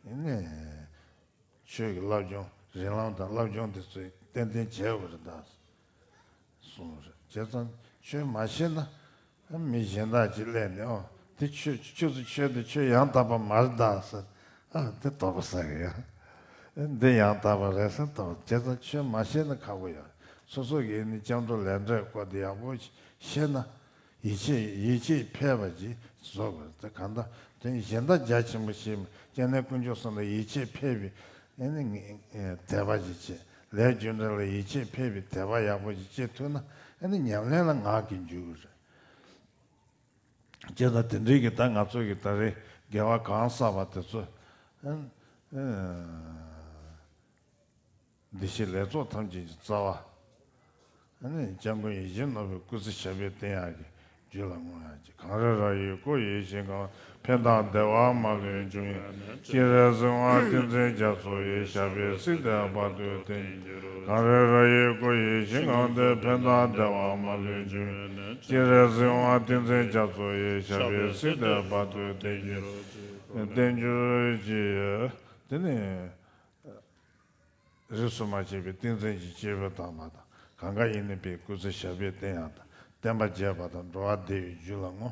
ཡིན་ནས། ཆོས་ཀྱི་བསླབ་སྦྱོང་རིགས་ལམ་དང་བསླབ་སྦྱོང་དེ་ཚོ་ཏན་ཏན་བྱས་པ་རེད་ད། གསུངས་རེད། བྱས་ཙང་ཆོས་མ་ཤེས་ན་མི་གཞན་དག་ཅིག་སླེབས་ནས་ཨོ་དེ་ཆོས་ཁྱོད་ཚོ་ཆོས་དེ་ཆོས་ཡང་དག་པ་མ་རེད་ད་ཟེར། ཨ་དེ་དོགས་པ་ཟ་གི་ཡོད། འདི་ཡང་དག་པ་རེད་ཟེར་དོགས། བྱས་ཙང་ཆོས་མ་ཤེས་ན་ཁག་པོ་ཡོད། སོ་སོ་གིས་ནི་སྐྱབས་འགྲོ་ལས་འབྲས་སྐོར་དེ་ཡག་པོ་ཤེས་ན། ཡིད་ཆེས་ཡིད་ཆེས་ཕེབས་པ་ཅིག་བཟོ་དགོས། དེ་གང་ལྟར་དོན་གཞན་དག་རྒྱ་ཆེན་པོ་ཞིག་སྐྱབས་གནས་དཀོན་མཆོག་གསུམ་ལ་ཡིད་ཆེས་ཕེབས་པའི་ཨེ་ནི་དད་པ་ཅིག་བྱེད། ལས་རྒྱུ་འབྲས་ལ་ཡིད་ཆེས་ཕེབས་པའི་དད་པ་ཡག་པོ་ཅིག་བྱེད་ཐུབ་ན་ཨེ་ནི་ཉམས་ལེན་ལ་ངག་གིས་འཇུག་གི་རེད། བྱས་ཙང་དེ་འདྲའི་གི་ད་ང་ཚོ་གི་ད་རེས་དགེ་བ་གང་བསགས་པ་དེ་ཚོ་ཨེ་ ཨ། བདེ་གཤེགས་ལེགས་ཚོགས་ཐམས་ཅད་ཀྱི་རྩ་བ། ཨ་ནི་སྐྱབས་མགོན་ཡིད་བཞིན་ནོར་བུའི་སྐུ་ཚེ་ཞབས་པད་བརྟན་ཡག་གི་རྒྱུ་ལ་བསྔོ་ཡག་གི། གངས་རི་ར་ཡི་སྐོར་ཡིད་བཞིན་གང་། ཕན་དང་བདེ་བ་མ་ལུས་འབྱུང་བའི། སྤྱན་རས་གཟིགས་དབང་ཏིང་འཛིན་རྒྱ་མཚོ་ཡི། ཞབས་པད་སྲིད་མཐའི་བར་དུ་བརྟན། གངས་རི་ར་ཡི་སྐོར་ཡིད་བཞིན་གང་། ཕན་དང་བདེ་བ་མ་ལུས་འབྱུང་བའི། སྤྱན་རས་གཟིགས་དབང་ཏིང་འཛིན་རྒྱ་མཚོ་ཡི། ཞབས་པད་སྲིད་མཐའི་བར་དུ་བརྟན། བརྟན་གྱུར་ཅིག། དེ་ནས། རིས་སུ་མ་ཆད་པའི་ཏིང་འཛིན་གྱི་སྐྱེས་བུ་དམ་པ་དང་། གང་ག་ཡིན་ནི་པའི་སྐུ་ཚེ་ཞབས་པད་བརྟན་ཡག་དང་། བསྟན་པ་རྒྱས་པ་དང་། འགྲོ་བ་བདེ་བའི་རྒྱུ་ལ་བསྔོ།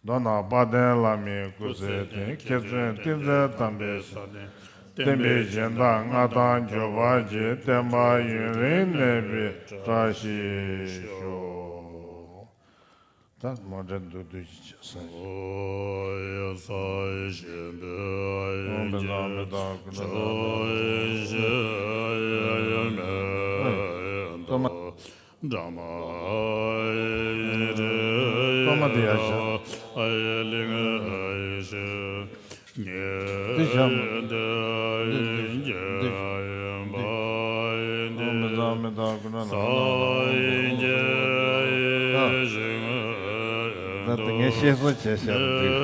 མདོར་ན་དཔལ་ལྡན་བླ་མའི་སྐུ་ཚེ་བརྟན། མཁས་བཙུན་ཏིང་འཛིན་དམ་པའི་ས་སྟེང་། བསྟན་པའི་སྦྱིན་བདག་མངའ་ཐང་གྱུར་པར་བགྱི། བསྟན་པ་ཡུན་རིང་གནས་པའི་བཀྲ་ཤིས་ཤོག། ད་མ་འདྲ་འདུག་འདུག་ཅིག་བྱས་སོང་། གཏོར་མ། གཏོར་མ་དེ་ཡར་བཞག། འདི་བཞག་མ། འདི་འདི་འདི་འདི། ཨོཾ་བཛྲ་མི་ཏྲ་ཀུ་ཎ་ལ། ད་ངས་བཤད་སྲོལ་བྱས་བཞག་པ་འདི་ཤར།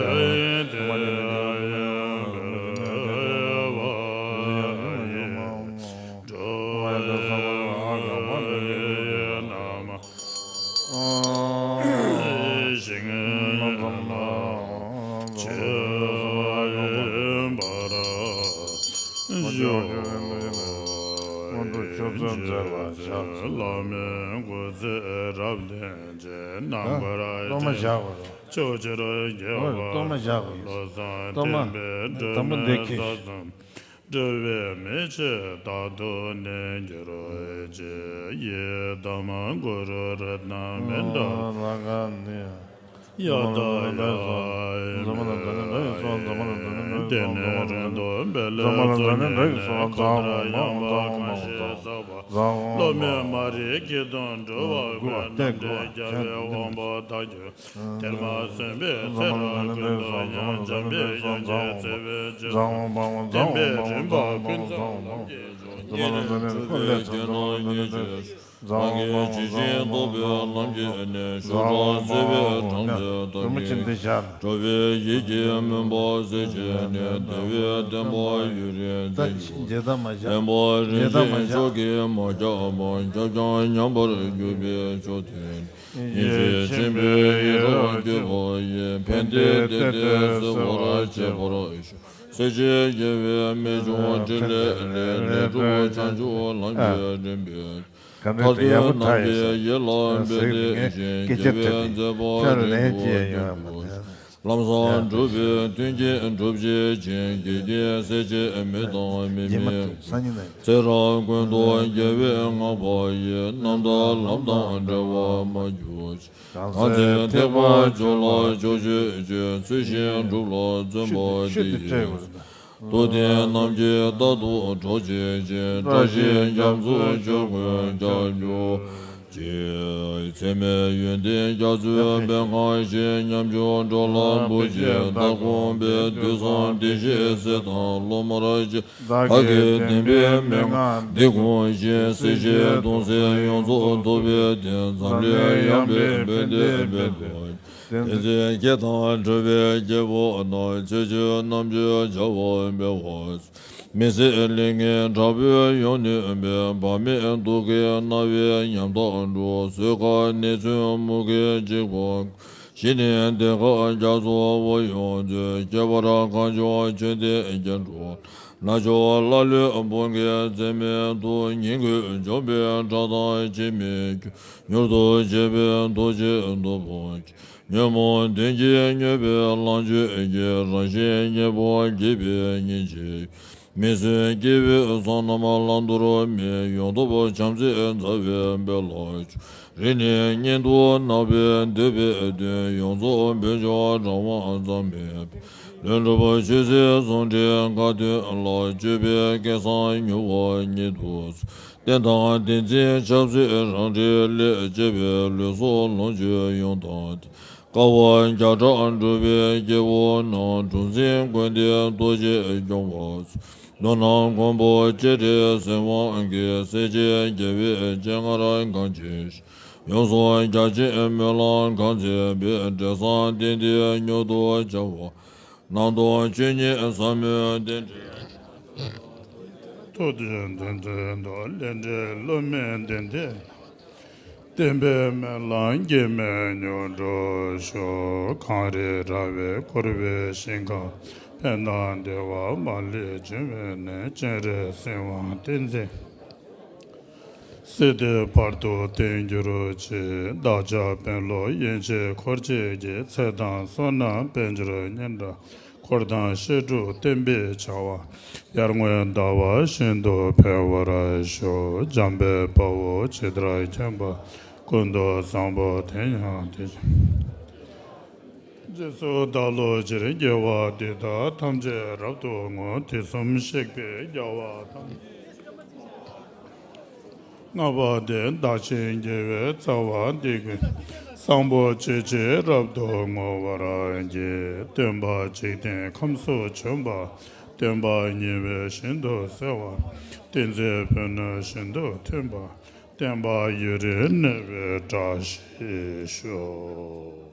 གཏོར་མ་བཞག་པ་རེད། གཏོར་མ་བཞག་པ་ཡིན། གཏོར་མ། དང་པོ་འདི་ཁེལ། འགྲོ་བའི་མི་ཕྱེད་རྟག་ཏུ་གནས་གྱུར་ཅིག། ཡི་དམ་གུ་རུ་རཏྣ་མི་འདྲ་ལ་ག་ནི། ཡ་ད་ཡ། དེ་ནས་རིང་དུ་འབད་ལ་བཙོ་ཉེས་ཁ་དྲག་ཡངས་པ་ཁ་ཞེས་བསགས་པ། བློ་མོས་མ་རིག་གི་དོན་འགྲོ་བ་མེད། རྣམ་འདྲེན་རྒྱལ་བའི་དབང་པོ་དག་གིས། ཐལ་མོ་སྦྱིན་པའི་ཚེ་རབས་ཀུན་ཏུ་ཡང་། འཇམ་པའི་དབྱངས་ཀྱི་ཚེ་བའི་ཆོས། བསྟན་པའི་རིམ་པ་ཀུན་ཏུ་ལམ་གྱི་མཆོག། ཉེ་རིང་འཁྲུལ་པའི་རྒྱུ་དང་ཉེས་སྤྱོད་ཆོས། རང་གི་ཇི་བཞིན་རྟོགས་པའི་ལམ་གྱི་གནད། ཞུགས་དང་བརྩེ་བའི་དྲང་ཐོས་དག་གིས། འགྲོ་བའི་ཡིད་ཀྱི་མུན་པ་སེལ་བྱས་ནས། བདེ་བའི་བསྟན་པ་ཡུན་རིང་འཛིན་དགོས། བསྟན་པ་རིན་ཆེན་མཆོག་གིས་མ་ཁྱབ་པ། ཁྱབ་ཀྱང་ཉམས་པར་གྱུར་པའི་མཆོག་ཐུན། ཡེ་ཤེས་ཆེན་པོའི་ཡིད་རང་བསྐྱོད་པ་ཡིས། ཕན་བདེའི་གཏེར་དེ་གསལ་བར་བྱེད་པར་ཤོག། སྲིད་ཞིའི་དགེ་བའི་རྨད་བྱུང་ཕྲིན་ལས་ལས། ལས་གྲུབ་བྱང་ཆུབ་ལམ་གྱི་རིམ་པའི་མཐར་ཐུག་རྣམས་ཀྱི་ཡིད་ལ་འབད་དེ་བཞིན། དགེ་བའི་མཛད་པ་རིམ་གྲོ་བསྟུན་དགོས། ལམ་བཟང་སྒྲུབ་པའི་མཐུན་རྐྱེན་སྒྲུབ་བྱེད་ཅིང་། དགེ་རྒན་སེལ་བྱེད་མི་དང་མི་མིན། ཚེ་རབས་ཀུན་ཏུ་རྒྱལ་བའི་བསྔགས་པ་ཡིས། རྣམ་དག་ལམ་དང་བྲལ་བར་མ་གྱུར་ཅིག། གང་ཚེ་ཐེག་པ་མཆོག་ལ་ཕྱོགས་བཅུའི་ཆོས། ཚུལ་བཞིན་སྒྲུབ་ལ་བརྩོན་པ་འདི་ཡིས། རྟོགས་ལྡན་རྣམས་ཀྱིས་རྟག་ཏུ་གྲོགས་བྱེད་ཅིང་། བཀྲ་ཤིས་རྒྱ་མཚོའི་ཆོས་ཀུན་ཀྱང་འབྱུང་། ཅེས་ཚད་མེད་ཡོན་ཏན་རྒྱ་མཚོའི་སྤེལ་གང་ཞིག། ཉམ་ཆུང་འགྲོ་ལ་བུ་གཅིག་བདག་དགོངས་པའི། དུས་གསུམ་བདེ་གཤེགས་སྲས་དང་སློབ་མར་བཅས། བདག་གི་བསྟན་པའི་མན་ངག་འདི་གོ་ཞིང་། སྲིད་ཞིའི་དོན་གསལ་ཡོངས་རྫོགས་ཐོབ་པའི་དེང་། འཛམ་གླིང་ཡངས་པའི་བོད་འདིར་ཕེབས་པ། བསྟན་འཛིན་སྐྱེས་དང་གྲོགས་པའི་སྐྱེ་བོ་རྣམས། ཆོས་སྤྱོད་རྣམ་དཔྱོད་བྱ་བར་འབད་བ། མི་སྲིད་ལས་ངན་དྲག་པོས་ཡོངས་ནོན་པའི། བག་མེད་དུག་གི་རྣ་བས་ཉམ་ཐག་འགྲོ། གསོད་ཁ་ནད་མཚོན་མུ་གེའི་འཇིགས་པ། ཞི་གནས་གདེངས་ཁ་རྒྱ་མཚོ་དབུ་ཡོངས་མཛོད། ཁྱད་པར་གངས་ལྗོངས་ཆོས་ལྡན་སྐྱེ་འགྲོ། ནག་ཕྱོགས་ཀླ་ཀློའི་བུ་གའི་རྩེ་མོའི་གཏུགས། ཉིད་ཀུན་འཇོམས་པའི་དགྲ་དང་འཆི་མེད་ཁྱོད། མྱུར་དུ་གཤེགས་པའི་ཐུགས་རྗེས་ཐོབ་པར་བགྱི། ཉོན་མོངས་གདོན་གྱིས་མྱོས་པའི་ལམ་ཆོས་ཀྱི། རང་བཞིན་གཉེན་པོ་དགྱེས་པའི་ཉིན་བྱེད། མི་བསྲུན་སྐྱེ་བོའི་བསོད་ནམས་བླང་དོར་མེད། ཡོངས་ཐོབ་བྱམས་བརྩེའི་མཛའ་བའི་དཔལ་ལ་སྤྱོད། རིང་ནས་གཉེན་དུ་བརྣག་པའི་འདོད་པའི་དོན། ཡོངས་རྫོགས་བོད་ལྗོངས་གྲགས་པ་ཙམ་མེད་པར། ལྷུན་གྲུབ་ཆོས་སྲིད་ཟུང་འབྲེལ་ཁ་ཏོན་ལ། སྤྱོད་པའི་སྐལ་བཟང་མྱུར་བ་ཉིད་དུ་སྩོལ། བསྟན་དང་བསྟན་འཛིན་ཆབ་སྲིད་རང་འཁྲིའི་སླད། གཅེས་པའི་ལུས་སྲོག་ལོངས་སྤྱོད་ཡོངས་དག་སྟེ། དཀའ་བ་བརྒྱ་ཕྲག་སྒྲུབ་པའི་སྐྱེ་བོ་རྣམས། གྲུ་འཛིན་ཀུན་ལྡན་རྡོ་རྗེས་སྐྱོང་བར་མཛོད། མདོར་ན་མགོན་པོ་སྤྱན་རས་གཟིགས་དབང་གིས། སྲས་བཅས་རྒྱལ་བའི་སྤྱན་སྔར་གང་མཆིས་ཤིང་། ཡོངས་སུ་རྒྱ་ཆེའི་སྨོན་ལམ་གང་མཛད་པའི། འབྲས་བཟང་དེ་འདིར་མྱུར་དུ་བྱ་བ། ནང་དུ་ཆོས་ཉིད་ཟབ་མོའི་རྟེན་འབྲེལ། ཐུགས་བསྐྱེད་མདུན་དུ་འདུག་ལས་འབྲས་བསླུ་མེད་བདེན་བདེན། བསྟན་པའི་སྨོན་ལམ་གེགས་མེད་མྱུར་འགྲུབ་ཤོག་གངས་རི་ར་བས་བསྐོར་བའི་ཞིང་ཁམས། ཕན་དང་བདེ་བ་མ་ལུས་འབྱུང་བའི་གནས། སྤྱན་རས་གཟིགས་དབང་བསྟན་འཛིན། སྲིད་མཐའི་བར་དུ་བརྟན་གྱུར་ཅིག་བདག་ཅག་དཔོན་སློབ་ཡན་ཆད་འཁོར་བཅས་ཀྱི། ཚེ་དང་བསོད་ནམས་དཔལ་འབྱོར་སྙན་གྲགས། འཁོར་དང་བཤད་སྒྲུབ་བསྟན་པའི་བྱ་བ། ཡར་ངོའི་ཟླ་བ་བཞིན་དུ་འཕེལ་བར་ཤོག་འཇམ་དཔལ་དཔའ་བོས་ཇི་ལྟར་མཁྱེན་པ། ཀུན་ཏུ་བཟང་པོ་དེ་ཡང་དེ་བཞིན། རྗེས་སུ་བདག་སློབ་ཕྱིར་དགེ་བ་འདི་དག་ཐམས་ཅད་རབ་ཏུ་བསྔོ། དུས་གསུམ་གཤེགས་པའི་རྒྱལ་བ་ཐམས་ཅད། ལྔ་པ་དེ་བདག་གཞན་དགེ་བའི་རྩ་བ་འདི་ཀུན། བཟང་པོ་སྤྱོད་ཕྱིར་རབ་ཏུ་བསྔོ་བར་བགྱི། སྟོན་པ་འཇིག་རྟེན་ཁམས་སུ་བྱོན་པ། སྟོན་པ་ཉེ་བའི་ཞིང་དུ་གསོལ་བ། བསྟན་འཛིན་ཕན་གནོད་ཤིན་ཏུ་མཐུན་པ། བསྟན་པ་ཡུན་རིང་གནས་པའི་བཀྲ་ཤིས་ཤོག་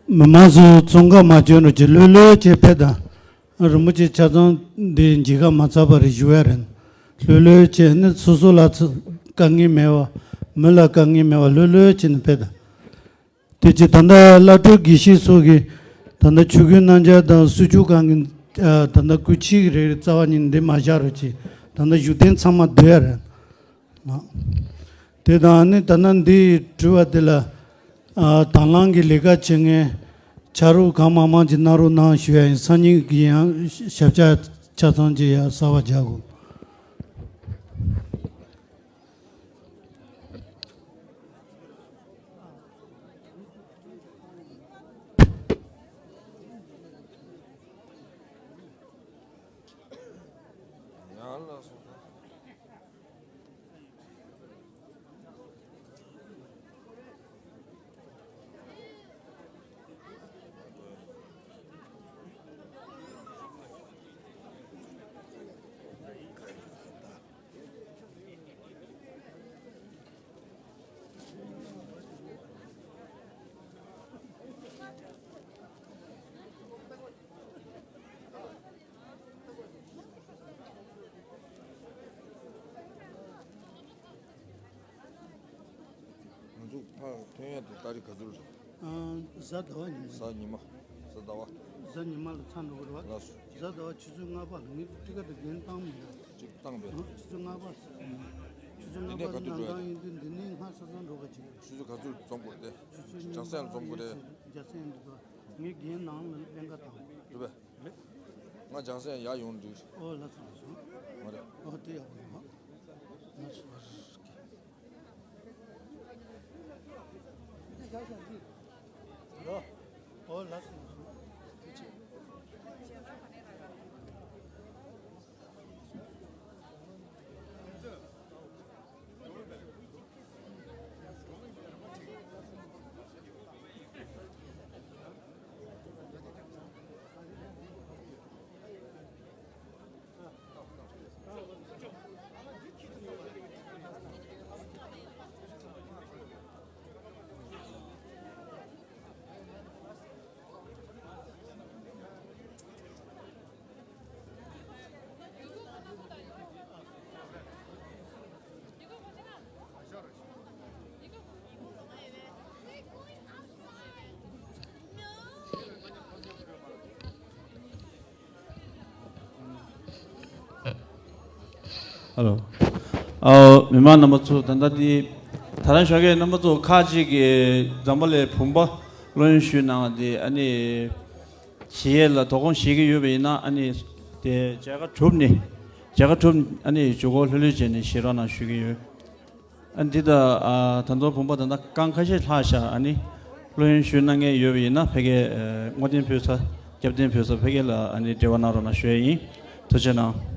མི་མང་ཚོ་ཚོང་ཁང་མ་བྱོན་རོགས་གྱིས། ལྷོད་ལྷོད་བྱས་ཕེབས་དང་། རིན་པོ་ཆེ་ཆ་ཚང་འདི་མཇལ་ཁ་མ་ཚར་བ་རེད་ཞུ་ཡ་རེད། ལྷོད་ལྷོད་བྱས་ནི་སོ་སོ་ལ་ཚ་དཀའ་ངལ་མེད་པ། མི་ལ་དཀའ་ངལ་མེད་པ་ལྷོད་ལྷོད་བྱས་ནས་ཕེབས་དང་། དེ་རྗེས་ད་ལྟ་བླ་སྤྲུལ་དགེ་བཤེས་སོགས་ཀྱིས་ད་ལྟ་ཆོས་གོས་གནང་འཇགས་དང་གསོལ་ཇུས་གང་གི་ད་ལྟ་སྐུ་མཆེད་ཀྱི་རེ་རེ་རྩ་བ་ཉིད་ནས་འདི་མ་བཞག་རོགས་གྱིས། ད་ལྟ་བཞུགས་གདན་ཚང་མ་བསྡུ་ཡ་རེད། དེ་དང་ནི་ད་ལྟ་འདི་དྲི་བ་དེ་ལ་ཨ་དང་བླངས་ཀྱི་ལས་ཀ་བྱེད་མཁན་ཕྱག་རོགས་གང་མང་མང་ཅིག་གནང་རོགས་གནང་ཞུ་ཡ་ཡིན། སང་ཉིན་གྱི་ཡང་ཞབས་བཅགས་ཆ་ཚང་ཅིག་ཡ་གསར་པ་རྒྱག་དགོས། ཡང་ལ་སོགས། ང་ཚོ་ཕར་ཐོན་ཡ་དེ་ཏ་རིག་ག་ཚོད་རེད། ཨ། གཟའ་ཟླ་བ་ཉི་མ། གཟའ་ཉི་མ། གཟའ་ཟླ་བ། གཟའ་ཉི་མ་ལ་ཚར་འགྲོ་གི་རེད་བ། ལགས་སོ། གཟའ་ཟླ་བ་ཆུ་ཚོད་ལྔ་པ་ལ་ངས་ཊི་ཀེ་ཊི་འགན་བཏང་མེད་ལ། ཅིག་བཏང་པས། ཨ། ཆུ་ཚོད་ལྔ་པ། ཆུ་ཚོད་ལྔ་པ་ལ་གནང་སྟངས་ཡིན་དུས་འདི་ནས་སྔ་ས་ཚང་འགྲོ་ག་ཅིག་ཆུ་ཚོད་ག་ཚོད་འཛོམས་དགོས་རེད། ཆུ་ཚོད་ལྕང་གསལ་ལ་འཛོམས་དགོས་རེད། ལྕང་གསལ་འདུག་ག་ངས་འགན་ནང་ལ་གླེང་ག་བཏང་། རེད་པས། ང་ལྕང་གསལ་ཡར་ཡོང་འགྲིག་ཨོ་ལགས་སོ་ལགས་སོ། མ་རེད། ཨོ་དེ་ཡག་པོ་ཡོད་མ། ལགས་སོ། ཨོ་ལགས་སོ་ལགས་སོ། ཨ་ལོ། ཨའོ། མི་མང་རྣམ་པ་ཚོ། ད་ལྟ་འདི་ད་རང་ཞོགས་ཀས་རྣམ་པ་ཚོ་ཁག་ཅིག་གིས་འཛམ་བུ་གླིང་བུམ་པ་སློབ་ཡོན་ཞུས་གནང་བ་འདི་ཨ་ནི་བཞེས་ཡས་ལ་དོ་དགོང་བཞེས་ཀྱི་ཡོད་པ་ཡིན་ན། ཨ་ནི་དེ་མཇལ་ཁ་གྲུབ་ནས་མཇལ་ཁ་གྲུབ་ཨ་ནི་མཇུག་སྐོར་ལྷོད་ལྷོད་བྱས་ནས་བཞེས་རོགས་གནང་ཞུ་གི་ཡོད། ཨ་འདི་ད་ཨ་ད་དུང་བུམ་པ་ད་ལྟ་རྐང་ཁ་ཤས་ལྷག་བཞག་ཨ་ནི་སློབ་ཡོན་ཞུས་གནང་མཁན་ཡོད་པ་ཡིན་ན་ཕ་གིར་ཨ་བསྔོ་རྟེན་ཕུལ་ས་སྐྱབས་རྟེན་ཕུལ་ས་ཕ་གི་ལ་ཨ་ནི་འབྲེལ་བ་གནང་རོགས་གནང་ཞུ་ཡས་ཡིན། ཐུགས་རྗེ་གནང་།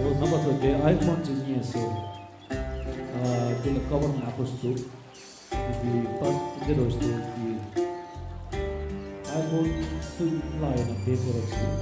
འོ་རྣམ་པ་ཚོ། དེ་ཨའི་ཕོན་གྱི་བརྙན་སོ། ཨ། དེ་ལ་ཀ་བར་ནག་པོ་ཞིག་འདུག་དེ་དེ་པར་འདི་རོ་ཞིག་འདུག་དེ་ཨའི་ཕོན་སུ་ལ་ཡོད་ན་དེ་དེ་རོ་ཞིག་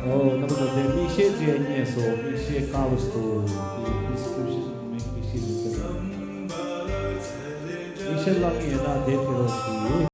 ཨོ། རྣམ་པ་ཚོ། དེ་མིག་ཤེལ་ཅིག་རྙེད་སོང་། མིག་ཤེལ་དཀར་པོ་ཞིག་འདུག་དེ་ཌི་སི་ཀི་རིབ་ཤན་མིག་ཤེལ་ཅིག་ཟེར། མིག་ཤེལ་བླུག་མཁན་ཡོད་ན་དེ་ཕེབས་རོགས་གྱིས།